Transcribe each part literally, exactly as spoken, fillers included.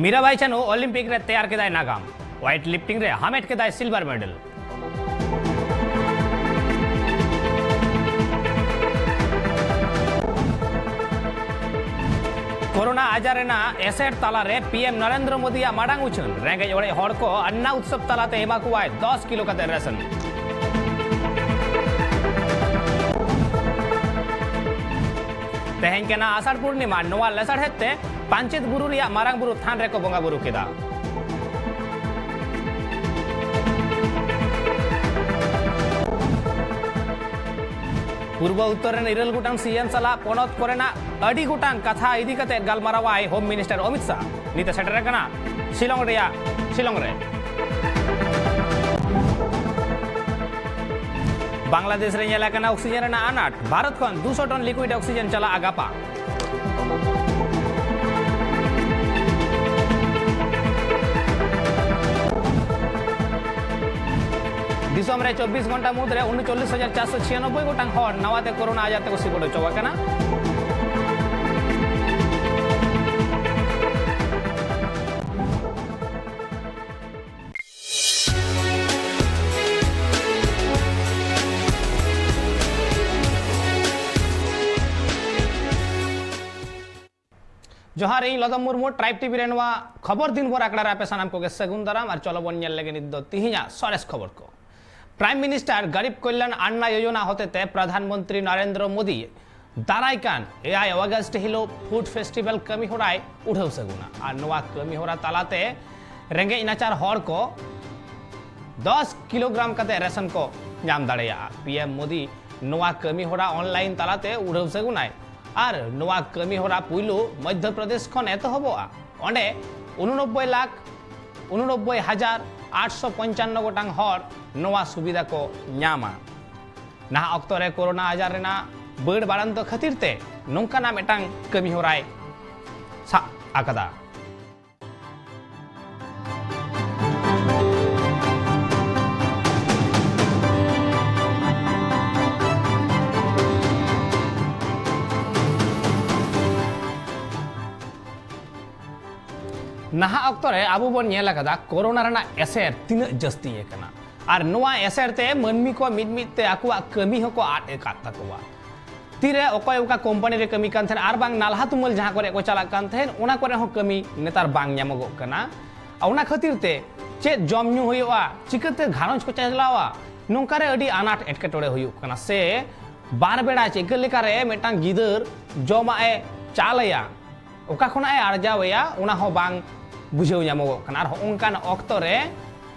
ᱢᱤᱨᱟᱵᱟᱭ ᱪᱟᱱᱩ Olympic ᱨᱮ ᱛᱮᱭᱟᱨ ᱠᱮᱫᱟᱭ ᱱᱟᱜᱟᱢ, weight lifting ᱨᱮ ᱦᱟᱢᱮᱴ ᱠᱮᱫᱟᱭ silver medal᱾ ᱠᱳᱨᱳᱱᱟ ᱟᱡᱟᱨ ᱨᱮᱱᱟᱜ ᱮᱥᱮᱨ ᱛᱟᱞᱟᱨᱮ ᱯᱤ ᱮᱢ ᱱᱚᱨᱮᱱᱫᱨᱚ ᱢᱳᱫᱤᱭᱟᱜ ᱢᱟᱲᱟᱝ ᱩᱪᱷᱟᱹᱱ, ᱨᱮᱸᱜᱮᱡ ᱚᱲᱮᱡ ᱦᱚᱲ ᱠᱚ ᱟᱱᱱᱟ ᱩᱛᱥᱚᱵ ᱛᱟᱞᱟᱛᱮ ᱮᱢᱟ ᱠᱚᱣᱟᱭ ᱫᱚᱥ ᱠᱤᱞᱳ ᱠᱟᱛᱮ ᱨᱮᱥᱚᱱ᱾ ᱛᱮᱦᱮᱧ ᱠᱟᱱᱟ ᱟᱥᱟᱲ ᱯᱩᱨᱱᱤᱢᱟ, ᱱᱚᱣᱟ ᱞᱮᱥᱟᱲᱦᱮᱫ ᱛᱮ ᱯᱟᱧᱪᱮᱛ ᱵᱩᱨᱩ ᱨᱮᱭᱟᱜ ᱢᱟᱨᱟᱝ ᱵᱩᱨᱩ ᱛᱷᱟᱱ ᱨᱮᱠᱚ ᱵᱚᱸᱜᱟ ᱵᱩᱨᱩ ᱠᱮᱫᱟ᱾ ᱯᱩᱨᱵᱚ ᱩᱛᱛᱚᱨ ᱨᱮᱱ ᱤᱨᱟᱹᱞ ᱜᱚᱴᱟᱝ ᱥᱤ ᱮᱢ ᱥᱟᱞᱟᱜ ᱯᱚᱱᱚᱛ ᱠᱚᱨᱮᱱᱟᱜ ᱟᱹᱰᱤ ᱜᱚᱴᱟᱝ ᱠᱟᱛᱷᱟ ᱤᱫᱤ ᱠᱟᱛᱮ ᱜᱟᱞᱢᱟᱨᱟᱣᱟᱭ ᱦᱳᱢ ᱢᱤᱱᱤᱥᱴᱟᱨ ᱚᱢᱤᱛ ᱥᱟᱦ᱾ ᱱᱤᱛ ᱮ ᱥᱮᱴᱮᱨ ᱟᱠᱟᱱᱟ ᱥᱤᱞᱚᱝ ᱨᱮᱭᱟᱜ, ᱥᱤᱞᱚᱝ ᱨᱮ᱾ ᱵᱟᱝᱞᱟᱫᱮᱥ ᱨᱮ ᱧᱮᱞ ᱟᱠᱟᱱᱟ ᱚᱠᱥᱤᱡᱮᱱ ᱨᱮᱱᱟᱜ ᱟᱱᱟᱴ, ᱵᱷᱟᱨᱚᱛ ᱠᱷᱚᱱ ᱫᱩᱥᱚ ᱴᱚᱱ liquid oxygen ᱪᱟᱞᱟᱜᱼᱟ ᱜᱟᱯᱟ᱾ ᱫᱤᱥᱚᱢ ᱨᱮ ᱪᱚᱵᱵᱤᱥ ᱜᱷᱚᱱᱴᱟ ᱢᱩᱫᱽᱨᱮ ᱩᱱᱪᱚᱞᱞᱤᱥ ᱦᱟᱡᱟᱨ ᱪᱟᱨᱥᱚ ᱪᱷᱤᱭᱟᱱᱚᱵᱵᱳᱭ ᱜᱚᱴᱟᱝ ᱦᱚᱲ ᱱᱟᱣᱟᱛᱮ ᱠᱳᱨᱳᱱᱟ ᱟᱡᱟᱨ ᱛᱮᱠᱚ ᱥᱤᱵᱚᱰ ᱦᱚᱪᱚ ᱟᱠᱟᱱᱟ᱾ ᱡᱚᱦᱟᱨ, ᱤᱧ ᱞᱚᱫᱚᱢ ᱢᱩᱨᱢᱩ, Tribe T V ᱨᱮ ᱱᱚᱣᱟ ᱠᱷᱚᱵᱚᱨ ᱫᱤᱱ ᱵᱷᱳᱨ ᱟᱠᱷᱲᱟ ᱨᱮ ᱟᱯᱮ ᱥᱟᱱᱟᱢ ᱠᱚᱜᱮ ᱥᱟᱹᱜᱩᱱ ᱫᱟᱨᱟᱢ᱾ ᱟᱨ ᱪᱚᱞᱚ ᱵᱚᱱ ᱧᱮᱞ ᱞᱮᱜᱮ ᱱᱤᱛ ᱫᱚ ᱛᱤᱦᱤᱧᱟᱜ ᱥᱚᱨᱮᱥ ᱠᱷᱚᱵᱚᱨ ᱠᱚ᱾ Prime Minister ᱜᱟᱨᱤᱵ ᱠᱚᱞᱭᱟᱱ ᱟᱱᱱᱟ ᱭᱳᱡᱚᱱᱟ ᱦᱚᱛᱮᱛᱮ ᱯᱨᱚᱫᱷᱟᱱ ᱢᱚᱱᱛᱨᱤ ᱱᱚᱨᱮᱱᱫᱨᱚ ᱢᱳᱫᱤ ᱫᱟᱨᱟᱭ ᱠᱟᱱ ᱮᱭᱟᱭ ᱚᱜᱚᱥᱴ ᱦᱤᱞᱳᱜ food festival ᱠᱟᱹᱢᱤ ᱦᱚᱨᱟᱭ ᱩᱰᱷᱟᱹᱣ ᱥᱟᱹᱜᱩᱱᱟ᱾ ᱟᱨ ᱱᱚᱣᱟ ᱠᱟᱹᱢᱤ ᱦᱚᱨᱟ ᱛᱟᱞᱟᱛᱮ ᱨᱮᱸᱜᱮᱡ ᱱᱟᱪᱟᱨ ᱦᱚᱲ ᱠᱚ ᱫᱚᱥ ᱠᱤᱞᱳᱜᱨᱟᱢ ᱠᱟᱛᱮ ᱨᱮᱥᱚᱱ ᱠᱚ ᱧᱟᱢ ᱫᱟᱲᱮᱭᱟᱜᱼᱟ᱾ ᱯᱤ ᱮᱢ ᱢᱳᱫᱤ ᱱᱚᱣᱟ ᱠᱟᱹᱢᱤ ᱦᱚᱨᱟ online ᱛᱟᱞᱟᱛᱮ ᱩᱰᱷᱟᱹᱣ ᱥᱟᱹᱜᱩᱱᱟᱭ᱾ ᱟᱨ ᱱᱚᱣᱟ ᱠᱟᱹᱢᱤ ᱦᱚᱨᱟ ᱯᱩᱭᱞᱩ ᱢᱚᱫᱽᱫᱷᱚ ᱯᱨᱚᱫᱮᱥ ᱠᱷᱚᱱ ᱮᱛᱚᱦᱚᱵᱚᱜᱼᱟ᱾ ᱚᱸᱰᱮ ᱩᱱᱩᱱᱚᱵᱵᱳᱭ ᱞᱟᱠᱷ ᱩᱱᱩᱱᱚᱵᱵᱳᱭ ᱦᱟᱡᱟᱨ ᱟᱴᱥᱚ ᱯᱚᱧᱪᱟᱱᱱᱚ ᱜᱚᱴᱟᱝ ᱦᱚᱲ ᱱᱚᱣᱟ ᱥᱩᱵᱤᱫᱷᱟ ᱠᱚ ᱧᱟᱢᱟ᱾ ᱱᱟᱦᱟᱜ ᱚᱠᱛᱚ ᱨᱮ ᱠᱳᱨᱳᱱᱟ ᱟᱡᱟᱨ ᱨᱮᱱᱟᱜ ᱵᱟᱹᱲ ᱵᱟᱲᱟᱱᱛᱚ ᱠᱷᱟᱹᱛᱤᱨ ᱛᱮ ᱱᱚᱝᱠᱟᱱᱟᱜ ᱢᱤᱫᱴᱟᱝ ᱠᱟᱹᱢᱤ ᱦᱚᱨᱟᱭ ᱥᱟᱵ ᱟᱠᱟᱫᱟ᱾ ᱱᱟᱦᱟᱜ ᱚᱠᱛᱚ ᱨᱮ ᱟᱵᱚ ᱵᱚᱱ ᱧᱮᱞ ᱟᱠᱟᱫᱟ ᱠᱳᱨᱳᱱᱟ ᱨᱮᱱᱟᱜ ᱮᱥᱮᱨ ᱛᱤᱱᱟᱹᱜ ᱡᱟᱹᱥᱛᱤ ᱟᱠᱟᱱᱟ, ᱟᱨ ᱱᱚᱣᱟ ᱮᱥᱮᱨ ᱛᱮ ᱢᱟᱹᱱᱢᱤ ᱠᱚ ᱢᱤᱫ ᱢᱤᱫ ᱛᱮ ᱟᱠᱚᱣᱟᱜ ᱠᱟᱹᱢᱤ ᱦᱚᱸᱠᱚ ᱟᱫ ᱟᱠᱟᱫ ᱛᱟᱠᱚᱣᱟ᱾ ᱛᱤᱨᱮ ᱚᱠᱚᱭ ᱚᱠᱟ ᱠᱳᱢᱯᱟᱱᱤ ᱨᱮ ᱠᱟᱹᱢᱤ ᱠᱟᱱ ᱛᱟᱦᱮᱸᱱ, ᱟᱨ ᱵᱟᱝ ᱱᱟᱞᱦᱟ ᱛᱩᱢᱟᱹᱞ ᱡᱟᱦᱟᱸ ᱠᱚᱨᱮ ᱠᱚ ᱪᱟᱞᱟᱜ ᱠᱟᱱ ᱛᱟᱦᱮᱸᱱ, ᱚᱱᱟ ᱠᱚᱨᱮ ᱦᱚᱸ ᱠᱟᱹᱢᱤ ᱱᱮᱛᱟᱨ ᱵᱟᱝ ᱧᱟᱢᱚᱜᱚᱜ ᱠᱟᱱᱟ᱾ ᱟᱨ ᱚᱱᱟ ᱠᱷᱟᱹᱛᱤᱨ ᱛᱮ ᱪᱮᱫ ᱡᱚᱢ ᱧᱩ ᱦᱩᱭᱩᱜᱼᱟ, ᱪᱤᱠᱟᱹᱛᱮ ᱜᱷᱟᱨᱚᱸᱡᱽ ᱠᱚ ᱪᱟᱪᱞᱟᱣᱟ, ᱱᱚᱝᱠᱟ ᱨᱮ ᱟᱹᱰᱤ ᱟᱱᱟᱴ ᱮᱴᱠᱮᱴᱚᱬᱮ ᱦᱩᱭᱩᱜ ᱠᱟᱱᱟ᱾ ᱥᱮ ᱵᱟᱨ ᱵᱮᱲᱟ ᱪᱤᱠᱟᱹ ᱞᱮᱠᱟᱨᱮ ᱢᱤᱫᱴᱟᱝ ᱜᱤᱫᱟᱹᱨ ᱡᱚᱢᱟᱜ ᱮ ᱪᱟᱞ ᱟᱭᱟ, ᱚᱠᱟ ᱠᱷᱚᱱᱟᱜ ᱮ ᱟᱨᱡᱟᱣ ᱮᱭᱟ, ᱚᱱᱟ ᱦᱚᱸ ᱵᱟᱝ ᱵᱩᱡᱷᱟᱹᱣ ᱧᱟᱢᱚᱜᱚᱜ ᱠᱟᱱᱟ᱾ ᱟᱨ ᱦᱚᱸᱜᱼᱚ ᱱᱚᱝᱠᱟᱱ ᱚᱠᱛᱚ ᱨᱮ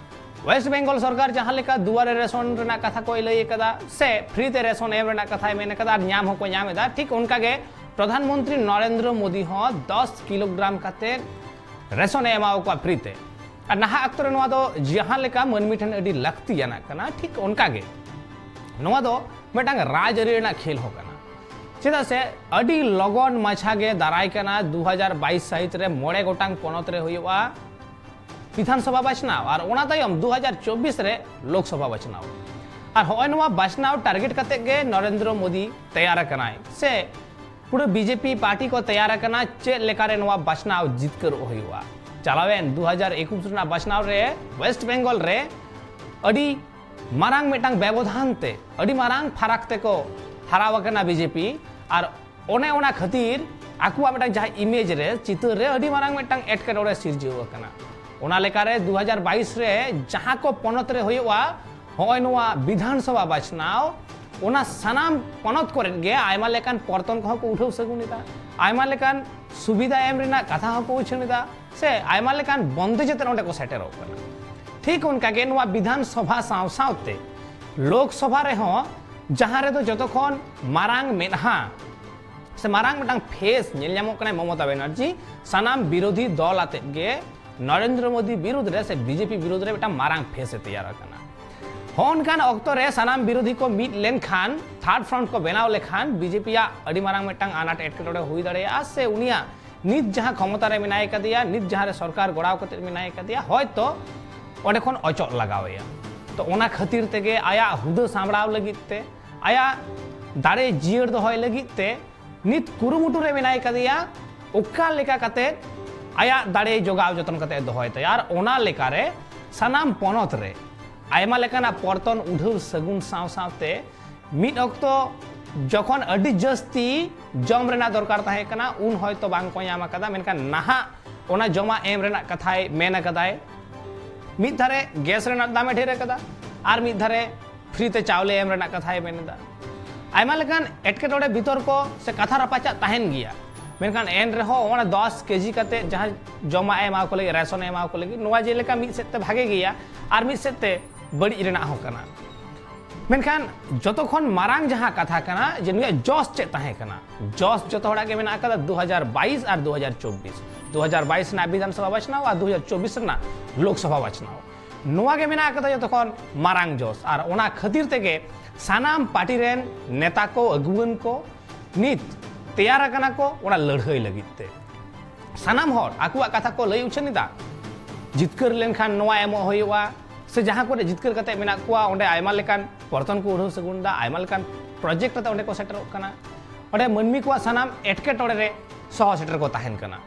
ᱳᱭᱮᱥᱴ ᱵᱮᱝᱜᱚᱞ ᱥᱚᱨᱠᱟᱨ ᱡᱟᱦᱟᱸ ᱞᱮᱠᱟ ᱫᱩᱣᱟᱨᱮ ᱨᱮᱥᱚᱱ ᱨᱮᱱᱟᱜ ᱠᱟᱛᱷᱟ ᱠᱚᱭ ᱞᱟᱹᱭ ᱟᱠᱟᱫᱟ, ᱥᱮ ᱯᱷᱨᱤ ᱛᱮ ᱨᱮᱥᱚᱱ ᱮᱢ ᱨᱮᱱᱟᱜ ᱠᱟᱛᱷᱟᱭ ᱢᱮᱱ ᱟᱠᱟᱫᱟ, ᱟᱨ ᱧᱟᱢ ᱦᱚᱸᱠᱚ ᱧᱟᱢ ᱮᱫᱟ, ᱴᱷᱤᱠ ᱚᱱᱠᱟ ᱜᱮ ᱯᱨᱚᱫᱷᱟᱱ ᱢᱚᱱᱛᱨᱤ ᱱᱚᱨᱮᱱᱫᱨᱚ ᱢᱳᱫᱤ ᱦᱚᱸ ᱫᱚᱥ ᱠᱤᱞᱳᱜᱨᱟᱢ ᱠᱟᱛᱮ ᱨᱮᱥᱚᱱ ᱮ ᱮᱢᱟ ᱠᱚᱣᱟ ᱯᱷᱨᱤ ᱛᱮ᱾ ᱟᱨ ᱱᱟᱦᱟᱜ ᱚᱠᱛᱚ ᱨᱮ ᱱᱚᱣᱟ ᱫᱚ ᱡᱟᱦᱟᱸ ᱞᱮᱠᱟ ᱢᱟᱹᱱᱢᱤ ᱴᱷᱮᱱ ᱟᱹᱰᱤ ᱞᱟᱹᱠᱛᱤᱭᱟᱱᱟᱜ ᱠᱟᱱᱟ, ᱴᱷᱤᱠ ᱚᱱᱠᱟ ᱜᱮ ᱱᱚᱣᱟ ᱫᱚ ᱢᱤᱫᱴᱟᱝ ᱨᱟᱡᱽᱟᱹᱨᱤ ᱨᱮᱱᱟᱜ ᱠᱷᱮᱞ ᱦᱚᱸ ᱠᱟᱱᱟ᱾ ᱪᱮᱫᱟᱜ ᱥᱮ ᱟᱹᱰᱤ ᱞᱚᱜᱚᱱ ᱢᱟᱪᱷᱟ ᱜᱮ ᱫᱟᱨᱟᱭ ᱠᱟᱱᱟ ᱫᱩ ᱦᱟᱡᱟᱨ ᱵᱟᱭᱤᱥ ᱥᱟᱹᱦᱤᱛ ᱨᱮ ᱢᱚᱬᱮ ᱜᱚᱴᱟᱝ ᱯᱚᱱᱚᱛ ᱨᱮ ᱦᱩᱭᱩᱜᱼᱟ ᱵᱤᱫᱷᱟᱱ ᱥᱚᱵᱷᱟ ᱵᱟᱪᱷᱱᱟᱣ, ᱟᱨ ᱚᱱᱟ ᱛᱟᱭᱚᱢ ᱫᱩ ᱦᱟᱡᱟᱨ ᱪᱚᱵᱵᱤᱥ ᱨᱮ ᱞᱳᱠ ᱥᱚᱵᱷᱟ ᱵᱟᱪᱷᱱᱟᱣ᱾ ᱟᱨ ᱦᱚᱸᱜᱼᱚᱭ ᱱᱚᱣᱟ ᱵᱟᱪᱷᱱᱟᱣ ᱴᱟᱨᱜᱮᱴ ᱠᱟᱛᱮ ᱜᱮ ᱱᱚᱨᱮᱱᱫᱨᱚ ᱢᱳᱫᱤ ᱛᱮᱭᱟᱨ ᱟᱠᱟᱱᱟᱭ, ᱥᱮ ᱯᱩᱨᱟᱹ ᱵᱤᱡᱮᱯᱤ ᱯᱟᱨᱴᱤ ᱠᱚ ᱛᱮᱭᱟᱨ ᱟᱠᱟᱱᱟ ᱪᱮᱫ ᱞᱮᱠᱟᱨᱮ ᱱᱚᱣᱟ ᱵᱟᱪᱷᱱᱟᱣ ᱡᱤᱛᱠᱟᱹᱨᱚᱜ ᱦᱩᱭᱩᱜᱼᱟ᱾ ᱪᱟᱞᱟᱣᱮᱱ ᱫᱩ ᱦᱟᱡᱟᱨ ᱮᱠᱩᱥ ᱨᱮᱱᱟᱜ ᱵᱟᱪᱷᱱᱟᱣ ᱨᱮ ᱳᱭᱮᱥᱴ ᱵᱮᱝᱜᱚᱞ ᱨᱮ ᱟᱹᱰᱤ ᱢᱟᱨᱟᱝ ᱢᱤᱫᱴᱟᱝ ᱵᱮᱵᱚᱫᱷᱟᱱ ᱛᱮ, ᱟᱹᱰᱤ ᱢᱟᱨᱟᱝ ᱯᱷᱟᱨᱟᱠ ᱛᱮᱠᱚ ᱦᱟᱨᱟᱣ ᱟᱠᱟᱱᱟ ᱵᱤᱡᱮᱯᱤ᱾ ᱟᱨ ᱚᱱᱮ ᱚᱱᱟ ᱠᱷᱟᱹᱛᱤᱨ ᱟᱠᱚᱣᱟᱜ ᱢᱤᱫᱴᱟᱝ ᱡᱟᱦᱟᱸ ᱤᱢᱮᱡᱽ ᱨᱮ, ᱪᱤᱛᱟᱹᱨ ᱨᱮ ᱟᱹᱰᱤ ᱢᱟᱨᱟᱝ ᱢᱤᱫᱴᱟᱝ ᱮᱴᱠᱮᱴᱚᱬᱮ ᱥᱤᱨᱡᱟᱹᱣ ᱟᱠᱟᱱᱟ᱾ ᱚᱱᱟ ᱞᱮᱠᱟᱨᱮ ᱫᱩ ᱦᱟᱡᱟᱨ ᱵᱟᱭᱤᱥ ᱨᱮ ᱡᱟᱦᱟᱸ ᱠᱚ ᱯᱚᱱᱚᱛ ᱨᱮ ᱦᱩᱭᱩᱜᱼᱟ ᱦᱚᱸᱜᱼᱚᱭ ᱱᱚᱣᱟ ᱵᱤᱫᱷᱟᱱ ᱥᱚᱵᱷᱟ ᱵᱟᱪᱷᱱᱟᱣ, ᱚᱱᱟ ᱥᱟᱱᱟᱢ ᱯᱚᱱᱚᱛ ᱠᱚᱨᱮ ᱜᱮ ᱟᱭᱢᱟ ᱞᱮᱠᱟᱱ ᱯᱚᱨᱛᱚᱱ ᱠᱚᱦᱚᱸ ᱠᱚ ᱩᱴᱷᱟᱹᱣ ᱥᱟᱹᱜᱩᱱ ᱮᱫᱟ, ᱟᱭᱢᱟ ᱞᱮᱠᱟᱱ ᱥᱩᱵᱤᱫᱷᱟ ᱮᱢ ᱨᱮᱱᱟᱜ ᱠᱟᱛᱷᱟ ᱦᱚᱸᱠᱚ ᱩᱪᱷᱟᱹᱱ ᱮᱫᱟ, ᱥᱮ ᱟᱭᱢᱟ ᱞᱮᱠᱟᱱ ᱵᱚᱱᱫᱮᱡ ᱟᱛᱮ ᱱᱚᱸᱰᱮ ᱠᱚ ᱥᱮᱴᱮᱨᱚᱜ ᱠᱟᱱᱟ᱾ ᱴᱷᱤᱠ ᱚᱱᱠᱟ ᱜᱮ ᱱᱚᱣᱟ ᱵᱤᱫᱷᱟᱱ ᱥᱚᱵᱷᱟ ᱥᱟᱶ ᱥᱟᱶᱛᱮ ᱞᱳᱠ ᱥᱚᱵᱷᱟ ᱨᱮᱦᱚᱸ, ᱡᱟᱦᱟᱸ ᱨᱮᱫᱚ ᱡᱚᱛᱚ ᱠᱷᱚᱱ ᱢᱟᱨᱟᱝ ᱢᱮᱫᱦᱟ ᱥᱮ ᱢᱟᱨᱟᱝ ᱢᱤᱫᱴᱟᱝ ᱯᱷᱮᱥ ᱧᱮᱞ ᱧᱟᱢᱚᱜ ᱠᱟᱱᱟᱭ ᱢᱚᱢᱚᱛᱟ ᱵᱮᱱᱟᱨᱡᱤ, ᱥᱟᱱᱟᱢ ᱵᱤᱨᱳᱫᱷᱤ ᱫᱚᱞ ᱟᱛᱮᱫ ᱜᱮ ᱱᱚᱨᱮᱱᱫᱨᱚ ᱢᱳᱫᱤ ᱵᱤᱨᱩᱫᱷ ᱨᱮ ᱥᱮ ᱵᱤᱡᱮᱯᱤ ᱵᱤᱨᱩᱫᱷ ᱨᱮ ᱢᱤᱫᱴᱟᱝ ᱢᱟᱨᱟᱝ ᱯᱷᱮᱥ ᱮ ᱛᱮᱭᱟᱨ ᱟᱠᱟᱱᱟ᱾ ᱦᱚᱸ ᱚᱱᱠᱟᱱ ᱚᱠᱛᱚ ᱨᱮ ᱥᱟᱱᱟᱢ ᱵᱤᱨᱳᱫᱷᱤ ᱠᱚ ᱢᱤᱫ ᱞᱮᱱᱠᱷᱟᱱ, ᱛᱷᱟᱨᱰ ᱯᱷᱨᱚᱱᱴ ᱠᱚ ᱵᱮᱱᱟᱣ ᱞᱮᱠᱷᱟᱱ, ᱵᱤᱡᱮᱯᱤ ᱟᱜ ᱟᱹᱰᱤ ᱢᱟᱨᱟᱝ ᱢᱤᱫᱴᱟᱝ ᱟᱱᱟᱴ ᱮᱴᱠᱮᱴᱚᱬᱮ ᱦᱩᱭ ᱫᱟᱲᱮᱭᱟᱜᱼᱟ, ᱥᱮ ᱩᱱᱤᱭᱟᱜ ᱱᱤᱛ ᱡᱟᱦᱟᱸ ᱠᱷᱚᱢᱚᱛᱟ ᱨᱮ ᱢᱮᱱᱟᱭ ᱠᱟᱫᱮᱭᱟ, ᱱᱤᱛ ᱡᱟᱦᱟᱸ ᱨᱮ ᱥᱚᱨᱠᱟᱨ ᱜᱚᱲᱟᱣ ᱠᱟᱛᱮ ᱢᱮᱱᱟᱭ ᱠᱟᱫᱮᱭᱟ, ᱦᱚᱭᱛᱚ ᱚᱸᱰᱮ ᱠᱷᱚᱱ ᱚᱪᱚᱜ ᱞᱟᱜᱟᱣ ᱮᱭᱟ᱾ ᱛᱚ ᱚᱱᱟ ᱠᱷᱟᱹᱛᱤᱨ ᱛᱮᱜᱮ ᱟᱭᱟᱜ ᱦᱩᱫᱟᱹ ᱥᱟᱢᱵᱲᱟᱣ ᱞᱟᱹᱜᱤᱫ ᱛᱮ, ᱟᱭᱟᱜ ᱫᱟᱲᱮ ᱡᱤᱭᱟᱹᱲ ᱫᱚᱦᱚᱭ ᱞᱟᱹᱜᱤᱫ ᱛᱮ ᱱᱤᱛ ᱠᱩᱨᱩᱢᱩᱴᱩ ᱨᱮ ᱢᱮᱱᱟᱭ ᱠᱟᱫᱮᱭᱟ, ᱚᱠᱟ ᱞᱮᱠᱟ ᱠᱟᱛᱮ ᱟᱭᱟᱜ ᱫᱟᱲᱮ ᱡᱚᱜᱟᱣ ᱡᱚᱛᱚᱱ ᱠᱟᱛᱮ ᱫᱚᱦᱚᱭ ᱛᱟᱭᱟ᱾ ᱟᱨ ᱚᱱᱟ ᱞᱮᱠᱟᱨᱮ ᱥᱟᱱᱟᱢ ᱯᱚᱱᱚᱛ ᱨᱮ ᱟᱭᱢᱟ ᱞᱮᱠᱟᱱᱟᱜ ᱯᱚᱨᱛᱚᱱ ᱩᱰᱷᱟᱹᱣ ᱥᱟᱹᱜᱩᱱ ᱥᱟᱶ ᱥᱟᱶᱛᱮ ᱢᱤᱫ ᱚᱠᱛᱚ ᱡᱚᱠᱷᱚᱱ ᱟᱹᱰᱤ ᱡᱟᱹᱥᱛᱤ ᱡᱚᱢ ᱨᱮᱱᱟᱜ ᱫᱚᱨᱠᱟᱨ ᱛᱟᱦᱮᱸ ᱠᱟᱱᱟ, ᱩᱱ ᱦᱚᱭᱛᱚ ᱵᱟᱝ ᱠᱚ ᱧᱟᱢ ᱟᱠᱟᱫᱟ, ᱢᱮᱱᱠᱷᱟᱱ ᱱᱟᱦᱟᱜ ᱚᱱᱟ ᱡᱚᱢᱟᱜ ᱮᱢ ᱨᱮᱱᱟᱜ ᱠᱟᱛᱷᱟᱭ ᱢᱮᱱ ᱟᱠᱟᱫᱟᱭ᱾ ᱢᱤᱫ ᱫᱷᱟᱨᱮ ᱜᱮᱥ ᱨᱮᱱᱟᱜ ᱫᱟᱢᱮ ᱰᱷᱮᱨ ᱟᱠᱟᱫᱟ, ᱟᱨ ᱢᱤᱫ ᱫᱷᱟᱨᱮ ᱯᱷᱨᱤ ᱛᱮ ᱪᱟᱣᱞᱮ ᱮᱢ ᱨᱮᱱᱟᱜ ᱠᱟᱛᱷᱟᱭ ᱢᱮᱱ ᱮᱫᱟ᱾ ᱟᱭᱢᱟ ᱞᱮᱠᱟᱱ ᱮᱴᱠᱮᱴᱚᱬᱮ, ᱵᱤᱛᱚᱨᱠᱚ ᱥᱮ ᱠᱟᱛᱷᱟ ᱨᱟᱯᱟᱪᱟᱜ ᱛᱟᱦᱮᱱ ᱜᱮᱭᱟ, ᱢᱮᱱᱠᱷᱟᱱ ᱮᱱ ᱨᱮᱦᱚᱸ ᱚᱱᱟ ᱫᱚᱥ ᱠᱮᱡᱤ ᱠᱟᱛᱮ ᱡᱟᱦᱟᱸ ᱡᱚᱢᱟᱜ ᱮ ᱮᱢᱟ ᱠᱚ ᱞᱟᱹᱜᱤᱫ, ᱨᱮᱥᱚᱱ ᱮ ᱮᱢᱟ ᱠᱚ ᱞᱟᱹᱜᱤᱫ, ᱱᱚᱣᱟ ᱡᱮᱞᱮᱠᱟ ᱢᱤᱫ ᱥᱮᱫ ᱛᱮ ᱵᱷᱟᱜᱮ ᱜᱮᱭᱟ, ᱟᱨ ᱢᱤᱫ ᱥᱮᱫ ᱛᱮ ᱵᱟᱹᱲᱤᱡ ᱨᱮᱱᱟᱜ ᱦᱚᱸ ᱠᱟᱱᱟ᱾ ᱢᱮᱱᱠᱷᱟᱱ ᱡᱚᱛᱚ ᱠᱷᱚᱱ ᱢᱟᱨᱟᱝ ᱡᱟᱦᱟᱸ ᱠᱟᱛᱷᱟ ᱠᱟᱱᱟ ᱡᱮ ᱱᱩᱭᱟᱜ ᱡᱚᱥ ᱪᱮᱫ ᱛᱟᱦᱮᱸ ᱠᱟᱱᱟ? ᱡᱚᱥ ᱡᱚᱛᱚ ᱦᱚᱲᱟᱜ ᱜᱮ ᱢᱮᱱᱟᱜ ᱟᱠᱟᱫᱟ ᱫᱩ ᱦᱟᱡᱟᱨ ᱵᱟᱭᱤᱥ ᱟᱨ ᱫᱩ ᱦᱟᱡᱟᱨ ᱪᱚᱵᱵᱤᱥ, ᱫᱩ ᱦᱟᱡᱟᱨ ᱵᱟᱭᱤᱥ ᱨᱮᱱᱟᱜ ᱵᱤᱫᱷᱟᱱ ᱥᱚᱵᱷᱟ ᱵᱟᱪᱷᱱᱟᱣ ᱟᱨ ᱫᱩ ᱦᱟᱡᱟᱨ ᱪᱚᱵᱵᱤᱥ ᱨᱮᱱᱟᱜ ᱞᱳᱠ ᱥᱚᱵᱷᱟ ᱵᱟᱪᱷᱱᱟᱣ᱾ ᱱᱚᱣᱟ ᱜᱮ ᱢᱮᱱᱟᱜ ᱟᱠᱟᱫᱟ ᱡᱚᱛᱚ ᱠᱷᱚᱱ ᱢᱟᱨᱟᱝ ᱡᱚᱥ, ᱟᱨ ᱚᱱᱟ ᱠᱷᱟᱹᱛᱤᱨ ᱛᱮᱜᱮ ᱥᱟᱱᱟᱢ ᱯᱟᱨᱴᱤ ᱨᱮᱱ ᱱᱮᱛᱟ ᱠᱚ, ᱟᱹᱜᱩᱣᱟᱹᱱ ᱠᱚ ᱱᱤᱛ ᱛᱮᱭᱟᱨ ᱟᱠᱟᱱᱟ ᱠᱚ ᱚᱱᱟ ᱞᱟᱹᱲᱦᱟᱹᱭ ᱞᱟᱹᱜᱤᱫ ᱛᱮ᱾ ᱥᱟᱱᱟᱢ ᱦᱚᱲ ᱟᱠᱚᱣᱟᱜ ᱠᱟᱛᱷᱟ ᱠᱚ ᱞᱟᱹᱭ ᱩᱪᱷᱟᱹᱱ ᱮᱫᱟ, ᱡᱤᱛᱠᱟᱹᱨ ᱞᱮᱱᱠᱷᱟᱱ ᱱᱚᱣᱟ ᱮᱢᱚᱜ ᱦᱩᱭᱩᱜᱼᱟ, ᱥᱮ ᱡᱟᱦᱟᱸ ᱠᱚᱨᱮ ᱡᱤᱛᱠᱟᱹᱨ ᱠᱟᱛᱮ ᱢᱮᱱᱟᱜ ᱠᱚᱣᱟ ᱚᱸᱰᱮ ᱟᱭᱢᱟ ᱞᱮᱠᱟᱱ ᱯᱚᱨᱛᱚᱱ ᱠᱚ ᱩᱰᱷᱟᱹᱣ ᱥᱟᱹᱜᱩᱱ ᱮᱫᱟ, ᱟᱭᱢᱟ ᱞᱮᱠᱟᱱ ᱯᱨᱚᱡᱮᱠᱴ ᱟᱛᱮ ᱚᱸᱰᱮ ᱠᱚ ᱥᱮᱴᱮᱨᱚᱜ ᱠᱟᱱᱟ᱾ ᱚᱸᱰᱮ ᱢᱟᱹᱱᱢᱤ ᱠᱚᱣᱟᱜ ᱥᱟᱱᱟᱢ ᱮᱴᱠᱮᱴᱚᱬᱮ ᱨᱮ ᱥᱚᱦᱚ ᱥᱮᱴᱮᱨ ᱠᱚ ᱛᱟᱦᱮᱱ ᱠᱟᱱᱟ᱾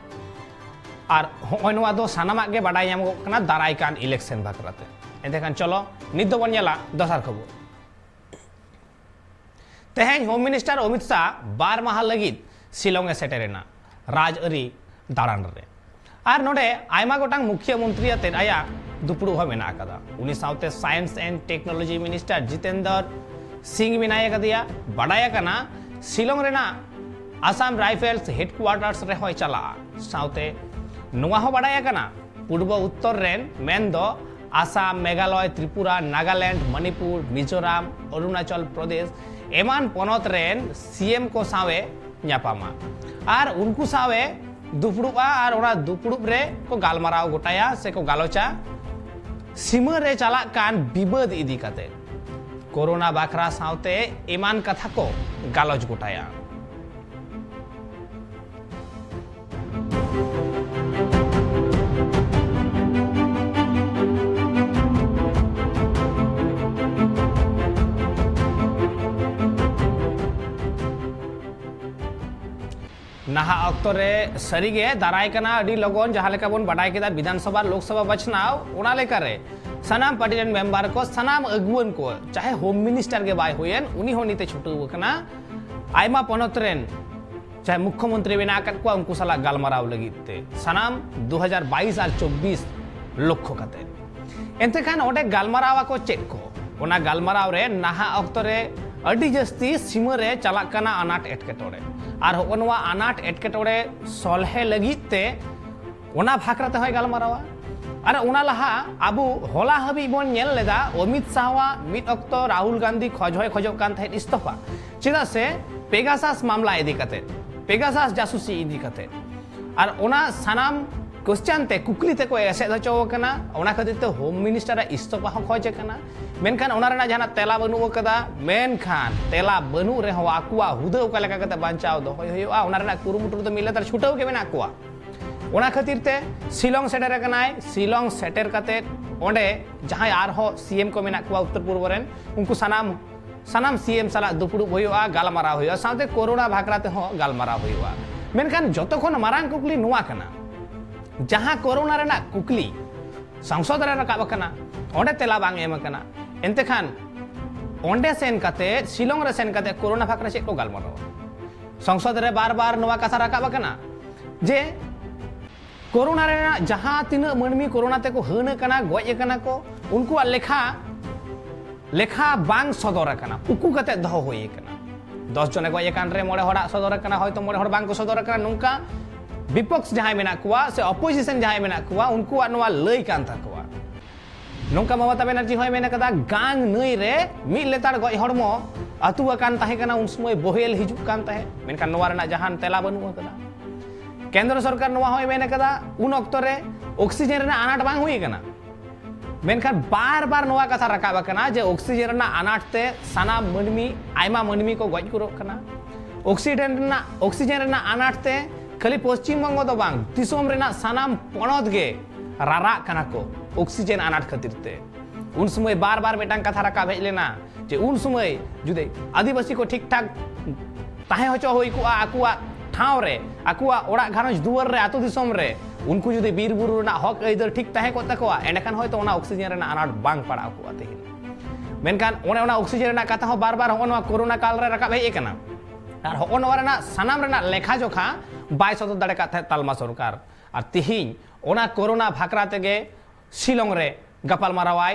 ᱟᱨ ᱦᱚᱸᱜᱼᱚᱭ ᱱᱚᱣᱟ ᱫᱚ ᱥᱟᱱᱟᱢᱟᱜ ᱜᱮ ᱵᱟᱰᱟᱭ ᱧᱟᱢᱚᱜᱚᱜ ᱠᱟᱱᱟ ᱫᱟᱨᱟᱭ ᱠᱟᱱ ᱤᱞᱮᱠᱥᱚᱱ ᱵᱟᱠᱷᱨᱟ ᱛᱮ᱾ ᱮᱱᱛᱮ ᱠᱷᱟᱱ ᱪᱚᱞᱚ ᱱᱤᱛ ᱫᱚᱵᱚᱱ ᱧᱮᱞᱟ ᱫᱚᱥᱟᱨ ᱠᱷᱚᱵᱚᱨ᱾ ᱛᱮᱦᱮᱧ ᱦᱳᱢ ᱢᱤᱱᱤᱥᱴᱟᱨ ᱚᱢᱤᱛ ᱥᱟᱦ ᱵᱟᱨ ᱢᱟᱦᱟ ᱞᱟᱹᱜᱤᱫ ᱥᱤᱞᱚᱝ ᱮ ᱥᱮᱴᱮᱨᱮᱱᱟ ᱨᱟᱡᱽᱟᱹᱨᱤ ᱫᱟᱬᱟᱱ ᱨᱮ᱾ ᱟᱨ ᱱᱚᱰᱮ ᱟᱭᱢᱟ ᱜᱚᱴᱟᱝ ᱢᱩᱠᱷᱤᱭᱟᱹ ᱢᱚᱱᱛᱨᱤ ᱟᱛᱮᱫ ᱟᱭᱟᱜ ᱫᱩᱯᱲᱩᱵ ᱦᱚᱸ ᱢᱮᱱᱟᱜ ᱟᱠᱟᱫᱟ᱾ ᱩᱱᱤ ᱥᱟᱶᱛᱮ ᱥᱟᱭᱮᱱᱥ ᱮᱱᱰ ᱴᱮᱠᱱᱳᱞᱚᱡᱤ ᱢᱤᱱᱤᱥᱴᱟᱨ ᱡᱤᱛᱮᱱᱫᱚᱨ ᱥᱤᱝ ᱢᱮᱱᱟᱭ ᱟᱠᱟᱫᱮᱭᱟ᱾ ᱵᱟᱰᱟᱭ ᱟᱠᱟᱱᱟ ᱥᱤᱞᱚᱝ ᱨᱮᱱᱟᱜ ᱟᱥᱟᱢ ᱨᱟᱭᱯᱷᱮᱞᱥ ᱦᱮᱰᱠᱩᱣᱟᱴᱟᱨᱥ ᱨᱮᱦᱚᱸᱭ ᱪᱟᱞᱟᱜᱼᱟ᱾ ᱥᱟᱶᱛᱮ ᱱᱚᱣᱟ ᱦᱚᱸ ᱵᱟᱰᱟᱭ ᱟᱠᱟᱱᱟ ᱯᱩᱨᱵᱚ ᱩᱛᱛᱚᱨ ᱨᱮᱱ ᱢᱮᱱᱫᱚ ᱟᱥᱟᱢ, ᱢᱮᱜᱷᱟᱞᱚᱭ, ᱛᱨᱤᱯᱩᱨᱟ, ᱱᱟᱜᱟᱞᱮᱱᱰ, ᱢᱚᱱᱤᱯᱩᱨ, ᱢᱤᱡᱳᱨᱟᱢ, ᱚᱨᱩᱱᱟᱪᱚᱞ ᱯᱨᱚᱫᱮᱥ ᱮᱢᱟᱱ ᱯᱚᱱᱚᱛ ᱨᱮᱱ ᱥᱤ ᱮᱢ ᱠᱚ ᱥᱟᱶ ᱮ ᱧᱟᱯᱟᱢᱟ ᱟᱨ ᱩᱱᱠᱩ ᱥᱟᱶ ᱮ ᱫᱩᱯᱲᱩᱵᱼᱟ ᱟᱨ ᱚᱱᱟ ᱫᱩᱯᱲᱩᱵ ᱨᱮ ᱠᱚ ᱜᱟᱞᱢᱟᱨᱟᱣ ᱜᱚᱴᱟᱭᱟ ᱥᱮ ᱠᱚ ᱜᱟᱞᱚᱪᱟ ᱥᱤᱢᱟᱹ ᱨᱮ ᱪᱟᱞᱟᱜ ᱠᱟᱱ ᱵᱤᱵᱟᱹᱫ ᱤᱫᱤ ᱠᱟᱛᱮ, ᱠᱳᱨᱳᱱᱟ ᱵᱟᱠᱷᱨᱟ ᱥᱟᱶᱛᱮ ᱮᱢᱟᱱ ᱠᱟᱛᱷᱟ ᱠᱚ ᱜᱟᱞᱚᱪ ᱜᱚᱴᱟᱭᱟ᱾ ᱱᱟᱦᱟᱜ ᱚᱠᱛᱚ ᱨᱮ ᱥᱟᱹᱨᱤᱜᱮ ᱫᱟᱨᱟᱭ ᱠᱟᱱᱟ ᱟᱹᱰᱤ ᱞᱚᱜᱚᱱ, ᱡᱟᱦᱟᱸ ᱞᱮᱠᱟ ᱵᱚᱱ ᱵᱟᱰᱟᱭ ᱠᱮᱫᱟ ᱵᱤᱫᱷᱟᱱ ᱥᱚᱵᱷᱟ ᱞᱳᱠ ᱥᱚᱵᱷᱟ ᱵᱟᱪᱷᱱᱟᱣ, ᱚᱱᱟ ᱞᱮᱠᱟᱨᱮ ᱥᱟᱱᱟᱢ ᱯᱟᱨᱴᱤ ᱨᱮᱱ ᱢᱮᱢᱵᱟᱨ ᱠᱚ, ᱥᱟᱱᱟᱢ ᱟᱹᱜᱩᱣᱟᱹᱱ ᱠᱚ, ᱪᱟᱦᱮ ᱦᱳᱢ ᱢᱤᱱᱤᱥᱴᱟᱨ ᱜᱮ ᱵᱟᱭ ᱦᱩᱭᱮᱱ, ᱩᱱᱤ ᱦᱚᱸ ᱱᱤᱛᱮ ᱪᱷᱩᱴᱟᱹᱣ ᱟᱠᱟᱱᱟ ᱟᱭᱢᱟ ᱯᱚᱱᱚᱛ ᱨᱮᱱ ᱪᱟᱦᱮ ᱢᱩᱠᱠᱷᱚᱢᱚᱱᱛᱨᱤ ᱢᱮᱱᱟᱜ ᱟᱠᱟᱫ ᱠᱚᱣᱟ, ᱩᱱᱠᱩ ᱥᱟᱞᱟᱜ ᱜᱟᱞᱢᱟᱨᱟᱣ ᱞᱟᱹᱜᱤᱫ ᱛᱮ ᱥᱟᱱᱟᱢ ᱫᱩ ᱦᱟᱡᱟᱨ ᱵᱟᱭᱤᱥ ᱟᱨ ᱪᱚᱵᱵᱤᱥ ᱞᱚᱠᱠᱷᱚ ᱠᱟᱛᱮ᱾ ᱮᱱᱛᱮ ᱠᱷᱟᱱ ᱚᱸᱰᱮ ᱜᱟᱞᱢᱟᱨᱟᱣ ᱟᱠᱚ ᱪᱮᱫ ᱠᱚ? ᱚᱱᱟ ᱜᱟᱞᱢᱟᱨᱟᱣ ᱨᱮ ᱱᱟᱦᱟᱜ ᱚᱠᱛᱚ ᱨᱮ ᱟᱹᱰᱤ ᱡᱟᱹᱥᱛᱤ ᱥᱤᱢᱟᱹ ᱨᱮ ᱪᱟᱞᱟᱜ ᱠᱟᱱᱟ ᱟᱱᱟᱴ ᱮᱴᱠᱮᱴᱚᱬᱮ᱾ ᱟᱨ ᱦᱚᱸᱜᱼᱚ ᱱᱚᱣᱟ ᱟᱱᱟᱴ ᱮᱴᱠᱮᱴᱚᱬᱮ ᱥᱚᱞᱦᱮ ᱞᱟᱹᱜᱤᱫ ᱛᱮ ᱚᱱᱟ ᱵᱷᱟᱠᱨᱟ ᱛᱮᱦᱚᱸᱭ ᱜᱟᱞᱢᱟᱨᱟᱣᱟ᱾ ᱟᱨ ᱚᱱᱟ ᱞᱟᱦᱟ ᱟᱵᱚ ᱦᱚᱞᱟ ᱦᱟᱹᱵᱤᱡ ᱵᱚᱱ ᱧᱮᱞ ᱞᱮᱫᱟ, ᱚᱢᱤᱛ ᱥᱟᱦᱟᱣᱟᱜ ᱢᱤᱫ ᱚᱠᱛᱚ ᱨᱟᱦᱩᱞ ᱜᱟᱱᱫᱷᱤ ᱠᱷᱚᱡ ᱦᱚᱸᱭ ᱠᱷᱚᱡᱚᱜ ᱠᱟᱱ ᱛᱟᱦᱮᱸᱫ ᱤᱥᱛᱚᱯᱷᱟ᱾ ᱪᱮᱫᱟᱜ ᱥᱮ ᱯᱮᱜᱟᱥᱟᱥ ᱢᱟᱢᱞᱟ ᱤᱫᱤ ᱠᱟᱛᱮ, ᱯᱮᱜᱟᱥᱟᱥ ᱡᱟᱥᱩᱥᱤ ᱤᱫᱤ ᱠᱟᱛᱮ᱾ ᱟᱨ ᱚᱱᱟ ᱥᱟᱱᱟᱢ ᱠᱚᱥᱪᱟᱱ ᱛᱮ, ᱠᱩᱠᱞᱤ ᱛᱮᱠᱚ ᱮᱥᱮᱫ ᱦᱚᱪᱚ ᱟᱠᱟᱱᱟ᱾ ᱚᱱᱟ ᱠᱷᱟᱹᱛᱤᱨ ᱛᱮ ᱦᱳᱢ ᱢᱤᱱᱤᱥᱴᱟᱨᱟᱜ ᱤᱥᱛᱚᱯᱷᱟ ᱦᱚᱸ ᱠᱷᱚᱡᱽ ᱟᱠᱟᱱᱟ᱾ ᱢᱮᱱᱠᱷᱟᱱ ᱚᱱᱟ ᱨᱮᱱᱟᱜ ᱡᱟᱦᱟᱱᱟᱜ ᱛᱮᱞᱟ ᱵᱟᱹᱱᱩᱜ ᱟᱠᱟᱫᱟ᱾ ᱢᱮᱱᱠᱷᱟᱱ ᱛᱮᱞᱟ ᱵᱟᱹᱱᱩᱜ ᱨᱮᱦᱚᱸ ᱟᱠᱚᱣᱟᱜ ᱦᱩᱫᱟᱹ ᱚᱠᱟ ᱞᱮᱠᱟ ᱠᱟᱛᱮ ᱵᱟᱧᱪᱟᱣ ᱫᱚᱦᱚᱭ ᱦᱩᱭᱩᱜᱼᱟ, ᱚᱱᱟ ᱨᱮᱱᱟᱜ ᱠᱩᱨᱩᱢᱩᱴᱩ ᱨᱮᱫᱚ ᱢᱤᱫ ᱞᱮᱛᱟᱲ ᱪᱷᱩᱴᱟᱹᱣ ᱜᱮ ᱢᱮᱱᱟᱜ ᱠᱚᱣᱟ᱾ ᱚᱱᱟ ᱠᱷᱟᱹᱛᱤᱨ ᱛᱮ ᱥᱤᱞᱚᱝ ᱥᱮᱴᱮᱨ ᱟᱠᱟᱱᱟᱭ᱾ ᱥᱤᱞᱚᱝ ᱥᱮᱴᱮᱨ ᱠᱟᱛᱮ ᱚᱸᱰᱮ ᱡᱟᱦᱟᱸᱭ ᱟᱨᱦᱚᱸ ᱥᱤ ᱮᱢ ᱠᱚ ᱢᱮᱱᱟᱜ ᱠᱚᱣᱟ ᱩᱛᱛᱚᱨ ᱯᱩᱨᱵᱚ ᱨᱮᱱ, ᱩᱱᱠᱩ ᱥᱟᱱᱟᱢ, ᱥᱟᱱᱟᱢ ᱥᱤ ᱮᱢ ᱥᱟᱞᱟᱜ ᱫᱩᱯᱲᱩᱵ ᱦᱩᱭᱩᱜᱼᱟ, ᱜᱟᱞᱢᱟᱨᱟᱣ ᱦᱩᱭᱩᱜᱼᱟ, ᱥᱟᱶᱛᱮ ᱠᱳᱨᱳᱱᱟ ᱵᱷᱟᱠᱨᱟ ᱛᱮᱦᱚᱸ ᱜᱟᱞᱢᱟᱨᱟᱣ ᱦᱩᱭᱩᱜᱼᱟ᱾ ᱢᱮᱱᱠᱷᱟᱱ ᱡᱚᱛᱚ ᱠᱷᱚᱱ ᱢᱟᱨᱟᱝ ᱠᱩᱠᱞᱤ ᱱᱚᱣᱟ ᱠᱟᱱᱟ, ᱡᱟᱦᱟᱸ ᱠᱳᱨᱳᱱᱟ ᱨᱮᱱᱟᱜ ᱠᱩᱠᱞᱤ ᱥᱚᱝᱥᱚᱫ ᱨᱮ ᱨᱟᱠᱟᱵ ᱟᱠᱟᱱᱟ, ᱚᱸᱰᱮ ᱛᱮᱞᱟ ᱵᱟᱝ ᱮᱢ ᱟᱠᱟᱱᱟ᱾ ᱮᱱᱛᱮ ᱠᱷᱟᱱ ᱚᱸᱰᱮ ᱥᱮᱱ ᱠᱟᱛᱮ, ᱥᱤᱞᱚᱝ ᱨᱮ ᱥᱮᱱ ᱠᱟᱛᱮ ᱠᱳᱨᱳᱱᱟ ᱵᱷᱟᱠᱨᱟ ᱪᱮᱫ ᱠᱚ ᱜᱟᱞᱢᱟᱨᱟᱣᱟ? ᱥᱚᱝᱥᱚᱫ ᱨᱮ ᱵᱟᱨ ᱵᱟᱨ ᱱᱚᱣᱟ ᱠᱟᱛᱷᱟ ᱨᱟᱠᱟᱵ ᱟᱠᱟᱱᱟ ᱡᱮ ᱠᱳᱨᱳᱱᱟ ᱨᱮᱱᱟᱜ ᱡᱟᱦᱟᱸ ᱛᱤᱱᱟᱹᱜ ᱢᱟᱹᱱᱢᱤ ᱠᱳᱨᱳᱱᱟ ᱛᱮᱠᱚ ᱦᱟᱹᱱ ᱟᱠᱟᱱᱟ, ᱜᱚᱡ ᱟᱠᱟᱱᱟ ᱠᱚ, ᱩᱱᱠᱩᱣᱟᱜ ᱞᱮᱠᱷᱟ, ᱞᱮᱠᱷᱟ ᱵᱟᱝ ᱥᱚᱫᱚᱨ ᱟᱠᱟᱱᱟ, ᱩᱠᱩ ᱠᱟᱛᱮ ᱫᱚᱦᱚ ᱦᱩᱭ ᱟᱠᱟᱱᱟ᱾ ᱫᱚᱥ ᱡᱚᱱᱮ ᱜᱚᱡ ᱟᱠᱟᱱ ᱨᱮ ᱢᱚᱬᱮ ᱦᱚᱲᱟᱜ ᱥᱚᱫᱚᱨ ᱟᱠᱟᱱᱟ, ᱦᱚᱭᱛᱚ ᱢᱚᱬᱮ ᱦᱚᱲ ᱵᱟᱝ ᱠᱚ ᱥᱚᱫᱚᱨ ᱟᱠᱟᱱᱟ, ᱱᱚᱝᱠᱟ ᱵᱤᱯᱚᱠᱥ ᱡᱟᱦᱟᱸᱭ ᱢᱮᱱᱟᱜ ᱠᱚᱣᱟ ᱥᱮ ᱚᱯᱳᱡᱤᱥᱚᱱ ᱡᱟᱦᱟᱸᱭ ᱢᱮᱱᱟᱜ ᱠᱚᱣᱟ, ᱩᱱᱠᱩᱣᱟᱜ ᱱᱚᱣᱟ ᱞᱟᱹᱭ ᱠᱟᱱ ᱛᱟᱠᱚᱣᱟ᱾ ᱱᱚᱝᱠᱟ ᱢᱚᱢᱚᱛᱟ ᱵᱮᱱᱟᱨᱡᱤ ᱦᱚᱸᱭ ᱢᱮᱱ ᱟᱠᱟᱫᱟ, ᱜᱟᱝ ᱱᱟᱹᱭ ᱨᱮ ᱢᱤᱫ ᱞᱮᱛᱟᱲ ᱜᱚᱡ ᱦᱚᱲᱢᱚ ᱟᱹᱛᱩ ᱟᱠᱟᱱ ᱛᱟᱦᱮᱸ ᱠᱟᱱᱟ, ᱩᱱ ᱥᱚᱢᱚᱭ ᱵᱳᱦᱮᱞ ᱦᱤᱡᱩᱜ ᱠᱟᱱ ᱛᱟᱦᱮᱸᱫ, ᱢᱮᱱᱠᱷᱟᱱ ᱱᱚᱣᱟ ᱨᱮᱱᱟᱜ ᱡᱟᱦᱟᱱ ᱛᱮᱞᱟ ᱵᱟᱹᱱᱩᱜ ᱟᱠᱟᱫᱟ᱾ ᱠᱮᱱᱫᱨᱚ ᱥᱚᱨᱠᱟᱨ ᱱᱚᱣᱟ ᱦᱚᱸᱭ ᱢᱮᱱ ᱟᱠᱟᱫᱟ, ᱩᱱ ᱚᱠᱛᱚ ᱨᱮ ᱚᱠᱥᱤᱡᱮᱱ ᱨᱮᱱᱟᱜ ᱟᱱᱟᱴ ᱵᱟᱝ ᱦᱩᱭ ᱟᱠᱟᱱᱟ, ᱢᱮᱱᱠᱷᱟᱱ ᱵᱟᱨ ᱵᱟᱨ ᱱᱚᱣᱟ ᱠᱟᱛᱷᱟ ᱨᱟᱠᱟᱵ ᱟᱠᱟᱱᱟ ᱡᱮ ᱚᱠᱥᱤᱡᱮᱱ ᱨᱮᱱᱟᱜ ᱟᱱᱟᱴ ᱛᱮ ᱥᱟᱱᱟᱢ ᱢᱟᱹᱱᱢᱤ, ᱟᱭᱢᱟ ᱢᱟᱹᱱᱢᱤ ᱠᱚ ᱜᱚᱡ ᱜᱩᱨᱩᱜ ᱠᱟᱱᱟ᱾ ᱚᱠᱥᱤᱡᱮᱱ ᱨᱮᱱᱟᱜ, ᱚᱠᱥᱤᱡᱮᱱ ᱨᱮᱱᱟᱜ ᱟᱱᱟᱴ ᱛᱮ ᱠᱷᱟᱹᱞᱤ ᱯᱚᱥᱪᱤᱢ ᱵᱚᱝᱜᱚ ᱫᱚ ᱵᱟᱝ, ᱫᱤᱥᱚᱢ ᱨᱮᱱᱟᱜ ᱥᱟᱱᱟᱢ ᱯᱚᱱᱚᱛ ᱜᱮ ᱨᱟᱨᱟᱜ ᱠᱟᱱᱟ ᱠᱚ ᱚᱠᱥᱤᱡᱮᱱ ᱟᱱᱟᱴ ᱠᱷᱟᱹᱛᱤᱨ ᱛᱮ᱾ ᱩᱱ ᱥᱚᱢᱚᱭ ᱵᱟᱨ ᱵᱟᱨ ᱢᱤᱫᱴᱟᱝ ᱠᱟᱛᱷᱟ ᱨᱟᱠᱟᱵ ᱦᱮᱡ ᱞᱮᱱᱟ ᱡᱮ ᱩᱱ ᱥᱚᱢᱚᱭ ᱡᱩᱫᱤ ᱟᱹᱫᱤᱵᱟᱹᱥᱤ ᱠᱚ ᱴᱷᱤᱠ ᱴᱷᱟᱠ ᱛᱟᱦᱮᱸ ᱦᱚᱪᱚ ᱦᱩᱭ ᱠᱚᱜᱼᱟ, ᱟᱠᱚᱣᱟᱜ ᱴᱷᱟᱶ ᱨᱮ, ᱟᱠᱚᱣᱟᱜ ᱚᱲᱟᱜ ᱜᱷᱟᱨᱚᱸᱡᱽ ᱫᱩᱣᱟᱹᱨ ᱨᱮ, ᱟᱹᱛᱩ ᱫᱤᱥᱚᱢ ᱨᱮ ᱩᱱᱠᱩ ᱡᱩᱫᱤ ᱵᱤᱨ ᱵᱩᱨᱩ ᱨᱮᱱᱟᱜ ᱦᱚᱠ ᱟᱹᱭᱫᱟᱹᱨ ᱴᱷᱤᱠ ᱛᱟᱦᱮᱸ ᱠᱚᱜ ᱛᱟᱠᱚᱣᱟ, ᱮᱸᱰᱮᱠᱷᱟᱱ ᱦᱚᱭᱛᱳ ᱚᱱᱟ ᱚᱠᱥᱤᱡᱮᱱ ᱨᱮᱱᱟᱜ ᱟᱱᱟᱴ ᱵᱟᱝ ᱯᱟᱲᱟᱣ ᱠᱚᱜᱼᱟ ᱛᱮᱦᱮᱧ᱾ ᱢᱮᱱᱠᱷᱟᱱ ᱚᱱᱮ ᱚᱱᱟ ᱚᱠᱥᱤᱡᱮᱱ ᱨᱮᱱᱟᱜ ᱠᱟᱛᱷᱟ ᱦᱚᱸ ᱵᱟᱨ ᱵᱟᱨ ᱦᱚᱸᱜᱼᱚ ᱱᱚᱣᱟ ᱠᱳᱨᱳᱱᱟ ᱠᱟᱞ ᱨᱮ ᱨᱟᱠᱟᱵ ᱦᱮᱡ ᱟᱠᱟᱱᱟ᱾ ᱟᱨ ᱦᱚᱸᱜᱼᱚ ᱱᱚᱣᱟ ᱨᱮᱱᱟᱜ ᱥᱟᱱᱟᱢ ᱨᱮᱱᱟᱜ ᱞᱮᱠᱷᱟ ᱡᱚᱠᱷᱟ ᱵᱟᱭ ᱥᱚᱫᱚᱨ ᱫᱟᱲᱮ ᱠᱟᱫ ᱛᱟᱦᱮᱸᱫ ᱛᱟᱞᱢᱟ ᱥᱚᱨᱠᱟᱨ᱾ ᱟᱨ ᱛᱤᱦᱤᱧ ᱚᱱᱟ ᱠᱳᱨᱳᱱᱟ ᱵᱷᱟᱠᱨᱟ ᱛᱮᱜᱮ ᱥᱤᱞᱚᱝ ᱨᱮ ᱜᱟᱯᱟᱞ ᱢᱟᱨᱟᱣᱟᱭ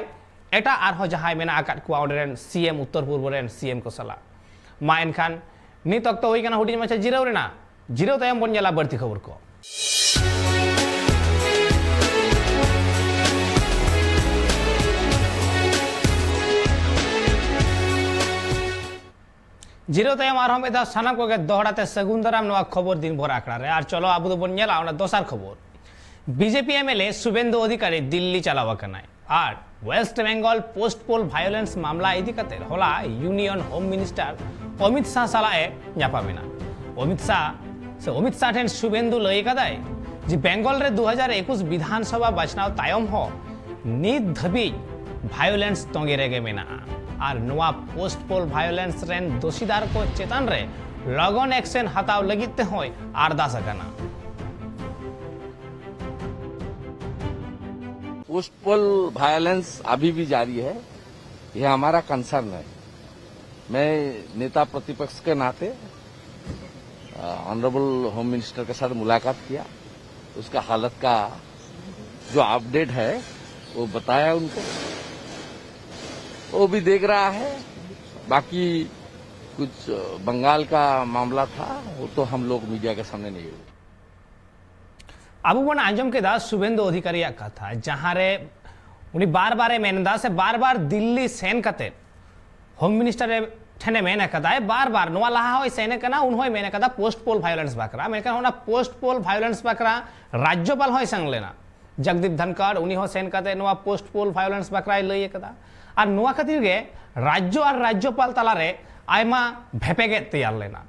ᱮᱴᱟᱜ ᱟᱨᱦᱚᱸ ᱡᱟᱦᱟᱸᱭ ᱢᱮᱱᱟᱜ ᱟᱠᱟᱫ ᱠᱚᱣᱟ ᱚᱸᱰᱮ ᱨᱮᱱ ᱥᱤ ᱮᱢ, ᱩᱛᱛᱚᱨ ᱯᱩᱨᱵᱚ ᱨᱮᱱ ᱥᱤ ᱮᱢ ᱠᱚ ᱥᱟᱞᱟᱜ᱾ ᱢᱟ ᱮᱱᱠᱷᱟᱱ ᱱᱤᱛ ᱚᱠᱛᱚ ᱦᱩᱭ ᱠᱟᱱᱟ ᱦᱩᱰᱤᱧ ᱢᱟᱪᱷᱟ ᱡᱤᱨᱟᱹᱣ ᱨᱮᱱᱟᱜ᱾ ᱡᱤᱨᱟᱹᱣ ᱛᱟᱭᱚᱢ ᱵᱚᱱ ᱧᱮᱞᱟ ᱵᱟᱹᱲᱛᱤ ᱠᱷᱚᱵᱚᱨ ᱠᱚ᱾ ᱡᱤᱨᱟᱹᱣ ᱛᱟᱭᱚᱢ ᱟᱨᱦᱚᱸ ᱢᱤᱫ ᱫᱷᱟᱣ ᱥᱟᱱᱟᱢ ᱠᱚᱜᱮ ᱫᱚᱦᱲᱟ ᱛᱮ ᱥᱟᱹᱜᱩᱱ ᱫᱟᱨᱟᱢ ᱱᱚᱣᱟ ᱠᱷᱚᱵᱚᱨ ᱫᱤᱱ ᱵᱷᱳᱨ ᱟᱠᱷᱲᱟ ᱨᱮ᱾ ᱟᱨ ᱪᱚᱞᱚ ᱟᱵᱚ ᱫᱚᱵᱚᱱ ᱧᱮᱞᱟ ᱚᱱᱟ ᱫᱚᱥᱟᱨ ᱠᱷᱚᱵᱚᱨ᱾ BJP M L A Subhendu Adhikari Delhi ᱪᱟᱞᱟᱣ ᱟᱠᱟᱱᱟᱭ ᱟᱨ ᱳᱭᱮᱥᱴ ᱵᱮᱝᱜᱚᱞ ᱯᱳᱥᱴ ᱯᱳᱞ ᱵᱷᱟᱭᱳᱞᱮᱱᱥ ᱢᱟᱢᱞᱟ ᱤᱫᱤ ᱠᱟᱛᱮ ᱦᱚᱞᱟ ᱤᱭᱩᱱᱤᱭᱚᱱ ᱦᱳᱢ ᱢᱤᱱᱤᱥᱴᱟᱨ ᱚᱢᱤᱛ ᱥᱟᱦ ᱥᱟᱞᱟᱜ ᱮ ᱧᱟᱯᱟᱢ ᱮᱱᱟ᱾ ᱚᱢᱤᱛ ᱥᱟᱦ ᱥᱮ ᱚᱢᱤᱛ ᱥᱟᱦ ᱴᱷᱮᱱ ᱥᱩᱵᱮᱱᱫᱩ ᱞᱟᱹᱭ ᱟᱠᱟᱫᱟᱭ ᱡᱮ ᱵᱮᱝᱜᱚᱞ ᱨᱮ ᱫᱩ ᱦᱟᱡᱟᱨ ᱮᱠᱩᱥ ᱵᱤᱫᱷᱟᱱ ᱥᱚᱵᱷᱟ ᱵᱟᱪᱷᱱᱟᱣ ᱛᱟᱭᱚᱢ ᱦᱚᱸ ᱱᱤᱛ ᱫᱷᱟᱹᱵᱤᱡ ᱵᱷᱟᱭᱳᱞᱮᱱᱥ ᱛᱚᱸᱜᱮ ᱨᱮᱜᱮ ᱢᱮᱱᱟᱜᱼᱟ ᱟᱨ ᱱᱚᱣᱟ ᱯᱳᱥᱴ ᱯᱳᱞ ᱵᱷᱟᱭᱳᱞᱮᱱᱥ ᱨᱮᱱ ᱫᱳᱥᱤᱫᱟᱨ ᱠᱚ ᱪᱮᱛᱟᱱ ᱨᱮ ᱞᱚᱜᱚᱱ ᱮᱠᱥᱮᱱ ᱦᱟᱛᱟᱣ ᱞᱟᱹᱜᱤᱫ ᱛᱮᱦᱚᱸᱭ ᱟᱨᱫᱟᱥ ᱟᱠᱟᱱᱟ᱾ पोस्टपोल वायलेंस अभी भी जारी है, यह हमारा कंसर्न है। मैं नेता प्रतिपक्ष के नाते ऑनरेबल होम मिनिस्टर के साथ मुलाकात किया, उसका हालत का जो अपडेट है वो बताया उनको, वो भी देख रहा है। बाकी कुछ बंगाल का मामला था, वो तो हम लोग मीडिया के सामने नहीं। ᱟᱵᱚ ᱵᱚᱱ ᱟᱸᱡᱚᱢ ᱠᱮᱫᱟ ᱥᱩᱵᱮᱱᱫᱩ ᱚᱫᱷᱤᱠᱟᱨᱤᱭᱟᱜ ᱠᱟᱛᱷᱟ, ᱡᱟᱦᱟᱸᱨᱮ ᱩᱱᱤ ᱵᱟᱨ ᱵᱟᱨᱮ ᱢᱮᱱ ᱮᱫᱟ ᱥᱮ ᱵᱟᱨ ᱵᱟᱨ ᱫᱤᱞᱞᱤ ᱥᱮᱱ ᱠᱟᱛᱮ ᱦᱳᱢ ᱢᱤᱱᱤᱥᱴᱟᱨ ᱴᱷᱮᱱᱮ ᱢᱮᱱ ᱟᱠᱟᱫᱟᱭ, ᱵᱟᱨ ᱵᱟᱨ ᱱᱚᱣᱟ ᱞᱟᱦᱟ ᱦᱚᱸᱭ ᱥᱮᱱ ᱟᱠᱟᱱᱟ, ᱩᱱ ᱦᱚᱸᱭ ᱢᱮᱱ ᱟᱠᱟᱫᱟ ᱯᱳᱥᱴ ᱯᱳᱞ ᱵᱷᱟᱭᱳᱞᱮᱱᱥ ᱵᱟᱠᱷᱨᱟ᱾ ᱢᱮᱱᱠᱷᱟᱱ ᱚᱱᱟ ᱯᱳᱥᱴ ᱯᱳᱞ ᱵᱷᱟᱭᱳᱞᱮᱱᱥ ᱵᱟᱠᱷᱨᱟ ᱨᱟᱡᱽᱡᱚᱯᱟᱞ ᱦᱚᱸᱭ ᱥᱮᱱ ᱞᱮᱱᱟ, ᱡᱚᱜᱽᱫᱤᱯ ᱫᱷᱟᱱᱠᱟᱲ, ᱩᱱᱤ ᱦᱚᱸ ᱥᱮᱱ ᱠᱟᱛᱮ ᱱᱚᱣᱟ ᱯᱳᱥᱴ ᱯᱳᱞ ᱵᱷᱟᱭᱳᱞᱮᱱᱥ ᱵᱟᱠᱷᱨᱟᱭ ᱞᱟᱹᱭ ᱟᱠᱟᱫᱟ᱾ ᱟᱨ ᱱᱚᱣᱟ ᱠᱷᱟᱹᱛᱤᱨ ᱜᱮ ᱨᱟᱡᱽᱡᱚ ᱟᱨ ᱨᱟᱡᱽᱡᱚᱯᱟᱞ ᱛᱟᱞᱟᱨᱮ ᱟᱭᱢᱟ ᱵᱷᱮᱯᱮᱜᱮᱫ ᱛᱮᱭᱟᱨ ᱞᱮᱱᱟ᱾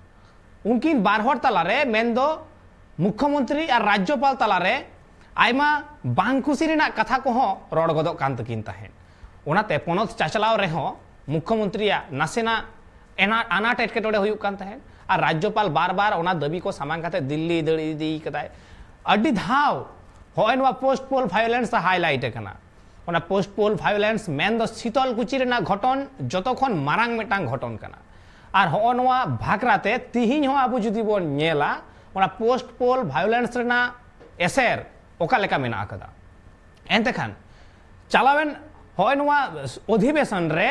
ᱩᱱᱠᱤᱱ ᱵᱟᱨ ᱦᱚᱲ ᱛᱟᱞᱟᱨᱮ, ᱢᱮᱱᱫᱚ ᱢᱩᱠᱠᱷᱚᱢᱚᱱᱛᱨᱤ ᱟᱨ ᱨᱟᱡᱽᱡᱚᱯᱟᱞ ᱛᱟᱞᱟᱨᱮ ᱟᱭᱢᱟ ᱵᱟᱝ ᱠᱩᱥᱤ ᱨᱮᱱᱟᱜ ᱠᱟᱛᱷᱟ ᱠᱚᱦᱚᱸ ᱨᱚᱲ ᱜᱚᱫᱚᱜ ᱠᱟᱱ ᱛᱟᱹᱠᱤᱱ ᱛᱟᱦᱮᱸᱫ᱾ ᱚᱱᱟᱛᱮ ᱯᱚᱱᱚᱛ ᱪᱟᱪᱞᱟᱣ ᱨᱮᱦᱚᱸ ᱢᱩᱠᱠᱷᱚᱢᱚᱱᱛᱨᱤᱭᱟᱜ ᱱᱟᱥᱮᱱᱟᱜ ᱮᱱᱟ-, ᱟᱱᱟᱴ ᱮᱴᱠᱮᱴᱚᱬᱮ ᱦᱩᱭᱩᱜ ᱠᱟᱱ ᱛᱟᱦᱮᱸᱫ᱾ ᱟᱨ ᱨᱟᱡᱽᱡᱚᱯᱟᱞ ᱵᱟᱨ ᱵᱟᱨ ᱚᱱᱟ ᱫᱟᱹᱵᱤ ᱠᱚ ᱥᱟᱢᱟᱝ ᱠᱟᱛᱮ ᱫᱤᱞᱞᱤ ᱫᱟᱹᱲ ᱤᱫᱤ ᱠᱟᱫᱟᱭ᱾ ᱟᱹᱰᱤ ᱫᱷᱟᱣ ᱦᱚᱸᱜᱼᱚᱭ ᱱᱚᱣᱟ ᱯᱳᱥᱴ ᱯᱳᱞ ᱵᱷᱟᱭᱳᱞᱮᱱᱥ ᱫᱚ ᱦᱟᱭᱞᱟᱭᱤᱴ ᱟᱠᱟᱱᱟ᱾ ᱚᱱᱟ ᱯᱳᱥᱴ ᱯᱳᱞ ᱵᱷᱟᱭᱳᱞᱮᱱᱥ ᱢᱮᱱᱫᱚ ᱥᱤᱛᱚᱞ ᱠᱩᱪᱤ ᱨᱮᱱᱟᱜ ᱜᱷᱚᱴᱚᱱ ᱡᱚᱛᱚ ᱠᱷᱚᱱ ᱢᱟᱨᱟᱝ ᱢᱤᱫᱴᱟᱝ ᱜᱷᱚᱴᱚᱱ ᱠᱟᱱᱟ᱾ ᱟᱨ ᱦᱚᱸᱜᱼᱚ ᱱᱚᱣᱟ ᱵᱷᱟᱠᱨᱟ ᱛᱮ ᱛᱤᱦᱤᱧ ᱦᱚᱸ ᱟᱵᱚ ᱡᱩᱫᱤ ᱵᱚᱱ ᱧᱮᱞᱟ, ᱚᱱᱟ ᱯᱳᱥᱴ ᱯᱳᱞ ᱵᱷᱟᱭᱳᱞᱮᱱᱥ ᱨᱮᱱᱟᱜ ᱮᱥᱮᱨ ᱚᱠᱟ ᱞᱮᱠᱟ ᱢᱮᱱᱟᱜ ᱟᱠᱟᱫᱟ᱾ ᱮᱱᱛᱮ ᱠᱷᱟᱱ ᱪᱟᱞᱟᱣᱮᱱ ᱦᱚᱸᱜᱼᱚᱭ ᱱᱚᱣᱟ ᱚᱫᱷᱤᱵᱮᱥᱚᱱ ᱨᱮ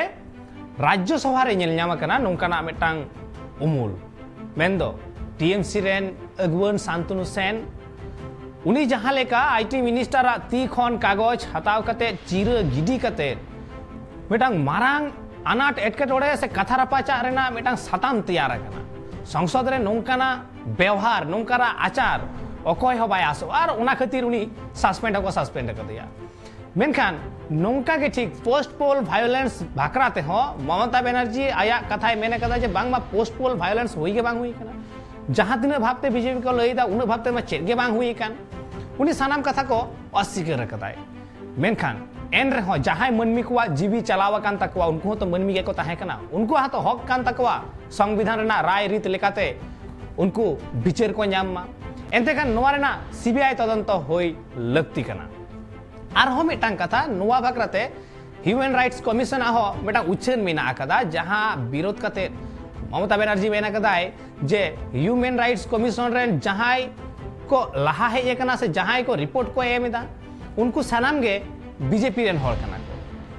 ᱨᱟᱡᱽᱡᱚ ᱥᱚᱵᱷᱟ ᱨᱮ ᱧᱮᱞ ᱧᱟᱢ ᱟᱠᱟᱱᱟ ᱱᱚᱝᱠᱟᱱᱟᱜ ᱢᱤᱫᱴᱟᱝ ᱩᱢᱩᱞ, ᱢᱮᱱᱫᱚ ᱴᱤ ᱮᱢ ᱥᱤ ᱨᱮᱱ ᱟᱹᱜᱩᱣᱟᱹᱱ ᱥᱟᱱᱛᱚᱱᱩ ᱥᱮᱱ, ᱩᱱᱤ ᱡᱟᱦᱟᱸ ᱞᱮᱠᱟ ᱟᱭ ᱴᱤ ᱢᱤᱱᱤᱥᱴᱟᱨᱟᱜ ᱛᱤ ᱠᱷᱚᱱ ᱠᱟᱜᱚᱡᱽ ᱦᱟᱛᱟᱣ ᱠᱟᱛᱮ ᱪᱤᱨᱟᱹ ᱜᱤᱰᱤ ᱠᱟᱛᱮ ᱢᱤᱫᱴᱟᱝ ᱢᱟᱨᱟᱝ ᱟᱱᱟᱴ ᱮᱴᱠᱮᱴᱚᱬᱮ ᱥᱮ ᱠᱟᱛᱷᱟ ᱨᱟᱯᱟᱪᱟᱜ ᱨᱮᱱᱟᱜ ᱢᱤᱫᱴᱟᱝ ᱥᱟᱛᱟᱢ ᱛᱮᱭᱟᱨ ᱟᱠᱟᱱᱟ᱾ ᱥᱚᱝᱥᱚᱫ ᱨᱮ ᱱᱚᱝᱠᱟᱱᱟᱜ ᱵᱮᱣᱦᱟᱨ, ᱱᱚᱝᱠᱟᱱᱟᱜ ᱟᱪᱟᱨ ᱚᱠᱚᱭ ᱦᱚᱸ ᱵᱟᱭ ᱟᱥᱚᱜᱼᱟ, ᱟᱨ ᱚᱱᱟ ᱠᱷᱟᱹᱛᱤᱨ ᱩᱱᱤ ᱥᱟᱥᱯᱮᱱᱰ ᱦᱚᱸᱠᱚ ᱥᱟᱥᱯᱮᱱᱰ ᱟᱠᱟᱫᱮᱭᱟ᱾ ᱢᱮᱱᱠᱷᱟᱱ ᱱᱚᱝᱠᱟ ᱜᱮ ᱴᱷᱤᱠ ᱯᱳᱥᱴ ᱯᱳᱞ ᱵᱷᱟᱭᱳᱞᱮᱱᱥ ᱵᱷᱟᱠᱨᱟ ᱛᱮᱦᱚᱸ ᱢᱚᱢᱚᱛᱟ ᱵᱮᱱᱟᱨᱡᱤ ᱟᱭᱟᱜ ᱠᱟᱛᱷᱟᱭ ᱢᱮᱱ ᱟᱠᱟᱫᱟ ᱡᱮ ᱵᱟᱝᱢᱟ ᱯᱳᱥᱴ ᱯᱳᱞ ᱵᱷᱟᱭᱳᱞᱮᱱᱥ ᱦᱩᱭ ᱜᱮ ᱵᱟᱝ ᱦᱩᱭ ᱟᱠᱟᱱᱟ᱾ ᱡᱟᱦᱟᱸ ᱛᱤᱱᱟᱹᱜ ᱵᱷᱟᱵᱛᱮ ᱵᱤᱡᱮᱯᱤ ᱠᱚ ᱞᱟᱹᱭ ᱮᱫᱟ, ᱩᱱᱟᱹᱜ ᱵᱷᱟᱵᱛᱮ ᱢᱟ ᱪᱮᱫ ᱜᱮ ᱵᱟᱝ ᱦᱩᱭ ᱟᱠᱟᱱ᱾ ᱩᱱᱤ ᱥᱟᱱᱟᱢ ᱠᱟᱛᱷᱟ ᱠᱚ ᱚᱥᱤᱠᱟᱹᱨ ᱟᱠᱟᱫᱟᱭ᱾ ᱢᱮᱱᱠᱷᱟᱱ ᱮᱱ ᱨᱮᱦᱚᱸ ᱡᱟᱦᱟᱸᱭ ᱢᱟᱹᱱᱢᱤ ᱠᱚᱣᱟᱜ ᱡᱤᱣᱤ ᱪᱟᱞᱟᱣ ᱟᱠᱟᱱ ᱛᱟᱠᱚᱣᱟ, ᱩᱱᱠᱩ ᱦᱚᱸᱛᱚ ᱢᱟᱹᱱᱢᱤ ᱜᱮᱠᱚ ᱛᱟᱦᱮᱸ ᱠᱟᱱᱟ, ᱩᱱᱠᱩᱣᱟᱜ ᱦᱚᱸᱛᱚ ᱦᱚᱠ ᱠᱟᱱ ᱛᱟᱠᱚᱣᱟ ᱥᱚᱝᱵᱤᱫᱷᱟᱱ ᱨᱮᱱᱟᱜ ᱨᱟᱭ ᱨᱤᱛ ᱞᱮᱠᱟᱛᱮ ᱩᱱᱠᱩ ᱵᱤᱪᱟᱹᱨ ᱠᱚ ᱧᱟᱢ ᱢᱟ᱾ ᱮᱱᱛᱮ ᱠᱷᱟᱱ ᱱᱚᱣᱟ ᱨᱮᱱᱟᱜ ᱥᱤ ᱵᱤ ᱟᱭ ᱛᱚᱫᱚᱱᱛᱚ ᱦᱩᱭ ᱞᱟᱹᱠᱛᱤ ᱠᱟᱱᱟ᱾ ᱟᱨᱦᱚᱸ ᱢᱤᱫᱴᱟᱝ ᱠᱟᱛᱷᱟ, ᱱᱚᱣᱟ ᱵᱟᱠᱷᱨᱟᱛᱮ ᱦᱤᱭᱩᱢᱮᱱ ᱨᱟᱭᱤᱴᱥ ᱠᱚᱢᱤᱥᱚᱱ ᱟᱜ ᱦᱚᱸ ᱢᱤᱫᱴᱟᱝ ᱩᱪᱷᱟᱹᱱ ᱢᱮᱱᱟᱜ ᱟᱠᱟᱫᱟ, ᱡᱟᱦᱟᱸ ᱵᱤᱨᱳᱫᱷ ᱠᱟᱛᱮ ᱢᱚᱢᱚᱛᱟ ᱵᱮᱱᱟᱨᱡᱤ ᱢᱮᱱ ᱟᱠᱟᱫᱟᱭ ᱡᱮ ᱦᱤᱭᱩᱢᱮᱱ ᱨᱟᱭᱤᱴᱥ ᱠᱚᱢᱤᱥᱚᱱ ᱨᱮᱱ ᱡᱟᱦᱟᱸᱭ ᱠᱚ ᱞᱟᱦᱟ ᱦᱮᱡ ᱟᱠᱟᱱᱟ ᱥᱮ ᱡᱟᱦᱟᱸᱭ ᱠᱚ ᱨᱤᱯᱳᱨᱴ ᱠᱚ ᱮᱢ ᱮᱫᱟ, ᱩᱱᱠᱩ ᱥᱟᱱᱟᱢ ᱜᱮ ᱵᱤᱡᱮᱯᱤ ᱨᱮᱱ ᱦᱚᱲ ᱠᱟᱱᱟ ᱠᱚ᱾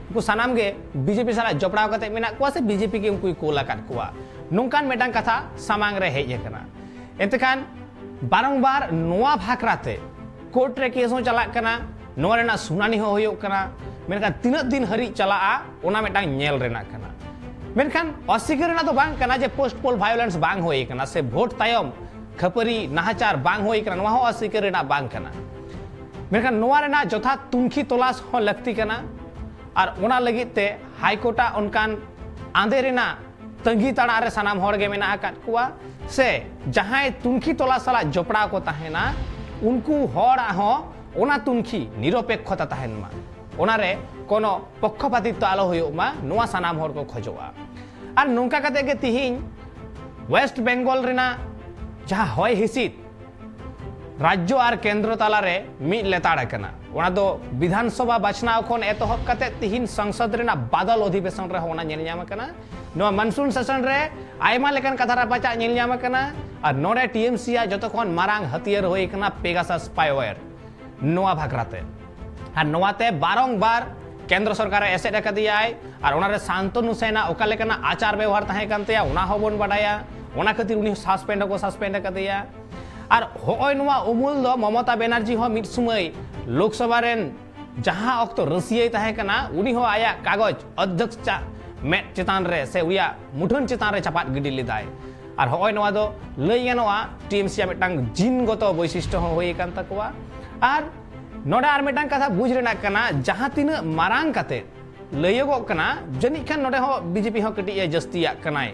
ᱩᱱᱠᱩ ᱥᱟᱱᱟᱢ ᱜᱮ ᱵᱤᱡᱮᱯᱤ ᱥᱟᱞᱟᱜ ᱡᱚᱯᱲᱟᱣ ᱠᱟᱛᱮ ᱢᱮᱱᱟᱜ ᱠᱚᱣᱟ ᱥᱮ ᱵᱤᱡᱮᱯᱤ ᱜᱮ ᱩᱱᱠᱩᱭ ᱠᱳᱞ ᱟᱠᱟᱫ ᱠᱚᱣᱟ, ᱱᱚᱝᱠᱟᱱ ᱢᱤᱫᱴᱟᱝ ᱠᱟᱛᱷᱟ ᱥᱟᱢᱟᱝ ᱨᱮ ᱦᱮᱡ ᱟᱠᱟᱱᱟ᱾ ᱮᱱᱛᱮ ᱠᱷᱟᱱ ᱵᱟᱨᱚᱝᱵᱟᱨ ᱱᱚᱣᱟ ᱵᱷᱟᱠᱨᱟ ᱛᱮ ᱠᱳᱨᱴ ᱨᱮ ᱠᱮᱥ ᱦᱚᱸ ᱪᱟᱞᱟᱜ ᱠᱟᱱᱟ, ᱱᱚᱣᱟ ᱨᱮᱱᱟᱜ ᱥᱩᱱᱟᱱᱤ ᱦᱚᱸ ᱦᱩᱭᱩᱜ ᱠᱟᱱᱟ, ᱢᱮᱱᱠᱷᱟᱱ ᱛᱤᱱᱟᱹᱜ ᱫᱤᱱ ᱦᱟᱹᱨᱤᱡ ᱪᱟᱞᱟᱜᱼᱟ, ᱚᱱᱟ ᱢᱤᱫᱴᱟᱝ ᱧᱮᱞ ᱨᱮᱱᱟᱜ ᱠᱟᱱᱟ᱾ ᱢᱮᱱᱠᱷᱟᱱ ᱚᱥᱤᱠᱟᱹᱨ ᱨᱮᱱᱟᱜ ᱫᱚ ᱵᱟᱝ ᱠᱟᱱᱟ ᱡᱮ ᱯᱳᱥᱴ ᱯᱳᱞ ᱵᱷᱟᱭᱳᱞᱮᱱᱥ ᱵᱟᱝ ᱦᱩᱭ ᱠᱟᱱᱟ ᱥᱮ ᱵᱷᱳᱴ ᱛᱟᱭᱚᱢ ᱠᱷᱟᱹᱯᱟᱹᱨᱤ ᱱᱟᱦᱟᱪᱟᱨ ᱵᱟᱝ ᱦᱩᱭ ᱠᱟᱱᱟ, ᱱᱚᱣᱟ ᱦᱚᱸ ᱚᱥᱤᱠᱟᱹᱨ ᱨᱮᱱᱟᱜ ᱵᱟᱝ ᱠᱟᱱᱟ᱾ ᱢᱮᱱᱠᱷᱟᱱ ᱱᱚᱣᱟ ᱨᱮᱱᱟᱜ ᱡᱚᱛᱷᱟᱛ ᱛᱩᱱᱠᱷᱤ ᱛᱚᱞᱟᱥ ᱦᱚᱸ ᱞᱟᱹᱠᱛᱤ ᱠᱟᱱᱟ᱾ ᱟᱨ ᱚᱱᱟ ᱞᱟᱹᱜᱤᱫ ᱛᱮ ᱦᱟᱭ ᱠᱳᱨᱴ ᱟᱜ ᱚᱱᱠᱟᱱ ᱟᱸᱫᱮ ᱨᱮᱱᱟᱜ ᱛᱟᱺᱜᱤ ᱛᱟᱲᱟᱜ ᱨᱮ ᱥᱟᱱᱟᱢ ᱦᱚᱲ ᱜᱮ ᱢᱮᱱᱟᱜ ᱟᱠᱟᱫ ᱠᱚᱣᱟ, ᱥᱮ ᱡᱟᱦᱟᱸᱭ ᱛᱩᱱᱠᱷᱤ ᱛᱚᱞᱟᱥ ᱥᱟᱞᱟᱜ ᱡᱚᱯᱲᱟᱣ ᱠᱚ ᱛᱟᱦᱮᱱᱟ, ᱩᱱᱠᱩ ᱦᱚᱲᱟᱜ ᱦᱚᱸ ᱚᱱᱟ ᱛᱩᱱᱠᱷᱤ ᱱᱤᱨᱚᱯᱮᱠᱠᱷᱚᱛᱟ ᱛᱟᱦᱮᱱ ᱢᱟ, ᱚᱱᱟᱨᱮ ᱠᱳᱱᱳ ᱯᱚᱠᱠᱷᱚᱯᱟᱛᱤᱛᱛᱚ ᱟᱞᱚ ᱦᱩᱭᱩᱜ ᱢᱟ, ᱱᱚᱣᱟ ᱥᱟᱱᱟᱢ ᱦᱚᱲ ᱠᱚ ᱠᱷᱚᱡᱚᱜᱼᱟ᱾ ᱟᱨ ᱱᱚᱝᱠᱟ ᱠᱟᱛᱮ ᱜᱮ ᱛᱤᱦᱤᱧ ᱳᱭᱮᱥᱴ ᱵᱮᱝᱜᱚᱞ ᱨᱮᱱᱟᱜ ᱡᱟᱦᱟᱸ ᱦᱚᱭ ᱦᱤᱸᱥᱤᱫ ᱨᱟᱡᱽᱡᱚ ᱟᱨ ᱠᱮᱱᱫᱨᱚ ᱛᱟᱞᱟᱨᱮ ᱢᱤᱫ ᱞᱮᱛᱟᱲ ᱟᱠᱟᱱᱟ, ᱚᱱᱟ ᱫᱚ ᱵᱤᱫᱷᱟᱱ ᱥᱚᱵᱷᱟ ᱵᱟᱪᱷᱱᱟᱣ ᱠᱷᱚᱱ ᱮᱛᱚᱦᱚᱵ ᱠᱟᱛᱮ ᱛᱤᱦᱤᱧ ᱥᱚᱝᱥᱚᱫ ᱨᱮᱱᱟᱜ ᱵᱟᱫᱚᱞ ᱚᱫᱷᱤᱵᱮᱥᱚᱱ ᱨᱮᱦᱚᱸ ᱚᱱᱟ ᱧᱮᱞ ᱧᱟᱢ ᱟᱠᱟᱱᱟ᱾ ᱱᱚᱣᱟ ᱢᱟᱱᱥᱩᱱ ᱥᱮᱥᱚᱱ ᱨᱮ ᱟᱭᱢᱟ ᱞᱮᱠᱟᱱ ᱠᱟᱛᱷᱟ ᱨᱟᱯᱟᱪᱟᱜ ᱧᱮᱞ ᱧᱟᱢ ᱟᱠᱟᱱᱟ᱾ ᱟᱨ ᱱᱚᱰᱮ ᱴᱤ ᱮᱢ ᱥᱤ ᱟᱜ ᱡᱚᱛᱚ ᱠᱷᱚᱱ ᱢᱟᱨᱟᱝ ᱦᱟᱹᱛᱭᱟᱹᱨ ᱦᱩᱭ ᱟᱠᱟᱱᱟ ᱯᱮᱜᱟᱥᱟᱥ ᱥᱯᱟᱭᱣᱮᱭᱟᱨ᱾ ᱱᱚᱣᱟ ᱵᱷᱟᱠᱨᱟᱛᱮ ᱟᱨ ᱱᱚᱣᱟᱛᱮ ᱵᱟᱨᱚᱝᱵᱟᱨ ᱠᱮᱱᱫᱨᱚ ᱥᱚᱨᱠᱟᱨᱮ ᱮᱥᱮᱫ ᱟᱠᱟᱫᱮᱭᱟᱭ᱾ ᱟᱨ ᱚᱱᱟᱨᱮ ᱥᱟᱱᱛᱚᱱᱩ ᱥᱮᱱᱟᱜ ᱚᱠᱟ ᱞᱮᱠᱟᱱᱟᱜ ᱟᱪᱟᱨ ᱵᱮᱣᱦᱟᱨ ᱛᱟᱦᱮᱸ ᱠᱟᱱ ᱛᱟᱭᱟ, ᱚᱱᱟ ᱦᱚᱸᱵᱚᱱ ᱵᱟᱰᱟᱭᱟ᱾ ᱚᱱᱟ ᱠᱷᱟᱹᱛᱤᱨ ᱩᱱᱤ ᱥᱟᱥᱯᱮᱱᱰ ᱦᱚᱸᱠᱚ ᱥᱟᱥᱯᱮᱱᱰ ᱟᱠᱟᱫᱮᱭᱟ᱾ ᱟᱨ ᱦᱚᱸᱜᱼᱚᱭ ᱱᱚᱣᱟ ᱩᱢᱩᱞ ᱫᱚ ᱢᱚᱢᱚᱛᱟ ᱵᱮᱱᱟᱨᱡᱤ ᱦᱚᱸ ᱢᱤᱫ ᱥᱩᱢᱟᱹᱭ ᱞᱳᱠᱥᱚᱵᱷᱟ ᱨᱮᱱ ᱡᱟᱦᱟᱸ ᱚᱠᱛᱚ ᱨᱟᱹᱥᱤᱭᱟᱹᱭ ᱛᱟᱦᱮᱸ ᱠᱟᱱᱟ, ᱩᱱᱤ ᱦᱚᱸ ᱟᱭᱟᱜ ᱠᱟᱜᱚᱡᱽ ᱚᱫᱽᱫᱷᱚᱠ ᱪᱟ-, ᱢᱮᱫ ᱪᱮᱛᱟᱱ ᱨᱮ ᱥᱮ ᱩᱱᱤᱭᱟᱜ ᱢᱩᱴᱷᱟᱹᱱ ᱪᱮᱛᱟᱱ ᱨᱮ ᱪᱟᱯᱟᱫ ᱜᱤᱰᱤ ᱞᱮᱫᱟᱭ᱾ ᱟᱨ ᱦᱚᱸᱜᱼᱚᱭ ᱱᱚᱣᱟ ᱫᱚ ᱞᱟᱹᱭ ᱜᱟᱱᱚᱜᱼᱟ, ᱴᱤ ᱮᱢ ᱥᱤ ᱟᱜ ᱢᱤᱫᱴᱟᱝ ᱡᱤᱱᱜᱚᱛᱚ ᱵᱳᱭᱥᱤᱥᱴᱚ ᱦᱚᱸ ᱦᱩᱭ ᱟᱠᱟᱱ ᱛᱟᱠᱚᱣᱟ᱾ ᱟᱨ ᱱᱚᱰᱮ ᱟᱨ ᱢᱤᱫᱴᱟᱝ ᱠᱟᱛᱷᱟ ᱵᱩᱡᱽ ᱨᱮᱱᱟᱜ ᱠᱟᱱᱟ, ᱡᱟᱦᱟᱸ ᱛᱤᱱᱟᱹᱜ ᱢᱟᱨᱟᱝ ᱠᱟᱛᱮ ᱞᱟᱹᱭᱚᱜᱚᱜ ᱠᱟᱱᱟ, ᱡᱟᱹᱱᱤᱡ ᱠᱷᱟᱱ ᱱᱚᱰᱮ ᱦᱚᱸ ᱵᱤ ᱡᱮ ᱯᱤ ᱦᱚᱸ ᱠᱟᱹᱴᱤᱡ ᱮ ᱡᱟᱹᱥᱛᱤᱭᱟᱜ ᱠᱟᱱᱟᱭ᱾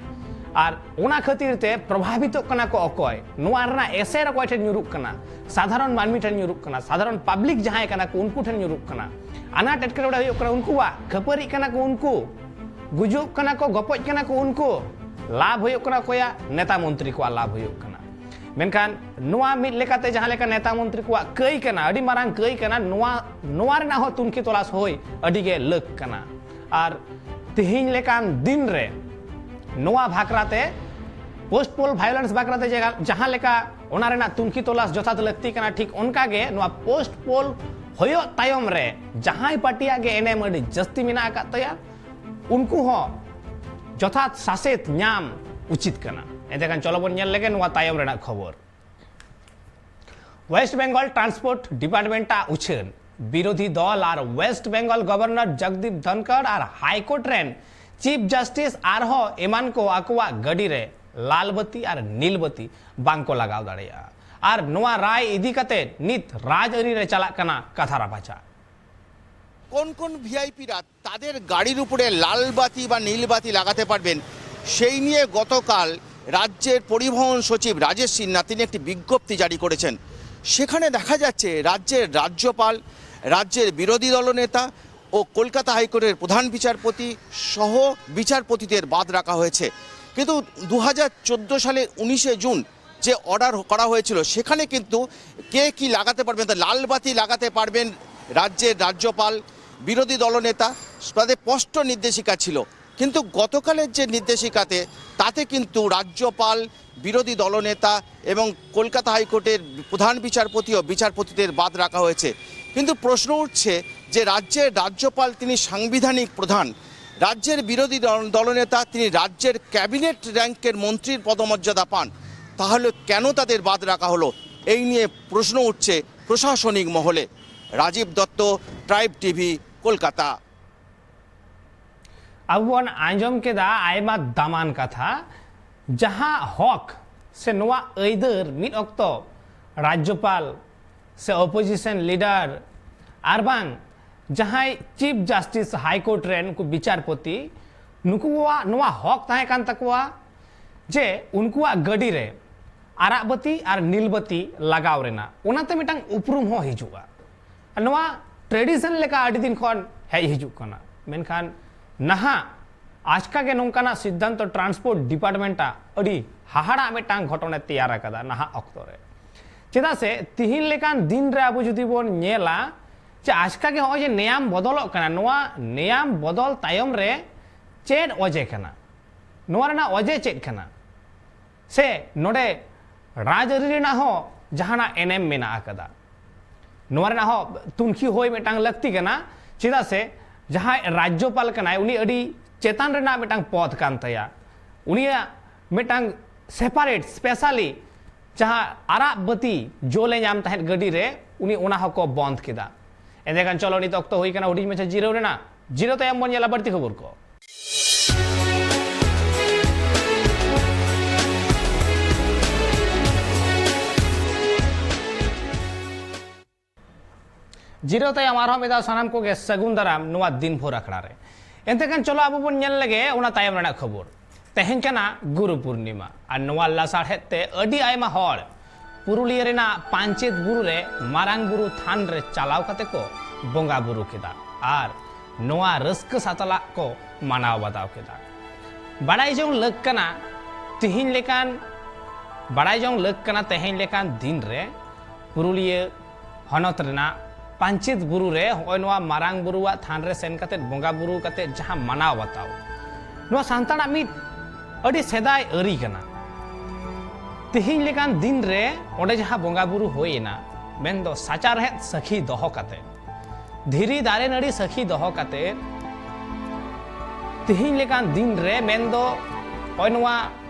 ᱟᱨ ᱚᱱᱟ ᱠᱷᱟᱹᱛᱤᱨ ᱛᱮ ᱯᱨᱚᱵᱷᱟᱵᱤᱛᱚᱜ ᱠᱟᱱᱟ ᱠᱚ ᱚᱠᱚᱭ? ᱱᱚᱣᱟ ᱨᱮᱱᱟᱜ ᱮᱥᱮᱨ ᱚᱠᱚᱭ ᱴᱷᱮᱱ ᱧᱩᱨᱩᱜ ᱠᱟᱱᱟ? ᱥᱟᱫᱷᱟᱨᱚᱱ ᱢᱟᱹᱱᱢᱤ ᱴᱷᱮᱱ ᱧᱩᱨᱩᱜ ᱠᱟᱱᱟ, ᱥᱟᱫᱷᱟᱨᱚᱱ ᱯᱟᱵᱽᱞᱤᱠ ᱡᱟᱦᱟᱸᱭ ᱠᱟᱱᱟ ᱠᱚ, ᱩᱱᱠᱩ ᱴᱷᱮᱱ ᱧᱩᱨᱩᱜ ᱠᱟᱱᱟ᱾ ᱟᱱᱟᱴ ᱮᱴᱠᱮᱴᱚᱬᱮ ᱦᱩᱭᱩᱜ ᱠᱟᱱᱟ ᱩᱱᱠᱩᱣᱟᱜ, ᱠᱷᱟᱹᱯᱟᱹᱨᱤᱜ ᱠᱟᱱᱟ ᱠᱚ ᱩᱱᱠᱩ, ᱜᱩᱡᱩᱜ ᱠᱟᱱᱟ ᱠᱚ, ᱜᱚᱯᱚᱡ ᱠᱟᱱᱟ ᱠᱚ ᱩᱱᱠᱩ᱾ ᱞᱟᱵᱷ ᱦᱩᱭᱩᱜ ᱠᱟᱱᱟ ᱚᱠᱚᱭᱟᱜ? ᱱᱮᱛᱟ ᱢᱚᱱᱛᱨᱤ ᱠᱚᱣᱟᱜ ᱞᱟᱵᱷ ᱦᱩᱭᱩᱜ ᱠᱟᱱᱟ᱾ ᱢᱮᱱᱠᱷᱟᱱ ᱱᱚᱣᱟ ᱢᱤᱫ ᱞᱮᱠᱟᱛᱮ ᱡᱟᱦᱟᱸ ᱞᱮᱠᱟ ᱱᱮᱛᱟ ᱢᱚᱱᱛᱨᱤ ᱠᱚᱣᱟᱜ ᱠᱟᱹᱭ ᱠᱟᱱᱟ, ᱟᱹᱰᱤ ᱢᱟᱨᱟᱝ ᱠᱟᱹᱭ ᱠᱟᱱᱟ, ᱱᱚᱣᱟ, ᱱᱚᱣᱟ ᱨᱮᱱᱟᱜ ᱦᱚᱸ ᱛᱩᱱᱠᱷᱤ ᱛᱚᱞᱟᱥ ᱦᱩᱭ ᱟᱹᱰᱤ ᱜᱮ ᱞᱟᱹᱠ ᱠᱟᱱᱟ᱾ ᱟᱨ ᱛᱮᱦᱮᱧ ᱞᱮᱠᱟᱱ ᱫᱤᱱ ᱨᱮ ᱱᱚᱣᱟ ᱵᱷᱟᱠᱨᱟ ᱛᱮ ᱯᱳᱥᱴ ᱯᱳᱞ ᱵᱷᱟᱭᱳᱞᱮᱱᱥ ᱵᱷᱟᱠᱨᱟ ᱛᱮ ᱡᱟᱦᱟᱸ, ᱡᱟᱦᱟᱸ ᱞᱮᱠᱟ ᱚᱱᱟ ᱨᱮᱱᱟᱜ ᱛᱩᱱᱠᱷᱤ ᱛᱚᱞᱟᱥ ᱡᱚᱛᱷᱟᱛ ᱞᱟᱹᱠᱛᱤ ᱠᱟᱱᱟ, ᱴᱷᱤᱠ ᱚᱱᱠᱟ ᱜᱮ ᱱᱚᱣᱟ ᱯᱳᱥᱴ ᱯᱳᱞ ᱦᱩᱭᱩᱜ ᱛᱟᱭᱚᱢ ᱨᱮ ᱡᱟᱦᱟᱸᱭ ᱯᱟᱨᱴᱤᱭᱟᱜ ᱜᱮ ᱮᱱᱮᱢ ᱟᱹᱰᱤ ᱡᱟᱹᱥᱛᱤ ᱢᱮᱱᱟᱜ ᱟᱠᱟᱫ ᱛᱟᱭᱟ, ᱩᱱᱠᱩ ᱦᱚᱸ ᱡᱚᱛᱷᱟᱛ ᱥᱟᱥᱮᱛ ᱧᱟᱢ ᱩᱪᱤᱛ ᱠᱟᱱᱟ᱾ ᱮᱱᱛᱮ ᱠᱷᱟᱱ ᱪᱚᱞᱚ ᱵᱚᱱ ᱧᱮᱞ ᱞᱮᱜᱮ ᱱᱚᱣᱟ ᱛᱟᱭᱚᱢ ᱨᱮᱱᱟᱜ ᱠᱷᱚᱵᱚᱨ᱾ West Bengal Transport Department ᱟᱜ ᱩᱪᱷᱟᱹᱱ, ᱵᱤᱨᱳᱫᱷᱤ ᱫᱚᱞ ᱟᱨ ᱳᱭᱮᱥᱴ ᱵᱮᱝᱜᱚᱞ ᱜᱚᱵᱷᱚᱨᱱᱚᱨ ᱡᱚᱜᱽᱫᱤᱯ ᱫᱷᱚᱱᱠᱚᱲ ᱟᱨ ᱦᱟᱭ ᱠᱳᱨᱴ ᱨᱮᱱ ᱪᱤᱯ ᱡᱟᱥᱴᱤᱥ ᱟᱨᱦᱚᱸ ᱮᱢᱟᱱ ᱠᱚ ᱟᱠᱚᱣᱟᱜ ᱜᱟᱹᱰᱤ ᱨᱮ ᱞᱟᱞ ᱵᱟᱹᱛᱤ ᱟᱨ ᱱᱤᱞ ᱵᱟᱹᱛᱤ ᱵᱟᱝ ᱠᱚ ᱞᱟᱜᱟᱣ ᱫᱟᱲᱮᱭᱟᱜᱼᱟ᱾ ᱟᱨ ᱱᱚᱣᱟ ᱨᱟᱭ ᱤᱫᱤ ᱠᱟᱛᱮ ᱱᱤᱛ ᱨᱟᱡᱽᱟᱹᱨᱤ ᱨᱮ ᱪᱟᱞᱟᱜ ᱠᱟᱱᱟ ᱠᱟᱛᱷᱟ ᱨᱟᱯᱟᱪᱟᱜ᱾ কোন কোন ভি আই পিরা তাদের গাড়ির উপরে লাল বাতি বা নীল বাতি লাগাতে পারবেন, সেই নিয়ে গতকাল রাজ্যের পরিবহন সচিব রাজেশ সিনহা তিনি একটি বিজ্ঞপ্তি জারি করেছেন। সেখানে দেখা যাচ্ছে রাজ্যের রাজ্যপাল, রাজ্যের বিরোধী দলনেতা ও কলকাতা হাইকোর্টের প্রধান বিচারপতি সহ বিচারপতিদের বাদ রাখা হয়েছে। কিন্তু দু হাজার চোদ্দো সালের উনিশে জুন যে অর্ডার করা হয়েছিল, সেখানে কিন্তু কে কি লাগাতে পারবেন, তা লালবাতি লাগাতে পারবেন রাজ্যের রাজ্যপাল, বিরোধী দলনেতা, তাদের স্পষ্ট নির্দেশিকা ছিল। কিন্তু গতকালের যে নির্দেশিকাতে, তাতে কিন্তু রাজ্যপাল, বিরোধী দলনেতা এবং কলকাতা হাইকোর্টের প্রধান বিচারপতি ও বিচারপতিদের বাদ রাখা হয়েছে। কিন্তু প্রশ্ন উঠছে যে রাজ্যের রাজ্যপাল, তিনি সাংবিধানিক প্রধান, রাজ্যের বিরোধী দল- দলনেতা, তিনি রাজ্যের ক্যাবিনেট র্যাঙ্কের মন্ত্রীর পদমর্যাদা পান, তাহলে কেন তাদের বাদ রাখা হলো? এই নিয়ে প্রশ্ন উঠছে প্রশাসনিক মহলে। Rajib Dutta, tribe TV, Kolkata. ᱟᱵᱚ ᱵᱚᱱ ᱟᱸᱡᱚᱢ ᱠᱮᱫᱟ ᱟᱭᱢᱟ ᱫᱟᱢᱟᱱ ᱠᱟᱛᱷᱟ, ᱡᱟᱦᱟᱸ ᱦᱚᱠ ᱥᱮ ᱱᱚᱣᱟ ᱟᱹᱭᱫᱟᱹᱨ ᱢᱤᱫ ᱚᱠᱛᱚ ᱨᱟᱡᱽᱡᱚᱯᱟᱞ ᱥᱮ ᱚᱯᱳᱡᱤᱥᱚᱱ ᱞᱤᱰᱟᱨ ᱟᱨ ᱵᱟᱝ ᱡᱟᱦᱟᱸᱭ ᱪᱤᱯ ᱡᱟᱥᱴᱤᱥ ᱦᱟᱭ ᱠᱳᱨᱴ ᱨᱮᱱ ᱱᱩᱠᱩ ᱵᱤᱪᱟᱨᱯᱚᱛᱤ, ᱱᱩᱠᱩᱣᱟᱜ ᱱᱚᱣᱟ ᱦᱚᱠ ᱛᱟᱦᱮᱸ ᱠᱟᱱ ᱛᱟᱠᱚᱣᱟ ᱡᱮ ᱩᱱᱠᱩᱣᱟᱜ ᱜᱟᱹᱰᱤ ᱨᱮ ᱟᱨᱟᱜ ᱵᱟᱹᱛᱤ ᱟᱨ ᱱᱤᱞ ᱵᱟᱹᱛᱤ ᱞᱟᱜᱟᱣ ᱨᱮᱱᱟᱜ, ᱚᱱᱟᱛᱮ ᱢᱤᱫᱴᱟᱝ ᱩᱯᱨᱩᱢ ᱦᱚᱸ ᱦᱤᱡᱩᱜᱼᱟ᱾ ᱟᱨ ᱱᱚᱣᱟ ᱴᱨᱮᱰᱤᱥᱚᱱ ᱞᱮᱠᱟ ᱟᱹᱰᱤ ᱫᱤᱱ ᱠᱷᱚᱱ ᱦᱮᱡ ᱦᱤᱡᱩᱜ ᱠᱟᱱᱟ, ᱢᱮᱱᱠᱷᱟᱱ ᱱᱟᱦᱟᱜ ᱟᱪᱠᱟ ᱜᱮ ᱱᱚᱝᱠᱟᱱᱟᱜ ᱥᱤᱫᱽᱫᱷᱟᱱᱛᱚ ᱴᱨᱟᱱᱥᱯᱳᱨᱴ ᱰᱤᱯᱟᱨᱴᱢᱮᱱᱴᱟᱜ ᱟᱹᱰᱤ ᱦᱟᱦᱟᱲᱟᱜ ᱢᱤᱫᱴᱟᱝ ᱜᱷᱚᱴᱚᱱᱮ ᱛᱮᱭᱟᱨ ᱟᱠᱟᱫᱟ ᱱᱟᱦᱟᱜ ᱚᱠᱛᱚ ᱨᱮ᱾ ᱪᱮᱫᱟᱜ ᱥᱮ ᱛᱤᱦᱤᱧ ᱞᱮᱠᱟᱱ ᱫᱤᱱ ᱨᱮ ᱟᱵᱚ ᱡᱩᱫᱤ ᱵᱚᱱ ᱧᱮᱞᱟ ᱡᱮ ᱟᱪᱠᱟ ᱜᱮ ᱱᱚᱜᱼᱚᱭ ᱡᱮ ᱱᱮᱭᱟᱢ ᱵᱚᱫᱚᱞᱚᱜ ᱠᱟᱱᱟ, ᱱᱚᱣᱟ ᱱᱮᱭᱟᱢ ᱵᱚᱫᱚᱞ ᱛᱟᱭᱚᱢ ᱨᱮ ᱪᱮᱫ ᱚᱡᱮ ᱠᱟᱱᱟ, ᱱᱚᱣᱟ ᱨᱮᱱᱟᱜ ᱚᱡᱮ ᱪᱮᱫ ᱠᱟᱱᱟ? ᱥᱮ ᱱᱚᱰᱮ ᱨᱟᱡᱽᱟᱹᱨᱤ ᱨᱮᱱᱟᱜ ᱦᱚᱸ ᱡᱟᱦᱟᱱᱟᱜ ᱮᱱᱮᱢ ᱢᱮᱱᱟᱜ ᱟᱠᱟᱫᱟ? ᱱᱚᱣᱟ ᱨᱮᱱᱟᱜ ᱦᱚᱸ ᱛᱩᱱᱠᱷᱤ ᱦᱩᱭ ᱢᱤᱫᱴᱟᱝ ᱞᱟᱹᱠᱛᱤ ᱠᱟᱱᱟ᱾ ᱪᱮᱫᱟᱜ ᱥᱮ ᱡᱟᱦᱟᱸᱭ ᱨᱟᱡᱽᱡᱚᱯᱟᱞ ᱠᱟᱱᱟᱭ, ᱩᱱᱤ ᱟᱹᱰᱤ ᱪᱮᱛᱟᱱ ᱨᱮᱱᱟᱜ ᱢᱤᱫᱴᱟᱝ ᱯᱚᱫᱽ ᱠᱟᱱ ᱛᱟᱭᱟ᱾ ᱩᱱᱤᱭᱟᱜ ᱢᱤᱫᱴᱟᱝ ᱥᱮᱯᱟᱨᱮᱴ, ᱥᱯᱮᱥᱟᱞᱤ ᱡᱟᱦᱟᱸ ᱟᱨᱟᱜ ᱵᱟᱹᱛᱤ ᱡᱳᱞᱮ ᱧᱟᱢ ᱛᱟᱦᱮᱸᱫ ᱜᱟᱹᱰᱤ ᱨᱮ, ᱩᱱᱤ ᱚᱱᱟ ᱦᱚᱸᱠᱚ ᱵᱚᱱᱫᱷ ᱠᱮᱫᱟ᱾ ᱮᱸᱰᱮᱠᱷᱟᱱ ᱪᱚᱞᱚ, ᱱᱤᱛ ᱚᱠᱛᱚ ᱦᱩᱭ ᱠᱟᱱᱟ ᱦᱩᱰᱤᱧ ᱢᱟᱪᱷᱟ ᱡᱤᱨᱟᱹᱣ ᱨᱮᱱᱟᱜ᱾ ᱡᱤᱨᱟᱹᱣ ᱛᱟᱭᱚᱢ ᱵᱚᱱ ᱧᱮᱞᱟ ᱵᱟᱹᱲᱛᱤ ᱠᱷᱚᱵᱚᱨ ᱠᱚ᱾ ᱡᱤᱨᱟᱹᱣ ᱛᱟᱭᱚᱢ ᱟᱨᱦᱚᱸ ᱢᱤᱫ ᱫᱷᱟᱣ ᱥᱟᱱᱟᱢ ᱠᱚᱜᱮ ᱥᱟᱹᱜᱩᱱ ᱫᱟᱨᱟᱢ ᱱᱚᱣᱟ ᱫᱤᱱ ᱵᱷᱳᱨ ᱟᱠᱷᱲᱟ ᱨᱮ᱾ ᱮᱱᱛᱮ ᱠᱷᱟᱱ ᱪᱚᱞᱚ ᱟᱵᱚ ᱵᱚᱱ ᱧᱮᱞ ᱞᱮᱜᱮ ᱚᱱᱟ ᱛᱟᱭᱚᱢ ᱨᱮᱱᱟᱜ ᱠᱷᱚᱵᱚᱨ᱾ ᱛᱮᱦᱮᱧ ᱠᱟᱱᱟ ᱜᱩᱨᱩ ᱯᱩᱨᱱᱤᱢᱟ, ᱟᱨ ᱱᱚᱣᱟ ᱞᱟᱥᱟᱲᱦᱮᱫ ᱛᱮ ᱟᱹᱰᱤ ᱟᱭᱢᱟ ᱦᱚᱲ ᱯᱩᱨᱩᱞᱤᱭᱟᱹ ᱨᱮᱱᱟᱜ ᱯᱟᱧᱪᱮᱛ ᱵᱩᱨᱩ ᱨᱮ ᱢᱟᱨᱟᱝ ᱵᱩᱨᱩ ᱛᱷᱟᱱ ᱨᱮ ᱪᱟᱞᱟᱣ ᱠᱟᱛᱮ ᱠᱚ ᱵᱚᱸᱜᱟ ᱵᱩᱨᱩ ᱠᱮᱫᱟ ᱟᱨ ᱱᱚᱣᱟ ᱨᱟᱹᱥᱠᱟᱹ ᱥᱟᱛᱞᱟᱜ ᱠᱚ ᱢᱟᱱᱟᱣ ᱵᱟᱛᱟᱣ ᱠᱮᱫᱟ᱾ ᱵᱟᱲᱟᱭ ᱡᱚᱝ ᱞᱟᱹᱠ ᱠᱟᱱᱟ, ᱛᱮᱦᱮᱧ ᱞᱮᱠᱟᱱ ᱵᱟᱲᱟᱭ ᱡᱚᱝ ᱞᱟᱹᱠ ᱠᱟᱱᱟ ᱛᱮᱦᱮᱧ ᱞᱮᱠᱟᱱ ᱫᱤᱱ ᱨᱮ ᱯᱩᱨᱩᱞᱤᱭᱟᱹ ᱦᱚᱱᱚᱛ ᱨᱮᱱᱟᱜ ᱯᱟᱧᱪᱮᱛ ᱵᱩᱨᱩ ᱨᱮ ᱦᱚᱸᱜᱼᱚᱭ ᱱᱚᱣᱟ ᱢᱟᱨᱟᱝ ᱵᱩᱨᱩᱣᱟᱜ ᱛᱷᱟᱱ ᱨᱮ ᱥᱮᱱ ᱠᱟᱛᱮᱫ ᱵᱚᱸᱜᱟ ᱵᱩᱨᱩ ᱠᱟᱛᱮᱫ ᱡᱟᱦᱟᱸ ᱢᱟᱱᱟᱣ ᱵᱟᱛᱟᱣ, ᱱᱚᱣᱟ ᱥᱟᱱᱛᱟᱲᱟᱜ ᱢᱤᱫ ᱟᱹᱰᱤ ᱥᱮᱫᱟᱭ ᱟᱹᱨᱤ ᱠᱟᱱᱟ᱾ ᱛᱮᱦᱮᱧ ᱞᱮᱠᱟᱱ ᱫᱤᱱ ᱨᱮ ᱚᱸᱰᱮ ᱡᱟᱦᱟᱸ ᱵᱚᱸᱜᱟ ᱵᱩᱨᱩ ᱦᱩᱭ ᱮᱱᱟ, ᱢᱮᱱᱫᱚ ᱥᱟᱪᱟᱨᱦᱮᱫ ᱥᱟᱹᱠᱷᱤ ᱫᱚᱦᱚ ᱠᱟᱛᱮᱫ, ᱫᱷᱤᱨᱤ ᱫᱟᱨᱮ ᱱᱟᱹᱲᱤ ᱥᱟᱹᱠᱷᱤ ᱫᱚᱦᱚ ᱠᱟᱛᱮᱫ, ᱛᱮᱦᱮᱧ ᱞᱮᱠᱟᱱ ᱫᱤᱱ ᱨᱮ, ᱢᱮᱱᱫᱚ ᱱᱚᱜᱼᱚᱭ ᱱᱚᱣᱟ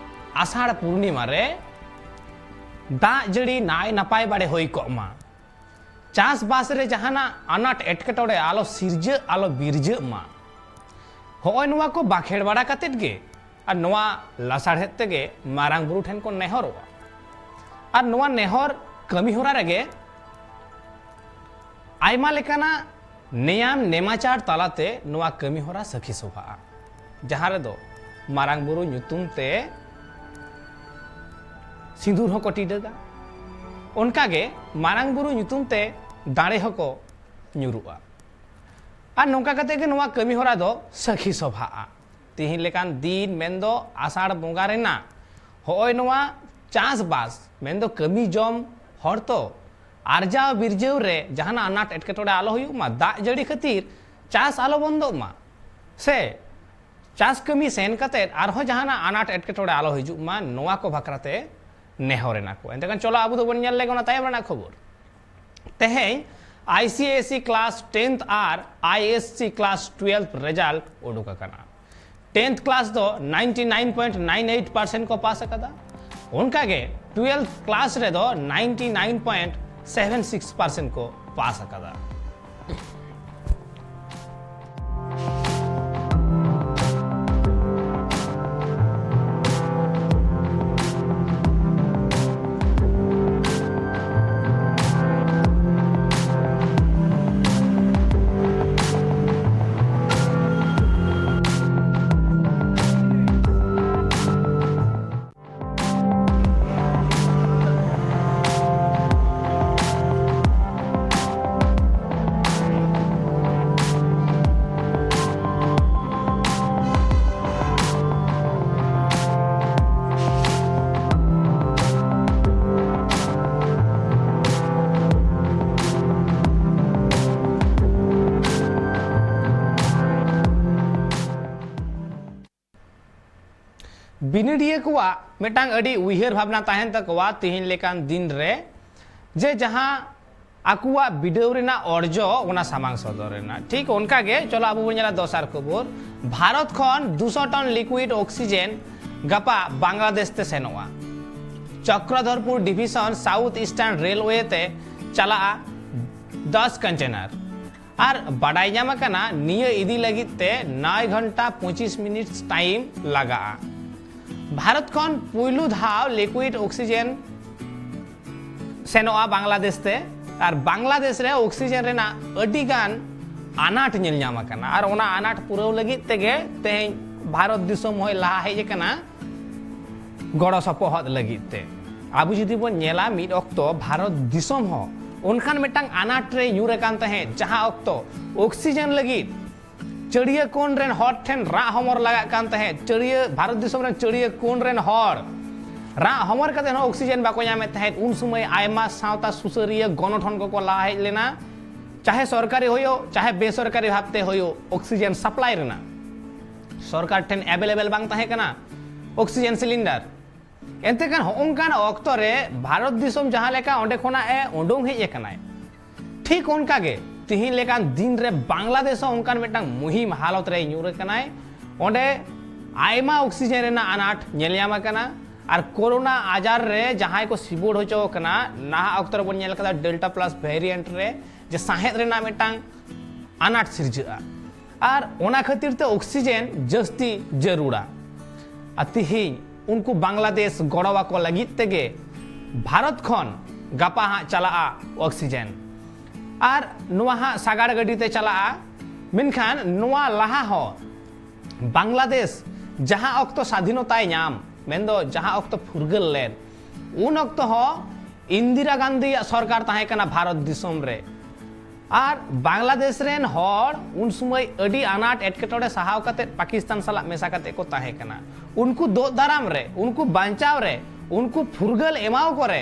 ᱟᱥᱟᱲ ᱯᱩᱨᱱᱤᱢᱟ ᱨᱮ ᱫᱟᱜ ᱡᱟᱹᱲᱤ ᱱᱟᱭ ᱱᱟᱯᱟᱭ ᱵᱟᱲᱮ ᱦᱩᱭ ᱠᱚᱜ ᱢᱟ, ᱪᱟᱥᱵᱟᱥ ᱨᱮ ᱡᱟᱦᱟᱱᱟᱜ ᱟᱱᱟᱴ ᱮᱴᱠᱮᱴᱚᱬᱮ ᱟᱞᱚ ᱥᱤᱨᱡᱟᱹᱜ, ᱟᱞᱚ ᱵᱤᱨᱡᱟᱹᱜ ᱢᱟ᱾ ᱦᱚᱸᱜᱼᱚᱭ ᱱᱚᱣᱟ ᱠᱚ ᱵᱟᱸᱠᱷᱮᱲ ᱵᱟᱲᱟ ᱠᱟᱛᱮᱫ ᱜᱮ ᱟᱨ ᱱᱚᱣᱟ ᱞᱟᱥᱟᱲᱦᱮᱫ ᱛᱮᱜᱮ ᱢᱟᱨᱟᱝ ᱵᱩᱨᱩ ᱴᱷᱮᱱ ᱠᱚ ᱱᱮᱦᱚᱨᱚᱜᱼᱟ᱾ ᱟᱨ ᱱᱚᱣᱟ ᱱᱮᱦᱚᱨ ᱠᱟᱹᱢᱤ ᱦᱚᱨᱟ ᱨᱮᱜᱮ ᱟᱭᱢᱟ ᱞᱮᱠᱟᱱᱟᱜ ᱱᱮᱭᱟᱢ ᱱᱮᱢᱟᱪᱟᱨ ᱛᱟᱞᱟᱛᱮ ᱱᱚᱣᱟ ᱠᱟᱹᱢᱤ ᱦᱚᱨᱟ ᱥᱟᱹᱠᱷᱤ ᱥᱚᱵᱷᱟᱜᱼᱟ, ᱡᱟᱦᱟᱸ ᱨᱮᱫᱚ ᱢᱟᱨᱟᱝ ᱵᱩᱨᱩ ᱧᱩᱛᱩᱢ ᱛᱮ ᱥᱤᱸᱫᱩᱨ ᱦᱚᱸᱠᱚ ᱴᱤᱰᱟᱹᱜᱟ, ᱚᱱᱠᱟᱜᱮ ᱢᱟᱨᱟᱝ ᱵᱩᱨᱩ ᱧᱩᱛᱩᱢ ᱛᱮ ᱫᱟᱲᱮ ᱦᱚᱸᱠᱚ ᱧᱩᱨᱩᱜᱼᱟ᱾ ᱟᱨ ᱱᱚᱝᱠᱟ ᱠᱟᱛᱮ ᱜᱮ ᱱᱚᱣᱟ ᱠᱟᱹᱢᱤ ᱦᱚᱨᱟ ᱫᱚ ᱥᱟᱹᱠᱷᱤ ᱥᱚᱵᱷᱟᱜᱼᱟ᱾ ᱛᱤᱦᱤᱧ ᱞᱮᱠᱟᱱ ᱫᱤᱱ ᱢᱮᱱᱫᱚ ᱟᱥᱟᱲ ᱵᱚᱸᱜᱟ ᱨᱮᱱᱟᱜ ᱦᱚᱸᱜᱼᱚᱭ ᱱᱚᱣᱟ ᱪᱟᱥᱵᱟᱥ, ᱢᱮᱱᱫᱚ ᱠᱟᱹᱢᱤ ᱡᱚᱢ ᱦᱚᱲ ᱛᱚ, ᱟᱨᱡᱟᱣ ᱵᱤᱨᱡᱟᱹᱣ ᱨᱮ ᱡᱟᱦᱟᱱᱟᱜ ᱟᱱᱟᱴ ᱮᱴᱠᱮᱴᱚᱬᱮ ᱟᱞᱚ ᱦᱩᱭᱩᱜ ᱢᱟ, ᱫᱟᱜ ᱡᱟᱹᱲᱤ ᱠᱷᱟᱹᱛᱤᱨ ᱪᱟᱥ ᱟᱞᱚ ᱵᱚᱱᱫᱚᱜ ᱢᱟ, ᱥᱮ ᱪᱟᱥ ᱠᱟᱹᱢᱤ ᱥᱮᱱ ᱠᱟᱛᱮᱫ ᱟᱨᱦᱚᱸ ᱡᱟᱦᱟᱱᱟᱜ ᱟᱱᱟᱴ ᱮᱴᱠᱮᱴᱚᱬᱮ ᱟᱞᱚ ᱦᱤᱡᱩᱜ ᱢᱟ, ᱱᱚᱣᱟ ᱠᱚ ᱵᱟᱠᱷᱨᱟ ᱛᱮ ᱱᱮᱦᱚᱨ ᱮᱱᱟ ᱠᱚ᱾ ᱮᱱᱛᱮ ᱠᱷᱟᱱ ᱪᱚᱞᱚ ᱟᱵᱚ ᱫᱚᱵᱚᱱ ᱧᱮᱞ ᱞᱮᱜᱮ ᱚᱱᱟ ᱛᱟᱭᱚᱢ ᱨᱮᱱᱟᱜ ᱠᱷᱚᱵᱚᱨ᱾ ᱛᱮᱦᱮᱧ I C S E class tenth ᱟᱨ I S C class twelfth result ᱩᱰᱩᱠ ᱟᱠᱟᱱᱟ᱾ Tenth class ᱫᱚ ninety nine point nine eight percent ᱠᱚ ᱯᱟᱥ ᱟᱠᱟᱫᱟ, ᱚᱱᱠᱟᱜᱮ twelfth class ᱨᱮᱫᱚ ninety nine point seven six percent ᱠᱚ ᱯᱟᱥ ᱟᱠᱟᱫᱟ᱾ ᱵᱤᱱᱤᱰᱤᱭᱟᱹ ᱠᱚᱣᱟᱜ ᱢᱤᱫᱴᱟᱝ ᱟᱹᱰᱤ ᱩᱭᱦᱟᱹᱨ ᱵᱷᱟᱵᱽᱱᱟ ᱛᱟᱦᱮᱱ ᱛᱟᱠᱚᱣᱟ ᱛᱤᱦᱤᱧ ᱞᱮᱠᱟᱱ ᱫᱤᱱ ᱨᱮ, ᱡᱮ ᱡᱟᱦᱟᱸ ᱟᱠᱚᱣᱟᱜ ᱵᱤᱰᱟᱹᱣ ᱨᱮᱱᱟᱜ ᱚᱨᱡᱚ, ᱚᱱᱟ ᱥᱟᱢᱟᱝ ᱥᱚᱫᱚᱨ ᱨᱮᱱᱟᱜ᱾ ᱴᱷᱤᱠ ᱚᱱᱠᱟ ᱜᱮ, ᱪᱚᱞᱚ ᱟᱵᱚ ᱵᱚᱱ ᱧᱮᱞᱟ ᱫᱚᱥᱟᱨ ᱠᱷᱚᱵᱚᱨ᱾ ᱵᱷᱟᱨᱚᱛ ᱠᱷᱚᱱ ᱫᱩᱥᱚ ᱴᱚᱱ ᱞᱤᱠᱩᱭᱤᱰ ᱚᱠᱥᱤᱡᱮᱱ ᱜᱟᱯᱟ ᱵᱟᱝᱞᱟᱫᱮᱥ ᱛᱮ ᱥᱮᱱᱚᱜᱼᱟ᱾ Chakradharpur division South eastern railway ᱛᱮ ᱪᱟᱞᱟᱜᱼᱟ ᱫᱚᱥ ᱠᱚᱱᱴᱮᱱᱟᱨ᱾ ᱟᱨ ᱵᱟᱰᱟᱭ ᱧᱟᱢ ᱟᱠᱟᱱᱟ, ᱱᱤᱭᱟᱹ ᱤᱫᱤ ᱞᱟᱹᱜᱤᱫ ᱛᱮ ᱱᱚᱭ ᱜᱷᱚᱱᱴᱟ ᱯᱚᱸᱪᱤᱥ ᱢᱤᱱᱤᱴ ᱴᱟᱭᱤᱢ ᱞᱟᱜᱟᱜᱼᱟ᱾ ᱵᱷᱟᱨᱚᱛ ᱠᱷᱚᱱ ᱯᱩᱭᱞᱩ ᱫᱷᱟᱣ ᱞᱤᱠᱩᱭᱤᱰ ᱚᱠᱥᱤᱡᱮᱱ ᱥᱮᱱᱚᱜᱼᱟ ᱵᱟᱝᱞᱟᱫᱮᱥ ᱛᱮ᱾ ᱟᱨ ᱵᱟᱝᱞᱟᱫᱮᱥ ᱨᱮ ᱚᱠᱥᱤᱡᱮᱱ ᱨᱮᱱᱟᱜ ᱟᱹᱰᱤ ᱜᱟᱱ ᱟᱱᱟᱴ ᱧᱮᱞ ᱧᱟᱢ ᱟᱠᱟᱱᱟ, ᱟᱨ ᱚᱱᱟ ᱟᱱᱟᱴ ᱯᱩᱨᱟᱹᱣ ᱞᱟᱹᱜᱤᱫ ᱛᱮᱜᱮ ᱛᱮᱦᱮᱧ ᱵᱷᱟᱨᱚᱛ ᱫᱤᱥᱚᱢ ᱦᱚᱸᱭ ᱞᱟᱦᱟ ᱦᱮᱡ ᱟᱠᱟᱱᱟ ᱜᱚᱲᱚ ᱥᱚᱯᱚᱦᱚᱫ ᱞᱟᱹᱜᱤᱫ ᱛᱮ᱾ ᱟᱵᱚ ᱡᱩᱫᱤ ᱵᱚᱱ ᱧᱮᱞᱟ, ᱢᱤᱫ ᱚᱠᱛᱚ ᱵᱷᱟᱨᱚᱛ ᱫᱤᱥᱚᱢ ᱦᱚᱸ ᱚᱱᱠᱟᱱ ᱢᱤᱫᱴᱟᱝ ᱟᱱᱟᱴ ᱨᱮ ᱧᱩᱨ ᱟᱠᱟᱱ ᱛᱟᱦᱮᱸᱫ, ᱡᱟᱦᱟᱸ ᱚᱠᱛᱚ ᱚᱠᱥᱤᱡᱮᱱ ᱞᱟᱹᱜᱤᱫ ᱪᱟᱹᱲᱭᱟᱹ ᱠᱚᱬ ᱨᱮᱱ ᱦᱚᱲ ᱴᱷᱮᱱ ᱨᱟᱜ ᱦᱚᱢᱚᱨ ᱞᱟᱜᱟᱜ ᱠᱟᱱ ᱛᱟᱦᱮᱸᱫ᱾ ᱪᱟᱹᱲᱭᱟᱹ, ᱵᱷᱟᱨᱚᱛ ᱫᱤᱥᱚᱢ ᱨᱮᱱ ᱪᱟᱹᱲᱭᱟᱹ ᱠᱚᱬ ᱨᱮᱱ ᱦᱚᱲ ᱨᱟᱜ ᱦᱚᱢᱚᱨ ᱠᱟᱛᱮ ᱦᱚᱸ ᱚᱠᱥᱤᱡᱮᱱ ᱵᱟᱠᱚ ᱧᱟᱢᱮᱫ ᱛᱟᱦᱮᱸᱫ᱾ ᱩᱱ ᱥᱚᱢᱚᱭ ᱟᱭᱢᱟ ᱥᱟᱶᱛᱟ ᱥᱩᱥᱟᱹᱨᱤᱭᱟᱹ ᱜᱚᱱᱚᱴᱷᱚᱱ ᱠᱚᱠᱚ ᱞᱟᱦᱟ ᱦᱮᱡ ᱞᱮᱱᱟ, ᱪᱟᱦᱮ ᱥᱚᱨᱠᱟᱨᱤ ᱦᱩᱭᱩᱜ, ᱪᱟᱦᱮ ᱵᱮᱥᱚᱨᱠᱟᱨᱤ ᱵᱷᱟᱵᱽᱛᱮ ᱦᱩᱭᱩᱜ, ᱚᱠᱥᱤᱡᱮᱱ ᱥᱟᱯᱞᱟᱭ ᱨᱮᱱᱟᱜ᱾ ᱥᱚᱨᱠᱟᱨ ᱴᱷᱮᱱ ᱮᱵᱮᱞᱮᱵᱮᱞ ᱵᱟᱝ ᱛᱟᱦᱮᱸ ᱠᱟᱱᱟ ᱚᱠᱥᱤᱡᱮᱱ ᱥᱤᱞᱤᱱᱰᱟᱨ᱾ ᱮᱱᱛᱮ ᱠᱷᱟᱱ ᱦᱚᱸᱜᱼᱚᱝᱠᱟᱱ ᱚᱠᱛᱚ ᱨᱮ ᱵᱷᱟᱨᱚᱛ ᱫᱤᱥᱚᱢ ᱡᱟᱦᱟᱸ ᱞᱮᱠᱟ ᱚᱸᱰᱮ ᱠᱷᱚᱱᱟᱜ ᱮ ᱩᱰᱩᱝ ᱦᱮᱡ ᱟᱠᱟᱱᱟᱭ, ᱴᱷᱤᱠ ᱚᱱᱠᱟ ᱜᱮ ᱛᱤᱦᱤᱧ ᱞᱮᱠᱟᱱ ᱫᱤᱱ ᱨᱮ ᱵᱟᱝᱞᱟᱫᱮᱥ ᱦᱚᱸ ᱚᱱᱠᱟᱱ ᱢᱤᱫᱴᱟᱝ ᱢᱩᱦᱤᱢ ᱦᱟᱞᱚᱛ ᱨᱮᱭ ᱧᱩᱨ ᱟᱠᱟᱱᱟᱭ᱾ ᱚᱸᱰᱮ ᱟᱭᱢᱟ ᱚᱠᱥᱤᱡᱮᱱ ᱨᱮᱱᱟᱜ ᱟᱱᱟᱴ ᱧᱮᱞ ᱧᱟᱢ ᱟᱠᱟᱱᱟ᱾ ᱟᱨ ᱠᱳᱨᱳᱱᱟ ᱟᱡᱟᱨ ᱨᱮ ᱡᱟᱦᱟᱸᱭ ᱠᱚ ᱥᱤᱵᱚᱲ ᱦᱚᱪᱚ ᱟᱠᱟᱱᱟ, ᱱᱟᱦᱟᱜ ᱚᱠᱛᱚ ᱨᱮᱵᱚᱱ ᱧᱮᱞ ᱠᱟᱫᱟ ᱰᱮᱞᱴᱟ ᱯᱞᱟᱥ ᱵᱷᱮᱨᱤᱭᱮᱱᱴ ᱨᱮ ᱡᱮ ᱥᱟᱸᱦᱮᱫ ᱨᱮᱱᱟᱜ ᱢᱤᱫᱴᱟᱝ ᱟᱱᱟᱴ ᱥᱤᱨᱡᱟᱹᱜᱼᱟ᱾ ᱟᱨ ᱚᱱᱟ ᱠᱷᱟᱹᱛᱤᱨ ᱛᱮ ᱚᱠᱥᱤᱡᱮᱱ ᱡᱟᱹᱥᱛᱤ ᱡᱟᱹᱨᱩᱲᱟ᱾ ᱟᱨ ᱛᱤᱦᱤᱧ ᱩᱱᱠᱩ ᱵᱟᱝᱞᱟᱫᱮᱥ ᱜᱚᱲᱚ ᱟᱠᱚ ᱞᱟᱹᱜᱤᱫ ᱛᱮᱜᱮ ᱵᱷᱟᱨᱚᱛ ᱠᱷᱚᱱ ᱜᱟᱯᱟ ᱦᱟᱸᱜ ᱪᱟᱞᱟᱜᱼᱟ ᱚᱠᱥᱤᱡᱮᱱ᱾ ᱟᱨ ᱱᱚᱣᱟ ᱦᱟᱸᱜ ᱥᱟᱜᱟᱲ ᱜᱟᱹᱰᱤ ᱛᱮ ᱪᱟᱞᱟᱜᱼᱟ᱾ ᱢᱮᱱᱠᱷᱟᱱ ᱱᱚᱣᱟ ᱞᱟᱦᱟ ᱦᱚᱸ ᱵᱟᱝᱞᱟᱫᱮᱥ ᱡᱟᱦᱟᱸ ᱚᱠᱛᱚ ᱥᱟᱫᱷᱤᱱᱚᱛᱟᱭ ᱧᱟᱢ, ᱢᱮᱱᱫᱚ ᱡᱟᱦᱟᱸ ᱚᱠᱛᱚ ᱯᱷᱩᱨᱜᱟᱹᱞ ᱞᱮᱱ, ᱩᱱ ᱚᱠᱛᱚ ᱦᱚᱸ ᱤᱱᱫᱤᱨᱟ ᱜᱟᱱᱫᱷᱤᱭᱟᱜ ᱥᱚᱨᱠᱟᱨ ᱛᱟᱦᱮᱸ ᱠᱟᱱᱟ ᱵᱷᱟᱨᱚᱛ ᱫᱤᱥᱚᱢ ᱨᱮ᱾ ᱟᱨ ᱵᱟᱝᱞᱟᱫᱮᱥ ᱨᱮᱱ ᱦᱚᱲ ᱩᱱ ᱥᱚᱢᱚᱭ ᱟᱹᱰᱤ ᱟᱱᱟᱴ ᱮᱴᱠᱮᱴᱚᱬᱮ ᱥᱟᱦᱟᱣ ᱠᱟᱛᱮ ᱯᱟᱠᱤᱥᱛᱟᱱ ᱥᱟᱞᱟᱜ ᱢᱮᱥᱟ ᱠᱟᱛᱮ ᱠᱚ ᱛᱟᱦᱮᱸ ᱠᱟᱱᱟ᱾ ᱩᱱᱠᱩ ᱫᱳᱜ ᱫᱟᱨᱟᱢ ᱨᱮ, ᱩᱱᱠᱩ ᱵᱟᱧᱪᱟᱣ ᱨᱮ, ᱩᱱᱠᱩ ᱯᱷᱩᱨᱜᱟᱹᱞ ᱮᱢᱟᱣ ᱠᱚᱨᱮ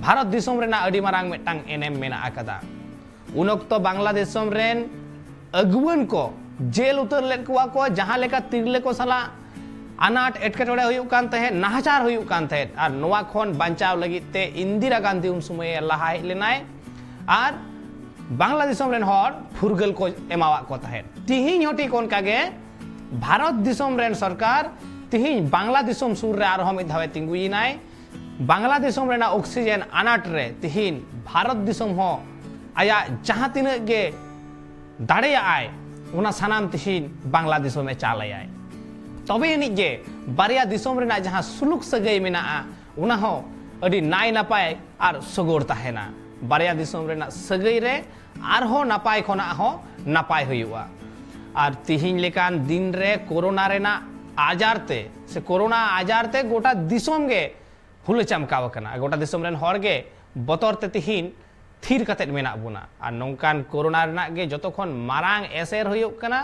ᱵᱷᱟᱨᱚᱛ ᱫᱤᱥᱚᱢ ᱨᱮᱱᱟᱜ ᱟᱹᱰᱤ ᱢᱟᱨᱟᱝ ᱢᱤᱫᱴᱟᱝ ᱮᱱᱮᱢ ᱢᱮᱱᱟᱜ ᱟᱠᱟᱫᱟ᱾ ᱩᱱ ᱚᱠᱛᱚ ᱵᱟᱝᱞᱟᱫᱮᱥ ᱫᱤᱥᱚᱢ ᱨᱮᱱ ᱟᱹᱜᱩᱣᱟᱹᱱ ᱠᱚ ᱡᱮᱞ ᱩᱛᱟᱹᱨ ᱞᱮᱫ ᱠᱚᱣᱟ ᱠᱚ, ᱡᱟᱦᱟᱸ ᱞᱮᱠᱟ ᱛᱤᱨᱞᱟᱹ ᱠᱚ ᱥᱟᱞᱟᱜ ᱟᱱᱟᱴ ᱮᱴᱠᱮᱴᱚᱬᱮ ᱦᱩᱭᱩᱜ ᱠᱟᱱ ᱛᱟᱦᱮᱸᱫ, ᱱᱟᱦᱟᱪᱟᱨ ᱦᱩᱭᱩᱜ ᱠᱟᱱ ᱛᱟᱦᱮᱸᱫ, ᱟᱨ ᱱᱚᱣᱟ ᱠᱷᱚᱱ ᱵᱟᱧᱪᱟᱣ ᱞᱟᱹᱜᱤᱫ ᱛᱮ ᱤᱱᱫᱤᱨᱟ ᱜᱟᱱᱫᱷᱤ ᱩᱱ ᱥᱚᱢᱚᱭᱮ ᱞᱟᱦᱟ ᱦᱮᱡ ᱞᱮᱱᱟᱭ ᱟᱨ ᱵᱟᱝᱞᱟ ᱫᱤᱥᱚᱢ ᱨᱮᱱ ᱦᱚᱲ ᱯᱷᱩᱨᱜᱟᱹᱞ ᱠᱚ ᱮᱢᱟᱣᱟᱫ ᱠᱚ ᱛᱟᱦᱮᱸᱫ᱾ ᱛᱤᱦᱤᱧ ᱦᱚᱸ ᱴᱷᱤᱠ ᱚᱱᱠᱟ ᱜᱮ ᱵᱷᱟᱨᱚᱛ ᱫᱤᱥᱚᱢ ᱨᱮᱱ ᱥᱚᱨᱠᱟᱨ ᱛᱤᱦᱤᱧ ᱵᱟᱝᱞᱟ ᱫᱤᱥᱚᱢ ᱥᱩᱨ ᱨᱮ ᱟᱨᱦᱚᱸ ᱢᱤᱫ ᱫᱷᱟᱣᱮ ᱛᱤᱸᱜᱩᱭᱮᱱᱟᱭ᱾ ᱵᱟᱝᱞᱟ ᱫᱤᱥᱚᱢ ᱨᱮᱱᱟᱜ ᱚᱠᱥᱤᱡᱮᱱ ᱟᱱᱟᱴ ᱨᱮ ᱛᱤᱦᱤᱧ ᱵᱷᱟᱨᱚᱛ ᱫᱤᱥᱚᱢ ᱦᱚᱸ ᱟᱭᱟᱜ ᱡᱟᱦᱟᱸ ᱛᱤᱱᱟᱹᱜ ᱜᱮ ᱫᱟᱲᱮᱭᱟᱜᱼᱟᱭ, ᱚᱱᱟ ᱥᱟᱱᱟᱢ ᱛᱤᱦᱤᱧ ᱵᱟᱝᱞᱟ ᱫᱤᱥᱚᱢᱮ ᱪᱟᱞ ᱟᱭᱟᱭ᱾ ᱛᱚᱵᱮ ᱟᱹᱱᱤᱡ ᱜᱮ ᱵᱟᱨᱭᱟ ᱫᱤᱥᱚᱢ ᱨᱮᱱᱟᱜ ᱡᱟᱦᱟᱸ ᱥᱩᱞᱩᱠ ᱥᱟᱹᱜᱟᱹᱭ ᱢᱮᱱᱟᱜᱼᱟ, ᱚᱱᱟ ᱦᱚᱸ ᱟᱹᱰᱤ ᱱᱟᱭ ᱱᱟᱯᱟᱭ ᱟᱨ ᱥᱚᱜᱚᱲ ᱛᱟᱦᱮᱱᱟ᱾ ᱵᱟᱨᱭᱟ ᱫᱤᱥᱚᱢ ᱨᱮᱱᱟᱜ ᱥᱟᱹᱜᱟᱹᱭ ᱨᱮ ᱟᱨᱦᱚᱸ ᱱᱟᱯᱟᱭ ᱠᱷᱚᱱᱟᱜ ᱦᱚᱸ ᱱᱟᱯᱟᱭ ᱦᱩᱭᱩᱜᱼᱟ᱾ ᱟᱨ ᱛᱤᱦᱤᱧ ᱞᱮᱠᱟᱱ ᱫᱤᱱ ᱨᱮ ᱠᱳᱨᱳᱱᱟ ᱨᱮᱱᱟᱜ ᱟᱡᱟᱨ ᱛᱮ ᱥᱮ ᱠᱳᱨᱳᱱᱟ ᱟᱡᱟᱨ ᱛᱮ ᱜᱚᱴᱟ ᱫᱤᱥᱚᱢ ᱜᱮ ᱦᱩᱞᱟᱹ ᱪᱟᱢᱠᱟᱣ ᱟᱠᱟᱱᱟ᱾ ᱜᱚᱴᱟ ᱫᱤᱥᱚᱢ ᱨᱮᱱ ᱦᱚᱲ ᱜᱮ ᱵᱚᱛᱚᱨ ᱛᱮ ᱛᱤᱦᱤᱧ ᱛᱷᱤᱨ ᱠᱟᱛᱮᱫ ᱢᱮᱱᱟᱜ ᱵᱚᱱᱟ᱾ ᱟᱨ ᱱᱚᱝᱠᱟᱱ ᱠᱳᱨᱳᱱᱟ ᱨᱮᱱᱟᱜ ᱜᱮ ᱡᱚᱛᱚ ᱠᱷᱚᱱ ᱢᱟᱨᱟᱝ ᱮᱥᱮᱨ ᱦᱩᱭᱩᱜ ᱠᱟᱱᱟ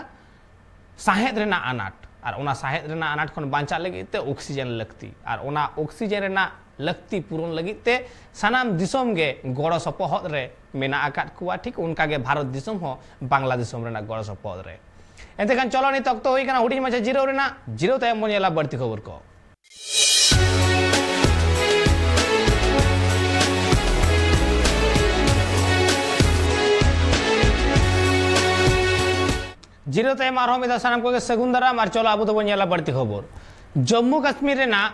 ᱥᱟᱦᱮᱫ ᱨᱮᱱᱟᱜ ᱟᱱᱟᱴ᱾ ᱟᱨ ᱚᱱᱟ ᱥᱟᱦᱮᱫ ᱨᱮᱱᱟᱜ ᱟᱱᱟᱴ ᱠᱷᱚᱱ ᱵᱟᱧᱪᱟᱜ ᱞᱟᱹᱜᱤᱫ ᱛᱮ ᱚᱠᱥᱤᱡᱮᱱ ᱞᱟᱹᱠᱛᱤ, ᱟᱨ ᱚᱱᱟ ᱚᱠᱥᱤᱡᱮᱱ ᱨᱮᱱᱟᱜ ᱞᱟᱹᱠᱛᱤ ᱯᱩᱨᱚᱱ ᱞᱟᱹᱜᱤᱫ ᱛᱮ ᱥᱟᱱᱟᱢ ᱫᱤᱥᱚᱢ ᱜᱮ ᱜᱚᱲᱚ ᱥᱚᱯᱚᱦᱚᱫ ᱨᱮ ᱢᱮᱱᱟᱜ ᱟᱠᱟᱫ ᱠᱚᱣᱟ᱾ ᱴᱷᱤᱠ ᱚᱱᱠᱟ ᱜᱮ ᱵᱷᱟᱨᱚᱛ ᱫᱤᱥᱚᱢ ᱦᱚᱸ ᱵᱟᱝᱞᱟ ᱫᱤᱥᱚᱢ ᱨᱮᱱᱟᱜ ᱜᱚᱲᱚ ᱥᱚᱯᱚᱦᱚᱫ ᱨᱮ᱾ ᱮᱱᱛᱮ ᱠᱷᱟᱱ ᱪᱚᱞᱚ, ᱱᱤᱛ ᱚᱠᱛᱚ ᱦᱩᱭ ᱠᱟᱱᱟ ᱦᱩᱰᱤᱧ ᱢᱟᱪᱷᱟ ᱡᱤᱨᱟᱹᱣ ᱨᱮᱱᱟᱜ᱾ ᱡᱤᱨᱟᱹᱣ ᱛᱟᱭᱚᱢ ᱵᱚᱱ ᱧᱮᱞᱟ ᱵᱟᱹᱲᱛᱤ ᱠᱷᱚᱵᱚᱨ ᱠᱚ᱾ ᱡᱤᱨᱟᱹᱣ ᱛᱟᱭᱚᱢ ᱟᱨᱦᱚᱸ ᱢᱤᱫ ᱫᱷᱟᱣ ᱥᱟᱱᱟᱢ ᱠᱚᱜᱮ ᱥᱟᱹᱜᱩᱱ ᱫᱟᱨᱟᱢ᱾ ᱟᱨ ᱪᱚᱞᱚ, ᱟᱵᱚ ᱫᱚᱵᱚᱱ ᱧᱮᱞᱟ ᱵᱟᱹᱲᱛᱤ ᱠᱷᱚᱵᱚᱨ᱾ ᱡᱚᱢᱢᱩ ᱠᱟᱥᱢᱤᱨ ᱨᱮᱱᱟᱜ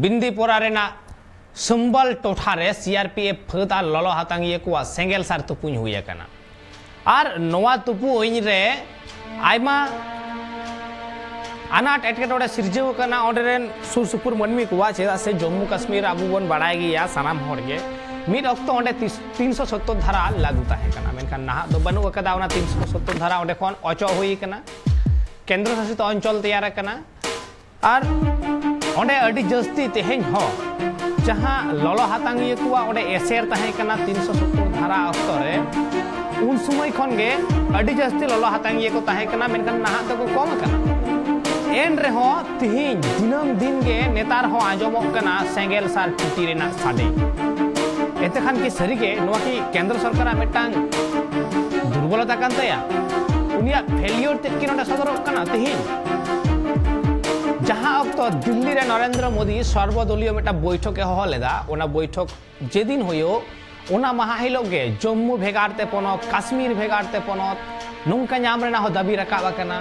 ᱵᱤᱱᱫᱤᱯᱳᱨᱟ ᱨᱮᱱᱟᱜ ᱥᱩᱢᱵᱟᱞ ᱴᱚᱴᱷᱟ ᱨᱮ ᱥᱤ ᱟᱨ ᱯᱤ ᱮᱯᱷ ᱯᱷᱟᱹᱫ ᱟᱨ ᱞᱚᱞᱚ ᱦᱟᱛᱟᱝᱤᱭᱟᱹ ᱠᱚᱣᱟᱜ ᱥᱮᱸᱜᱮᱞ ᱥᱟᱨ ᱛᱩᱯᱩᱧ ᱦᱩᱭ ᱟᱠᱟᱱᱟ᱾ ᱟᱨ ᱱᱚᱣᱟ ᱛᱩᱯᱩᱧ ᱨᱮ ᱟᱭᱢᱟ ᱟᱱᱟᱴ ᱮᱴᱠᱮᱴᱚᱬᱮ ᱥᱤᱨᱡᱟᱹᱣ ᱟᱠᱟᱱᱟ ᱚᱸᱰᱮ ᱨᱮᱱ ᱥᱩᱨ ᱥᱩᱯᱩᱨ ᱢᱟᱹᱱᱢᱤ ᱠᱚᱣᱟᱜ, ᱪᱮᱫᱟᱜ ᱥᱮ ᱡᱚᱢᱢᱩ ᱠᱟᱥᱢᱤᱨ ᱟᱵᱚ ᱵᱚᱱ ᱵᱟᱲᱟᱭ ᱜᱮᱭᱟ ᱥᱟᱱᱟᱢ ᱦᱚᱲ ᱜᱮ, ᱢᱤᱫ ᱚᱠᱛᱚ ᱚᱸᱰᱮ ᱛᱤᱥ-, ᱛᱤᱱᱥᱚ ᱥᱚᱛᱛᱚᱨ ᱫᱷᱟᱨᱟ ᱞᱟᱹᱜᱩ ᱛᱟᱦᱮᱸ ᱠᱟᱱᱟ, ᱢᱮᱱᱠᱷᱟᱱ ᱱᱟᱦᱟᱜ ᱫᱚ ᱵᱟᱹᱱᱩᱜ ᱟᱠᱟᱫᱟ᱾ ᱚᱱᱟ ᱛᱤᱱᱥᱚ ᱥᱚᱛᱛᱚᱨ ᱫᱷᱟᱨᱟ ᱚᱸᱰᱮ ᱠᱷᱚᱱ ᱚᱪᱚᱜ ᱦᱩᱭ ᱟᱠᱟᱱᱟ, ᱠᱮᱱᱫᱨᱚ ᱥᱟᱥᱤᱛ ᱚᱧᱪᱚᱞ ᱛᱮᱭᱟᱨ ᱟᱠᱟᱱᱟ᱾ ᱟᱨ ᱚᱸᱰᱮ ᱟᱹᱰᱤ ᱡᱟᱹᱥᱛᱤ ᱛᱮᱦᱮᱧ ᱦᱚᱸ ᱡᱟᱦᱟᱸ ᱞᱚᱞᱚ ᱦᱟᱛᱟᱝᱤᱭᱟᱹ ᱠᱚᱣᱟᱜ ᱚᱸᱰᱮ ᱮᱥᱮᱨ ᱛᱟᱦᱮᱸ ᱠᱟᱱᱟ ᱛᱤᱱᱥᱚ ᱥᱚᱛᱛᱚᱨ ᱫᱷᱟᱨᱟ ᱚᱠᱛᱚ ᱨᱮ, ᱩᱱ ᱥᱚᱢᱚᱭ ᱠᱷᱚᱱ ᱜᱮ ᱟᱹᱰᱤ ᱡᱟᱹᱥᱛᱤ ᱞᱚᱞᱚ ᱦᱟᱛᱟᱝᱤᱭᱟᱹ ᱠᱚ ᱛᱟᱦᱮᱸ ᱠᱟᱱᱟ, ᱢᱮᱱᱠᱷᱟᱱ ᱱᱟᱦᱟᱜ ᱫᱚᱠᱚ ᱠᱚᱢ ᱟᱠᱟᱱᱟ᱾ ᱮᱱ ᱨᱮᱦᱚᱸ ᱛᱤᱦᱤᱧ ᱫᱤᱱᱟᱹᱢ ᱫᱤᱱ ᱜᱮ ᱱᱮᱛᱟᱨ ᱦᱚᱸ ᱟᱸᱡᱚᱢᱚᱜ ᱠᱟᱱᱟ ᱥᱮᱸᱜᱮᱞ ᱥᱟᱨ ᱴᱩᱴᱤ ᱨᱮᱱᱟᱜ ᱥᱟᱰᱮ᱾ ᱮᱱᱛᱮ ᱠᱷᱟᱱ ᱠᱤ ᱥᱟᱹᱨᱤᱜᱮ ᱱᱚᱣᱟ ᱠᱤ ᱠᱮᱱᱫᱨᱚ ᱥᱚᱨᱠᱟᱨᱟᱜ ᱢᱤᱫᱴᱟᱝ ᱫᱩᱨᱵᱚᱞᱚᱛᱟ ᱠᱟᱱ ᱛᱟᱭᱟ? ᱩᱱᱤᱭᱟᱜ ᱯᱷᱮᱞᱤᱭᱚᱨ ᱛᱮᱫ ᱠᱤ ᱱᱚᱰᱮ ᱥᱚᱫᱚᱨᱚᱜ ᱠᱟᱱᱟ ᱛᱤᱦᱤᱧ? ᱡᱟᱦᱟᱸ ᱚᱠᱛᱚ ᱫᱤᱞᱞᱤ ᱨᱮ ᱱᱚᱨᱮᱱᱫᱨᱚ ᱢᱳᱫᱤ ᱥᱚᱨᱵᱚᱫᱚᱞᱤᱭᱚ ᱢᱤᱫᱴᱟᱝ ᱵᱳᱭᱴᱷᱚᱠ ᱮ ᱦᱚᱦᱚ ᱞᱮᱫᱟ, ᱚᱱᱟ ᱵᱳᱭᱴᱷᱚᱠ ᱡᱮᱫᱤᱱ ᱦᱩᱭᱩᱜ, ᱚᱱᱟ ᱢᱟᱦᱟ ᱦᱤᱞᱳᱜ ᱜᱮ ᱡᱚᱢᱢᱩ ᱵᱷᱮᱜᱟᱨ ᱛᱮ ᱯᱚᱱᱚᱛ, ᱠᱟᱥᱢᱤᱨ ᱵᱷᱮᱜᱟᱨ ᱛᱮ ᱯᱚᱱᱚᱛ ᱱᱚᱝᱠᱟ ᱧᱟᱢ ᱨᱮᱱᱟᱜ ᱦᱚᱸ ᱫᱟᱹᱵᱤ ᱨᱟᱠᱟᱵ ᱟᱠᱟᱱᱟ᱾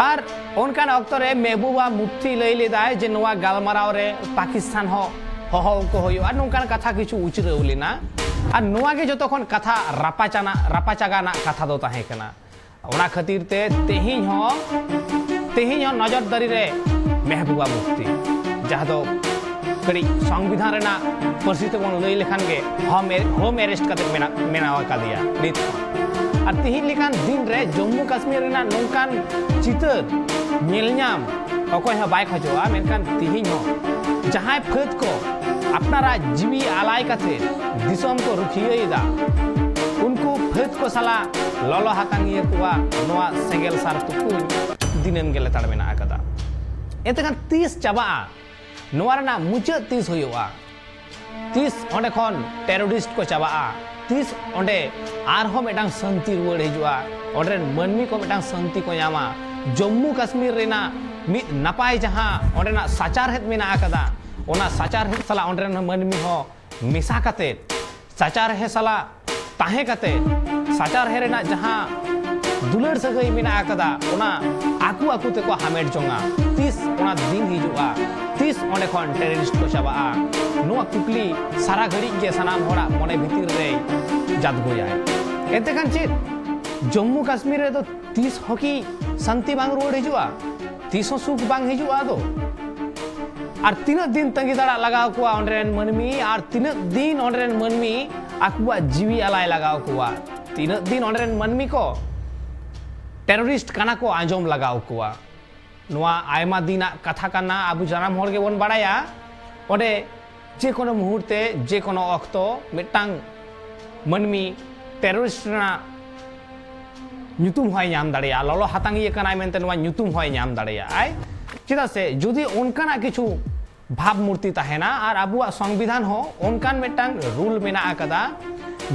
ᱟᱨ ᱚᱱᱠᱟᱱ ᱚᱠᱛᱚ ᱨᱮ ᱢᱮᱦᱵᱩᱵᱟ ᱢᱩᱯᱛᱤ ᱞᱟᱹᱭ ᱞᱮᱫᱟᱭ ᱡᱮ ᱱᱚᱣᱟ ᱜᱟᱞᱢᱟᱨᱟᱣ ᱨᱮ ᱯᱟᱠᱤᱥᱛᱟᱱ ᱦᱚᱸ ᱦᱚᱦᱚ ᱠᱚ ᱦᱩᱭᱩᱜᱼᱟ, ᱱᱚᱝᱠᱟᱱ ᱠᱟᱛᱷᱟ ᱠᱤᱪᱷᱩ ᱩᱪᱨᱟᱹᱣ ᱞᱮᱱᱟ᱾ ᱟᱨ ᱱᱚᱣᱟ ᱜᱮ ᱡᱚᱛᱚ ᱠᱷᱚᱱ ᱠᱟᱛᱷᱟ ᱨᱟᱯᱟᱪᱟᱱᱟᱜ, ᱨᱟᱯᱟᱪᱟᱜᱟᱱᱟᱜ ᱠᱟᱛᱷᱟ ᱫᱚ ᱛᱟᱦᱮᱸ ᱠᱟᱱᱟ᱾ ᱚᱱᱟ ᱠᱷᱟᱹᱛᱤᱨ ᱛᱮ ᱛᱮᱦᱮᱧ ᱦᱚᱸ, ᱛᱮᱦᱮᱧ ᱦᱚᱸ ᱱᱚᱡᱚᱨ ᱫᱟᱨᱤ ᱨᱮ ᱢᱮᱦᱵᱩᱵᱟ ᱢᱩᱯᱛᱤ, ᱡᱟᱦᱟᱸ ᱫᱚ ᱠᱟᱹᱴᱤᱡ ᱥᱚᱝᱵᱤᱫᱷᱟᱱ ᱨᱮᱱᱟᱜ ᱯᱟᱹᱨᱥᱤ ᱛᱮᱵᱚᱱ ᱞᱟᱹᱭ ᱞᱮᱠᱷᱟᱱ ᱜᱮ ᱦᱳᱢ, ᱦᱳᱢ ᱮᱨᱮᱥᱴ ᱠᱟᱛᱮ ᱢᱮᱱᱟᱜ, ᱢᱮᱱᱟᱜ ᱟᱠᱟᱫᱮᱭᱟ ᱱᱤᱛ ᱦᱚᱸ᱾ ᱟᱨ ᱛᱤᱦᱤᱧ ᱞᱮᱠᱟᱱ ᱫᱤᱱ ᱨᱮ ᱡᱚᱢᱢᱩ ᱠᱟᱥᱢᱤᱨ ᱨᱮᱱᱟᱜ ᱱᱚᱝᱠᱟᱱ ᱪᱤᱛᱟᱹᱨ ᱧᱮᱞ ᱧᱟᱢ ᱚᱠᱚᱭ ᱦᱚᱸ ᱵᱟᱭ ᱠᱷᱚᱡᱚᱜᱼᱟ, ᱢᱮᱱᱠᱷᱟᱱ ᱛᱤᱦᱤᱧ ᱦᱚᱸ ᱡᱟᱦᱟᱸᱭ ᱯᱷᱟᱹᱫ ᱠᱚ ᱟᱯᱱᱟᱨᱟᱜ ᱡᱤᱣᱤ ᱟᱞᱟᱭ ᱠᱟᱛᱮ ᱫᱤᱥᱚᱢ ᱠᱚ ᱨᱩᱠᱷᱤᱭᱟᱹᱭᱮᱫᱟ, ᱩᱱᱠᱩ ᱯᱷᱟᱹᱫ ᱠᱚ ᱥᱟᱞᱟᱜ ᱞᱚᱞᱚ ᱦᱟᱛᱟᱝᱤᱭᱟᱹ ᱠᱚᱣᱟᱜ ᱱᱚᱣᱟ ᱥᱮᱸᱜᱮᱞ ᱥᱟᱨ ᱛᱩᱯᱩ ᱫᱤᱱᱟᱹᱢ ᱜᱮ ᱞᱮᱛᱟᱲ ᱢᱮᱱᱟᱜ ᱟᱠᱟᱫᱟ᱾ ᱮᱱᱛᱮ ᱠᱷᱟᱱ ᱛᱤᱥ ᱪᱟᱵᱟᱜᱼᱟ? ᱱᱚᱣᱟ ᱨᱮᱱᱟᱜ ᱢᱩᱪᱟᱹᱫ ᱛᱤᱥ ᱦᱩᱭᱩᱜᱼᱟ? ᱛᱤᱥ ᱚᱸᱰᱮ ᱠᱷᱚᱱ ᱴᱮᱨᱚᱨᱤᱥᱴ ᱠᱚ ᱪᱟᱵᱟᱜᱼᱟ? ᱛᱤᱥ ᱚᱸᱰᱮ ᱟᱨᱦᱚᱸ ᱢᱤᱫᱴᱟᱝ ᱥᱟᱹᱱᱛᱤ ᱨᱩᱣᱟᱹᱲ ᱦᱤᱡᱩᱜᱼᱟ? ᱚᱸᱰᱮ ᱨᱮᱱ ᱢᱟᱹᱱᱢᱤ ᱠᱚ ᱢᱤᱫᱴᱟᱝ ᱥᱟᱹᱱᱛᱤ ᱠᱚ ᱧᱟᱢᱟ? ᱡᱚᱢᱢᱩ ᱠᱟᱥᱢᱤᱨ ᱨᱮᱱᱟᱜ ᱢᱤᱫ ᱱᱟᱯᱟᱭ ᱡᱟᱦᱟᱸ ᱚᱸᱰᱮᱱᱟᱜ ᱥᱟᱪᱟᱨᱦᱮᱫ ᱢᱮᱱᱟᱜ ᱟᱠᱟᱫᱟ, ᱚᱱᱟ ᱥᱟᱪᱟᱨᱦᱮᱫ ᱥᱟᱞᱟᱜ ᱚᱸᱰᱮ ᱨᱮᱱ ᱢᱟᱹᱱᱢᱤ ᱦᱚᱸ ᱢᱮᱥᱟ ᱠᱟᱛᱮ, ᱥᱟᱪᱟᱨᱦᱮ ᱥᱟᱞᱟᱜ ᱛᱟᱦᱮᱸ ᱠᱟᱛᱮ, ᱥᱟᱪᱟᱨᱦᱮ ᱨᱮᱱᱟᱜ ᱡᱟᱦᱟᱸ ᱫᱩᱞᱟᱹᱲ ᱥᱟᱹᱜᱟᱹᱭ ᱢᱮᱱᱟᱜ ᱟᱠᱟᱫᱟ, ᱚᱱᱟ ᱟᱠᱚ ᱟᱠᱚ ᱛᱮᱠᱚ ᱦᱟᱢᱮᱴ ᱡᱚᱝᱟ᱾ ᱛᱤᱥ ᱚᱱᱟ ᱫᱤᱱ ᱦᱤᱡᱩᱜᱼᱟ? ᱛᱤᱥ ᱚᱸᱰᱮ ᱠᱷᱚᱱ ᱴᱮᱨᱚᱨᱤᱥᱴ ᱠᱚ ᱪᱟᱵᱟᱜᱼᱟ? ᱱᱚᱣᱟ ᱠᱩᱠᱞᱤ ᱥᱟᱨᱟ ᱜᱷᱟᱹᱲᱤᱡ ᱜᱮ ᱥᱟᱱᱟᱢ ᱦᱚᱲᱟᱜ ᱢᱚᱱᱮ ᱵᱷᱤᱛᱤᱨ ᱨᱮᱭ ᱡᱟᱫᱜᱚᱭᱟᱭ᱾ ᱮᱱᱛᱮ ᱠᱷᱟᱱ ᱪᱮᱫ ᱡᱚᱢᱢᱩ ᱠᱟᱥᱢᱤᱨ ᱨᱮᱫᱚ ᱛᱤᱥ ᱦᱚᱸ ᱠᱤ ᱥᱟᱱᱛᱤ ᱵᱟᱝ ᱨᱩᱣᱟᱹᱲ ᱦᱤᱡᱩᱜᱼᱟ? ᱛᱤᱥ ᱦᱚᱸ ᱥᱩᱠ ᱵᱟᱝ ᱦᱤᱡᱩᱜᱼᱟ ᱟᱫᱚ? ᱟᱨ ᱛᱤᱱᱟᱹᱜ ᱫᱤᱱ ᱛᱟᱺᱜᱤ ᱛᱟᱲᱟᱜ ᱞᱟᱜᱟᱣ ᱠᱚᱣᱟ ᱚᱸᱰᱮ ᱨᱮᱱ ᱢᱟᱹᱱᱢᱤ? ᱟᱨ ᱛᱤᱱᱟᱹᱜ ᱫᱤᱱ ᱚᱸᱰᱮ ᱨᱮᱱ ᱢᱟᱹᱱᱢᱤ ᱟᱠᱚᱣᱟᱜ ᱡᱤᱣᱤ ᱟᱞᱟᱭ ᱞᱟᱜᱟᱣ ᱠᱚᱣᱟ? ᱛᱤᱱᱟᱹᱜ ᱫᱤᱱ ᱚᱸᱰᱮ ᱨᱮᱱ ᱢᱟᱹᱱᱢᱤ ᱠᱚ ᱴᱮᱨᱚᱨᱤᱥᱴ ᱠᱟᱱᱟ ᱠᱚ ᱟᱸᱡᱚᱢ ᱞᱟᱜᱟᱣ ᱠᱚᱣᱟ? ᱱᱚᱣᱟ ᱟᱭᱢᱟ ᱫᱤᱱᱟᱜ ᱠᱟᱛᱷᱟ ᱠᱟᱱᱟ, ᱟᱵᱚ ᱡᱟᱱᱟᱢ ᱦᱚᱲ ᱜᱮᱵᱚᱱ ᱵᱟᱲᱟᱭᱟ᱾ ᱚᱸᱰᱮ ᱡᱮ ᱠᱳᱱᱳ ᱢᱩᱦᱩᱨᱛᱮ, ᱡᱮ ᱠᱳᱱᱳ ᱚᱠᱛᱚ ᱢᱤᱫᱴᱟᱝ ᱢᱟᱹᱱᱢᱤ ᱴᱮᱨᱚᱨᱤᱥᱴ ᱨᱮᱱᱟᱜ ᱧᱩᱛᱩᱢ ᱦᱚᱸᱭ ᱧᱟᱢ ᱫᱟᱲᱮᱭᱟᱜᱼᱟ, ᱞᱚᱞᱚ ᱦᱟᱛᱟᱝᱤᱭᱟᱹ ᱠᱟᱱᱟᱭ ᱢᱮᱱᱛᱮ ᱱᱚᱣᱟ ᱧᱩᱛᱩᱢ ᱦᱚᱸᱭ ᱧᱟᱢ ᱫᱟᱲᱮᱭᱟᱜᱼᱟᱭ᱾ ᱪᱮᱫᱟᱜ ᱥᱮ ᱡᱩᱫᱤ ᱚᱱᱠᱟᱱᱟᱜ ᱠᱤᱪᱷᱩ ᱵᱷᱟᱵᱽ ᱢᱩᱨᱛᱤ ᱛᱟᱦᱮᱱᱟ ᱟᱨ ᱟᱵᱚᱣᱟᱜ ᱥᱚᱝᱵᱤᱫᱷᱟᱱ ᱦᱚᱸ ᱚᱱᱠᱟᱱ ᱢᱤᱫᱴᱟᱝ ᱨᱩᱞ ᱢᱮᱱᱟᱜ ᱟᱠᱟᱫᱟ,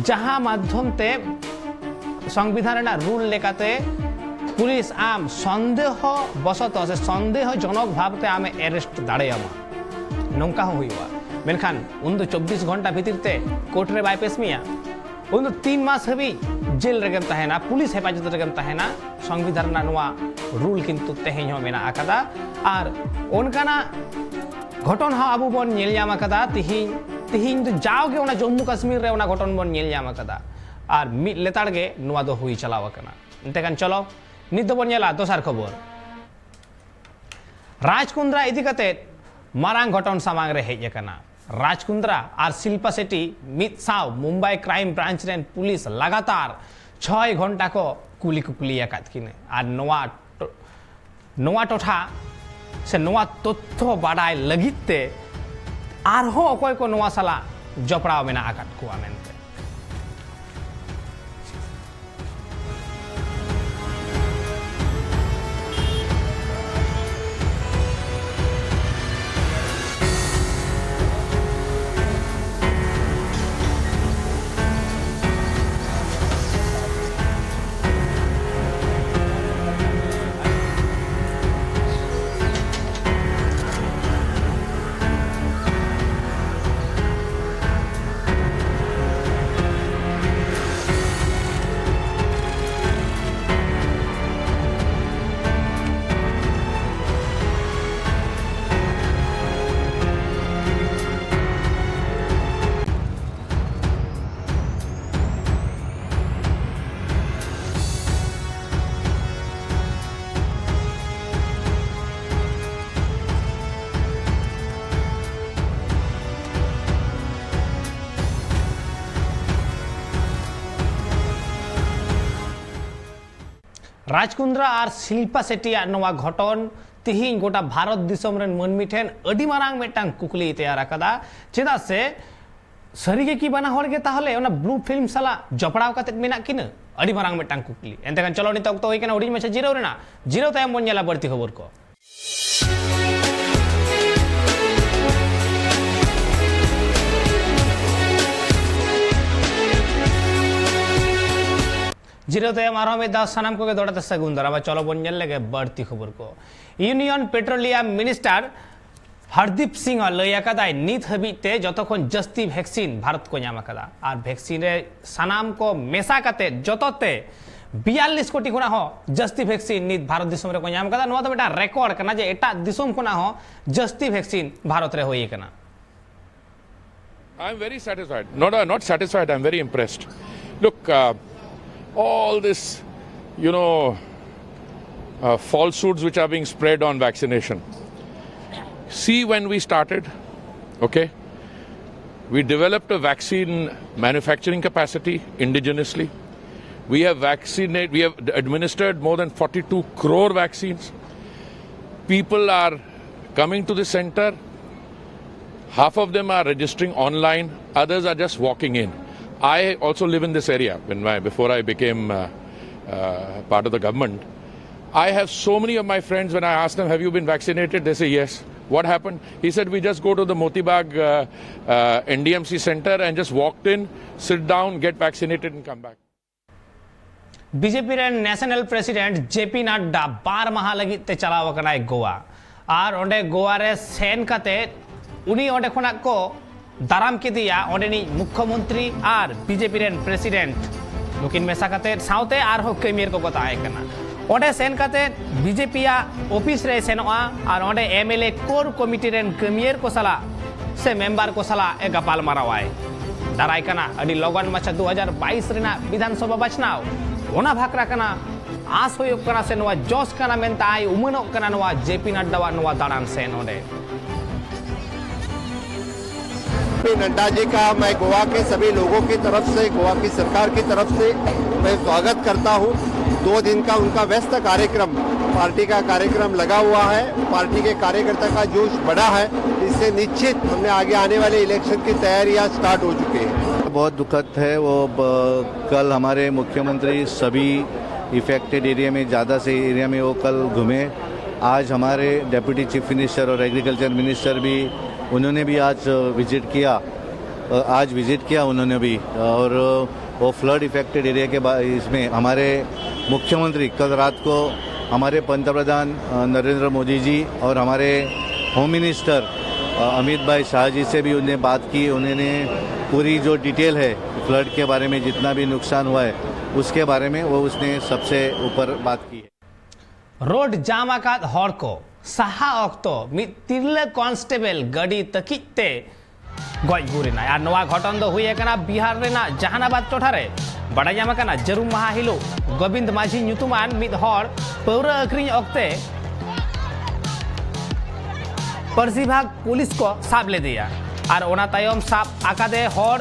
ᱡᱟᱦᱟᱸ ᱢᱟᱫᱽᱫᱷᱚᱢ ᱛᱮ ᱥᱚᱝᱵᱤᱫᱷᱟᱱ ᱨᱮᱱᱟᱜ ᱨᱩᱞ ᱞᱮᱠᱟᱛᱮ ᱯᱩᱞᱤᱥ ᱟᱢ ᱥᱚᱱᱫᱮᱦᱚ ᱵᱚᱥᱚᱛᱚ ᱥᱮ ᱥᱚᱱᱫᱮᱦᱚ ᱡᱚᱱᱚᱠ ᱵᱷᱟᱵᱽᱛᱮ ᱟᱢᱮ ᱮᱨᱮᱥᱴ ᱫᱟᱲᱮᱭᱟᱢᱟ, ᱱᱚᱝᱠᱟ ᱦᱚᱸ ᱦᱩᱭᱩᱜᱼᱟ᱾ ᱢᱮᱱᱠᱷᱟᱱ ᱩᱱ ᱫᱚ ᱪᱚᱵᱵᱤᱥ ᱜᱷᱚᱱᱴᱟ ᱵᱷᱤᱛᱤᱨ ᱛᱮ ᱠᱳᱨᱴ ᱨᱮ ᱵᱟᱭ ᱯᱮᱥ ᱢᱮᱭᱟ, ᱩᱱ ᱫᱚ ᱛᱤᱱ ᱢᱟᱥ ᱦᱟᱹᱵᱤᱡ ᱡᱮᱞ ᱨᱮᱜᱮᱢ ᱛᱟᱦᱮᱱᱟ, ᱯᱩᱞᱤᱥ ᱦᱮᱯᱟᱡᱚᱛ ᱨᱮᱜᱮᱢ ᱛᱟᱦᱮᱱᱟ᱾ ᱥᱚᱝᱵᱤᱫᱷᱟᱱ ᱨᱮᱱᱟᱜ ᱱᱚᱣᱟ ᱨᱩᱞ ᱠᱤᱱᱛᱩ ᱛᱮᱦᱮᱧ ᱦᱚᱸ ᱢᱮᱱᱟᱜ ᱟᱠᱟᱫᱟ᱾ ᱟᱨ ᱚᱱᱠᱟᱱᱟᱜ ᱜᱷᱚᱴᱚᱱ ᱦᱚᱸ ᱟᱵᱚ ᱵᱚᱱ ᱧᱮᱞ ᱧᱟᱢ ᱟᱠᱟᱫᱟ᱾ ᱛᱤᱦᱤᱧ ᱛᱤᱦᱤᱧ ᱫᱚ ᱡᱟᱣᱜᱮ ᱚᱱᱟ ᱡᱚᱢᱢᱩ ᱠᱟᱥᱢᱤᱨ ᱨᱮ ᱚᱱᱟ ᱜᱷᱚᱴᱚᱱ ᱵᱚᱱ ᱧᱮᱞ ᱧᱟᱢ ᱟᱠᱟᱫᱟ᱾ ᱟᱨ ᱢᱤᱫ ᱞᱮᱛᱟᱲ ᱜᱮ ᱱᱚᱣᱟ ᱫᱚ ᱦᱩᱭ ᱪᱟᱞᱟᱣ ᱟᱠᱟᱱᱟ᱾ ᱮᱱᱛᱮ ᱠᱷᱟᱱ ᱪᱚᱞᱚ, ᱱᱤᱛ ᱫᱚᱵᱚᱱ ᱧᱮᱞᱟ ᱫᱚᱥᱟᱨ ᱠᱷᱚᱵᱚᱨ᱾ ᱨᱟᱡᱽ ᱠᱩᱱᱫᱽᱨᱟ ᱤᱫᱤ ᱠᱟᱛᱮ ᱢᱟᱨᱟᱝ ᱜᱷᱚᱴᱚᱱ ᱥᱟᱢᱟᱝ ᱨᱮ ᱦᱮᱡ ᱟᱠᱟᱱᱟ᱾ ᱨᱟᱡᱽ ᱠᱩᱱᱫᱽᱨᱟ ᱟᱨ ᱥᱤᱞᱯᱟ ᱥᱮᱴᱤ ᱢᱤᱫ ᱥᱟᱶ ᱢᱩᱢᱵᱟᱭ ᱠᱨᱟᱭᱤᱢ ᱵᱨᱟᱧᱪ ᱨᱮᱱ ᱯᱩᱞᱤᱥ ᱞᱟᱜᱟᱛᱟᱨ ᱪᱷᱚᱭ ᱜᱷᱚᱱᱴᱟ ᱠᱚ ᱠᱩᱞᱤ ᱠᱩᱯᱞᱤ ᱟᱠᱟᱫ ᱠᱤᱱᱟ᱾ ᱟᱨ ᱱᱚᱣᱟ ᱴᱚ-, ᱱᱚᱣᱟ ᱴᱚᱴᱷᱟ ᱥᱮ ᱱᱚᱣᱟ ᱛᱚᱛᱛᱷᱚ ᱵᱟᱰᱟᱭ ᱞᱟᱹᱜᱤᱫ ᱛᱮ ᱟᱨᱦᱚᱸ ᱚᱠᱚᱭ ᱠᱚ ᱱᱚᱣᱟ ᱥᱟᱞᱟᱜ ᱡᱚᱯᱲᱟᱣ ᱢᱮᱱᱟᱜ ᱟᱠᱟᱫ ᱠᱚᱣᱟ ᱢᱮᱱᱛᱮ᱾ ᱨᱟᱡᱽ ᱠᱩᱱᱫᱽᱨᱟ ᱟᱨ ᱥᱤᱞᱯᱟ ᱥᱮᱴᱤᱭᱟᱜ ᱱᱚᱣᱟ ᱜᱷᱚᱴᱚᱱ ᱛᱤᱦᱤᱧ ᱜᱚᱴᱟ ᱵᱷᱟᱨᱚᱛ ᱫᱤᱥᱚᱢ ᱨᱮᱱ ᱢᱟᱹᱱᱢᱤ ᱴᱷᱮᱱ ᱟᱹᱰᱤ ᱢᱟᱨᱟᱝ ᱢᱤᱫᱴᱟᱝ ᱠᱩᱠᱞᱤᱭ ᱛᱮᱭᱟᱨ ᱟᱠᱟᱫᱟ᱾ ᱪᱮᱫᱟᱜ ᱥᱮ ᱥᱟᱹᱨᱤᱜᱮ ᱠᱤ ᱵᱟᱱᱟ ᱦᱚᱲ ᱜᱮ ᱛᱟᱦᱚᱞᱮ ᱚᱱᱟ ᱵᱞᱩ ᱯᱷᱤᱞᱢ ᱥᱟᱞᱟᱜ ᱡᱚᱯᱲᱟᱣ ᱠᱟᱛᱮ ᱢᱮᱱᱟᱜ ᱠᱤᱱᱟ? ᱟᱹᱰᱤ ᱢᱟᱨᱟᱝ ᱢᱤᱫᱴᱟᱝ ᱠᱩᱠᱞᱤ᱾ ᱮᱱᱛᱮ ᱠᱷᱟᱱ ᱪᱚᱞᱚ, ᱱᱤᱛᱚᱜ ᱚᱠᱛᱚ ᱦᱩᱭ ᱠᱟᱱᱟ ᱦᱩᱰᱤᱧ ᱢᱟᱪᱷᱟ ᱡᱤᱨᱟᱹᱣ ᱨᱮᱱᱟᱜ᱾ ᱡᱤᱨᱟᱹᱣ ᱛᱟᱭᱚᱢ ᱵᱚᱱ ᱧᱮᱞᱟ ᱵᱟᱹᱲᱛᱤ ᱠᱷᱚᱵᱚᱨ ᱠᱚ᱾ ᱡᱤᱨᱟᱹᱣ ᱛᱟᱭᱚᱢ ᱟᱨᱦᱚᱸ ᱢᱤᱫ ᱫᱷᱟᱣ ᱥᱟᱱᱟᱢ ᱠᱚᱜᱮ ᱫᱚᱦᱲᱟ ᱛᱮ ᱥᱟᱹᱜᱩᱱ ᱫᱟᱨᱟᱢ᱾ ᱪᱚᱞᱚ ᱵᱚᱱ ᱧᱮᱞ ᱞᱮᱜᱮ ᱵᱟᱹᱲᱛᱤ ᱠᱷᱚᱵᱚᱨ ᱠᱚ᱾ ᱤᱭᱩᱱᱤᱭᱚᱱ ᱯᱮᱴᱨᱳᱞᱤᱭᱟᱢ ᱢᱤᱱᱤᱥᱴᱟᱨ ᱦᱟᱨᱫᱤᱯ ᱥᱤᱝ ᱮ ᱞᱟᱹᱭ ᱟᱠᱟᱫᱟᱭ, ᱱᱤᱛ ᱦᱟᱹᱵᱤᱡ ᱛᱮ ᱡᱚᱛᱚ ᱠᱷᱚᱱ ᱡᱟᱹᱥᱛᱤ ᱵᱷᱮᱠᱥᱤᱱ ᱵᱷᱟᱨᱚᱛ ᱠᱚ ᱧᱟᱢ ᱟᱠᱟᱫᱟ᱾ ᱟᱨ ᱵᱷᱮᱠᱥᱤᱱ ᱨᱮ ᱥᱟᱱᱟᱢ ᱠᱚ ᱢᱮᱥᱟ ᱠᱟᱛᱮ ᱡᱚᱛᱚ ᱛᱮ ᱵᱤᱭᱟᱞᱞᱤᱥ ᱠᱳᱴᱤ ᱠᱷᱚᱱᱟᱜ ᱦᱚᱸ ᱡᱟᱹᱥᱛᱤ ᱵᱷᱮᱠᱥᱤᱱ ᱱᱤᱛ ᱵᱷᱟᱨᱚᱛ ᱫᱤᱥᱚᱢ ᱨᱮᱠᱚ ᱧᱟᱢ ᱟᱠᱟᱫᱟ᱾ ᱱᱚᱣᱟ ᱫᱚ ᱢᱤᱫᱴᱟᱝ ᱨᱮᱠᱚᱨᱰ ᱠᱟᱱᱟ ᱡᱮ ᱮᱴᱟᱜ ᱫᱤᱥᱚᱢ ᱠᱷᱚᱱᱟᱜ ᱦᱚᱸ ᱡᱟᱹᱥᱛᱤ ᱵᱷᱮᱠᱥᱤᱱ ᱵᱷᱟᱨᱚᱛ ᱨᱮ ᱦᱩᱭ ᱟᱠᱟᱱᱟ᱾ I'm very satisfied. Not, uh, not satisfied, I'm very impressed. Look, uh, all this, you know, uh, falsehoods which are being spread on vaccination. See, when we started, okay, we developed a vaccine manufacturing capacity indigenously. We have vaccinated, we have administered more than forty-two crore vaccines. People are coming to the center. Half of them are registering online, others are just walking in. I also live in this area when my, before I became uh, uh, part of the government. I have so many of my friends, when I ask them, "Have you been vaccinated?" They say, "Yes." "What happened?" He said, "We just go to the Motibagh uh, uh, N D M C center and just walked in, sit down, get vaccinated, and come back." BJP ᱨᱮᱱ national president ᱡᱮ P ᱱᱟᱰᱰᱟ ᱵᱟᱨ ᱢᱟᱦᱟ ᱞᱟᱹᱜᱤᱫ ᱛᱮ ᱪᱟᱞᱟᱣ ᱟᱠᱟᱱᱟᱭ ᱜᱳᱣᱟ᱾ ᱟᱨ ᱚᱸᱰᱮ ᱜᱳᱣᱟ ᱨᱮ ᱥᱮᱱ ᱠᱟᱛᱮ ᱩᱱᱤ ᱚᱸᱰᱮ ᱠᱷᱚᱱᱟᱜ ᱠᱚ ᱫᱟᱨᱟᱢ ᱠᱮᱫᱮᱭᱟ ᱚᱸᱰᱮᱱᱤᱡ ᱢᱩᱠᱠᱷᱚᱢᱚᱱᱛᱨᱤ ᱟᱨ ᱵᱤᱡᱮᱯᱤ ᱨᱮᱱ ᱯᱨᱮᱥᱤᱰᱮᱱᱴ᱾ ᱱᱩᱠᱤᱱ ᱢᱮᱥᱟ ᱠᱟᱛᱮ ᱥᱟᱶᱛᱮ ᱟᱨᱦᱚᱸ ᱠᱟᱹᱢᱤᱭᱟᱹᱨ ᱠᱚᱠᱚ ᱛᱟᱦᱮᱸ ᱠᱟᱱᱟ᱾ ᱚᱸᱰᱮ ᱥᱮᱱ ᱠᱟᱛᱮ ᱵᱤᱡᱮᱯᱤᱭᱟᱜ ᱚᱯᱷᱤᱥ ᱨᱮᱭ ᱥᱮᱱᱚᱜᱼᱟ ᱟᱨ ᱚᱸᱰᱮ ᱮᱢ ᱮᱞ ᱮ ᱠᱳᱨ ᱠᱚᱢᱤᱴᱤ ᱨᱮᱱ ᱠᱟᱹᱢᱤᱭᱟᱹᱨ ᱠᱚ ᱥᱟᱞᱟᱜ ᱥᱮ ᱢᱮᱢᱵᱟᱨ ᱠᱚ ᱥᱟᱞᱟᱜ ᱮ ᱜᱟᱯᱟᱞ ᱢᱟᱨᱟᱣᱟᱭ᱾ ᱫᱟᱨᱟᱭ ᱠᱟᱱᱟ ᱟᱹᱰᱤ ᱞᱚᱜᱚᱱ ᱢᱟᱪᱷᱟ ᱫᱩ ᱦᱟᱡᱟᱨ ᱵᱟᱭᱤᱥ ᱨᱮᱱᱟᱜ ᱵᱤᱫᱷᱟᱱ ᱥᱚᱵᱷᱟ ᱵᱟᱪᱷᱱᱟᱣ, ᱚᱱᱟ ᱵᱷᱟᱠᱷᱨᱟ ᱠᱟᱱᱟ, ᱟᱸᱥ ᱦᱩᱭᱩᱜ ᱠᱟᱱᱟ ᱥᱮ ᱱᱚᱣᱟ ᱡᱚᱥ ᱠᱟᱱᱟ ᱢᱮᱱᱛᱮ ᱟᱭ ᱩᱢᱟᱹᱱᱚᱜ ᱠᱟᱱᱟ ᱱᱚᱣᱟ ᱡᱮ ᱯᱤ ᱱᱟᱰᱰᱟᱣᱟᱜ ᱱᱚᱣᱟ ᱫᱟᱬᱟᱱ ᱥᱮ ᱱᱚᱰᱮ᱾ पी नड्डा जी का मैं गोवा के सभी लोगों की तरफ से, गोवा की सरकार की तरफ से मैं स्वागत करता हूँ। दो दिन का उनका व्यस्त कार्यक्रम, पार्टी का कार्यक्रम लगा हुआ है। पार्टी के कार्यकर्ता का जोश बढ़ा है, इससे निश्चित हमने आगे आने वाले इलेक्शन की तैयारियां स्टार्ट हो चुकी है। बहुत दुखद है वो ब, कल हमारे मुख्यमंत्री सभी इफेक्टेड एरिया में, ज़्यादा से एरिया में वो कल घूमे। आज हमारे डेप्यूटी चीफ मिनिस्टर और एग्रीकल्चर मिनिस्टर भी, उन्होंने भी आज विजिट किया, आज विजिट किया उन्होंने भी। और वो फ्लड इफेक्टेड एरिया के बा-, इसमें हमारे मुख्यमंत्री कल रात को हमारे पंतप्रधान अ, नरेंद्र मोदी जी और हमारे होम मिनिस्टर अ, अमित भाई शाह जी से भी उन्हें बात की। उन्होंने पूरी जो डिटेल है फ्लड के बारे में, जितना भी नुकसान हुआ है उसके बारे में, वो उसने सबसे ऊपर बात की है। ᱨᱳᱰ ᱡᱟᱢ ᱟᱠᱟᱫ ᱦᱚᱲ ᱠᱚ ᱥᱟᱦᱟ ᱚᱠᱛᱚ ᱢᱤᱫ ᱛᱤᱨᱞᱟᱹ ᱠᱚᱱᱥᱴᱮᱵᱚᱞ ᱜᱟᱹᱰᱤ ᱛᱟᱹᱠᱤᱡ ᱛᱮ ᱜᱚᱡ ᱜᱩᱨ ᱮᱱᱟᱭ᱾ ᱟᱨ ᱱᱚᱣᱟ ᱜᱷᱚᱴᱚᱱ ᱫᱚ ᱦᱩᱭ ᱟᱠᱟᱱᱟ ᱵᱤᱦᱟᱨ ᱨᱮᱱᱟᱜ ᱡᱟᱦᱟᱱᱟᱵᱟᱫ ᱴᱚᱴᱷᱟ ᱨᱮ᱾ ᱵᱟᱰᱟᱭ ᱧᱟᱢ ᱟᱠᱟᱱᱟ, ᱡᱟᱹᱨᱩᱢ ᱢᱟᱦᱟ ᱦᱤᱞᱳᱜ ᱜᱳᱵᱤᱱᱫ ᱢᱟᱹᱡᱷᱤ ᱧᱩᱛᱩᱢᱟᱱ ᱢᱤᱫ ᱦᱚᱲ ᱯᱟᱹᱣᱨᱟᱹ ᱟᱹᱠᱷᱨᱤᱧ ᱚᱠᱛᱮ ᱯᱟᱹᱨᱥᱤᱵᱷᱟᱜᱽ ᱯᱩᱞᱤᱥ ᱠᱚ ᱥᱟᱵ ᱞᱮᱫᱮᱭᱟ ᱟᱨ ᱚᱱᱟ ᱛᱟᱭᱚᱢ ᱥᱟᱵ ᱟᱠᱟᱫᱮ ᱦᱚᱲ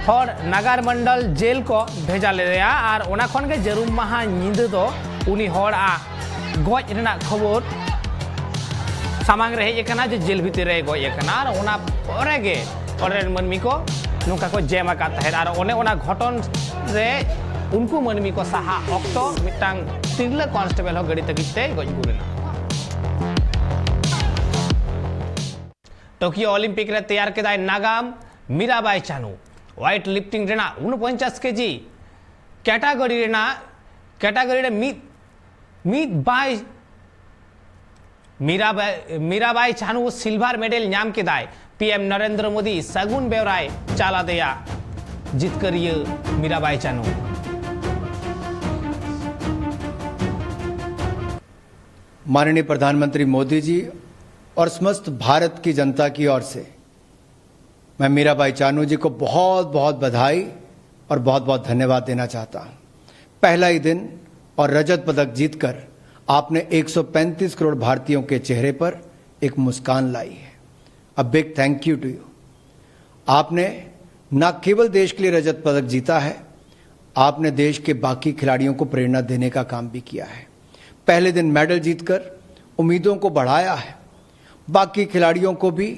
ᱦᱚᱲ ᱱᱟᱜᱟᱨ ᱢᱚᱱᱰᱚᱞ ᱡᱮᱞ ᱠᱚ ᱵᱷᱮᱡᱟ ᱞᱮᱫᱮᱭᱟ ᱟᱨ ᱚᱱᱟ ᱠᱷᱚᱱ ᱜᱮ ᱡᱟᱹᱨᱩᱢ ᱢᱟᱦᱟ ᱧᱤᱫᱟᱹ ᱫᱚ ᱩᱱᱤ ᱦᱚᱲᱟᱜ ᱜᱚᱡ ᱨᱮᱱᱟᱜ ᱠᱷᱚᱵᱚᱨ ᱥᱟᱢᱟᱝ ᱨᱮ ᱦᱮᱡ ᱟᱠᱟᱱᱟ ᱡᱮ ᱡᱮᱞ ᱵᱷᱤᱛᱤᱨ ᱨᱮᱭ ᱜᱚᱡ ᱟᱠᱟᱱᱟ᱾ ᱟᱨ ᱚᱱᱟ ᱯᱚᱨᱮ ᱜᱮ ᱚᱸᱰᱮ ᱨᱮᱱ ᱢᱟᱹᱱᱢᱤ ᱠᱚ ᱱᱚᱝᱠᱟ ᱠᱚ ᱡᱮᱢ ᱟᱠᱟᱫ ᱛᱟᱦᱮᱸᱫ᱾ ᱟᱨ ᱚᱱᱮ ᱚᱱᱟ ᱜᱷᱚᱴᱚᱱ ᱨᱮ ᱩᱱᱠᱩ ᱢᱟᱹᱱᱢᱤ ᱠᱚ ᱥᱟᱦᱟ ᱚᱠᱛᱚ ᱢᱤᱫᱴᱟᱝ ᱛᱤᱨᱞᱟᱹ ᱠᱚᱱᱥᱴᱮᱵᱚᱞ ᱦᱚᱸ ᱜᱟᱹᱰᱤ ᱛᱟᱹᱠᱤᱡ ᱛᱮᱭ ᱜᱚᱡ ᱜᱩᱨ ᱮᱱᱟ᱾ ᱴᱳᱠᱤᱭᱳ ᱚᱞᱤᱢᱯᱤᱠ ᱨᱮ ᱛᱮᱭᱟᱨ ᱠᱮᱫᱟᱭ ᱱᱟᱜᱟᱢ ᱢᱤᱨᱟᱵᱟᱭ ᱪᱟᱱᱩ᱾ ᱣᱟᱭᱤᱴ ᱞᱤᱯᱴᱤᱝ ᱨᱮᱱᱟᱜ ᱩᱱᱯᱚᱧᱪᱟᱥ ᱠᱮᱡᱤ ᱠᱮᱴᱟᱜᱚᱨᱤ ᱨᱮᱱᱟᱜ ᱠᱮᱴᱟᱜᱚᱨᱤ ᱨᱮ ᱢᱤᱫ ᱢᱤᱫ ᱵᱟᱭ ᱢᱤᱨᱟᱵᱟᱭ ᱢᱤᱨᱟᱵᱟᱭ ᱪᱟᱱᱩ ᱥᱤᱞᱵᱷᱟᱨ ᱢᱮᱰᱮᱞ ᱧᱟᱢ ᱠᱮᱫᱟᱭ᱾ ᱯᱤ ᱮᱢ ᱱᱚᱨᱮᱱᱫᱨᱚ ᱢᱳᱫᱤ ᱥᱟᱹᱜᱩᱱ ᱵᱮᱣᱨᱟᱭ ᱪᱟᱞ ᱟᱫᱮᱭᱟ ᱡᱤᱛᱠᱟᱹᱨᱤᱭᱟᱹ ᱢᱤᱨᱟᱵᱟᱭ ᱪᱟᱱᱩ᱾ माननीय प्रधानमंत्री मोदी जी और समस्त भारत की जनता की ओर से मैं मीराबाई चानू जी को बहुत बहुत बधाई और बहुत बहुत धन्यवाद देना चाहता हूँ। पहला ही दिन और रजत पदक जीतकर आपने एक सौ पैंतीस करोड़ भारतीयों के चेहरे पर एक मुस्कान लाई है। A big thank you to you। आपने न केवल देश के लिए रजत पदक जीता है, आपने देश के बाकी खिलाड़ियों को प्रेरणा देने का काम भी किया है। पहले दिन मेडल जीतकर उम्मीदों को बढ़ाया है। बाकी खिलाड़ियों को भी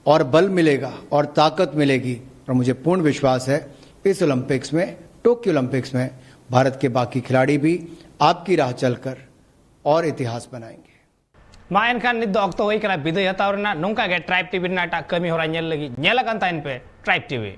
और बल मिलेगा और ताकत मिलेगी और मुझे पूर्ण विश्वास है इस ओलंपिक्स में, टोक्यो ओलंपिक्स में भारत के बाकी खिलाड़ी भी आपकी राह चलकर और इतिहास बनाएंगे। ᱢᱟ ᱮᱱᱠᱷᱟᱱ ᱱᱤᱛ ᱫᱚ ᱚᱠᱛᱚ ᱦᱩᱭ ᱠᱟᱱᱟ ᱵᱤᱫᱟᱹᱭ ᱦᱟᱛᱟᱣ ᱨᱮᱱᱟᱜ᱾ ᱱᱚᱝᱠᱟ ᱜᱮ ᱴᱨᱟᱭᱤᱵᱽ ᱴᱤᱵᱷᱤ ᱨᱮᱱᱟᱜ ᱮᱴᱟᱜ ᱠᱟᱹᱢᱤ ᱦᱚᱨᱟ ᱧᱮᱞ ᱞᱟᱹᱜᱤᱫ ᱧᱮᱞ ᱟᱠᱟᱱ ᱛᱟᱦᱮᱱ ᱯᱮ ᱴᱨᱟᱭᱤᱵᱽ ᱴᱤᱵᱷᱤ᱾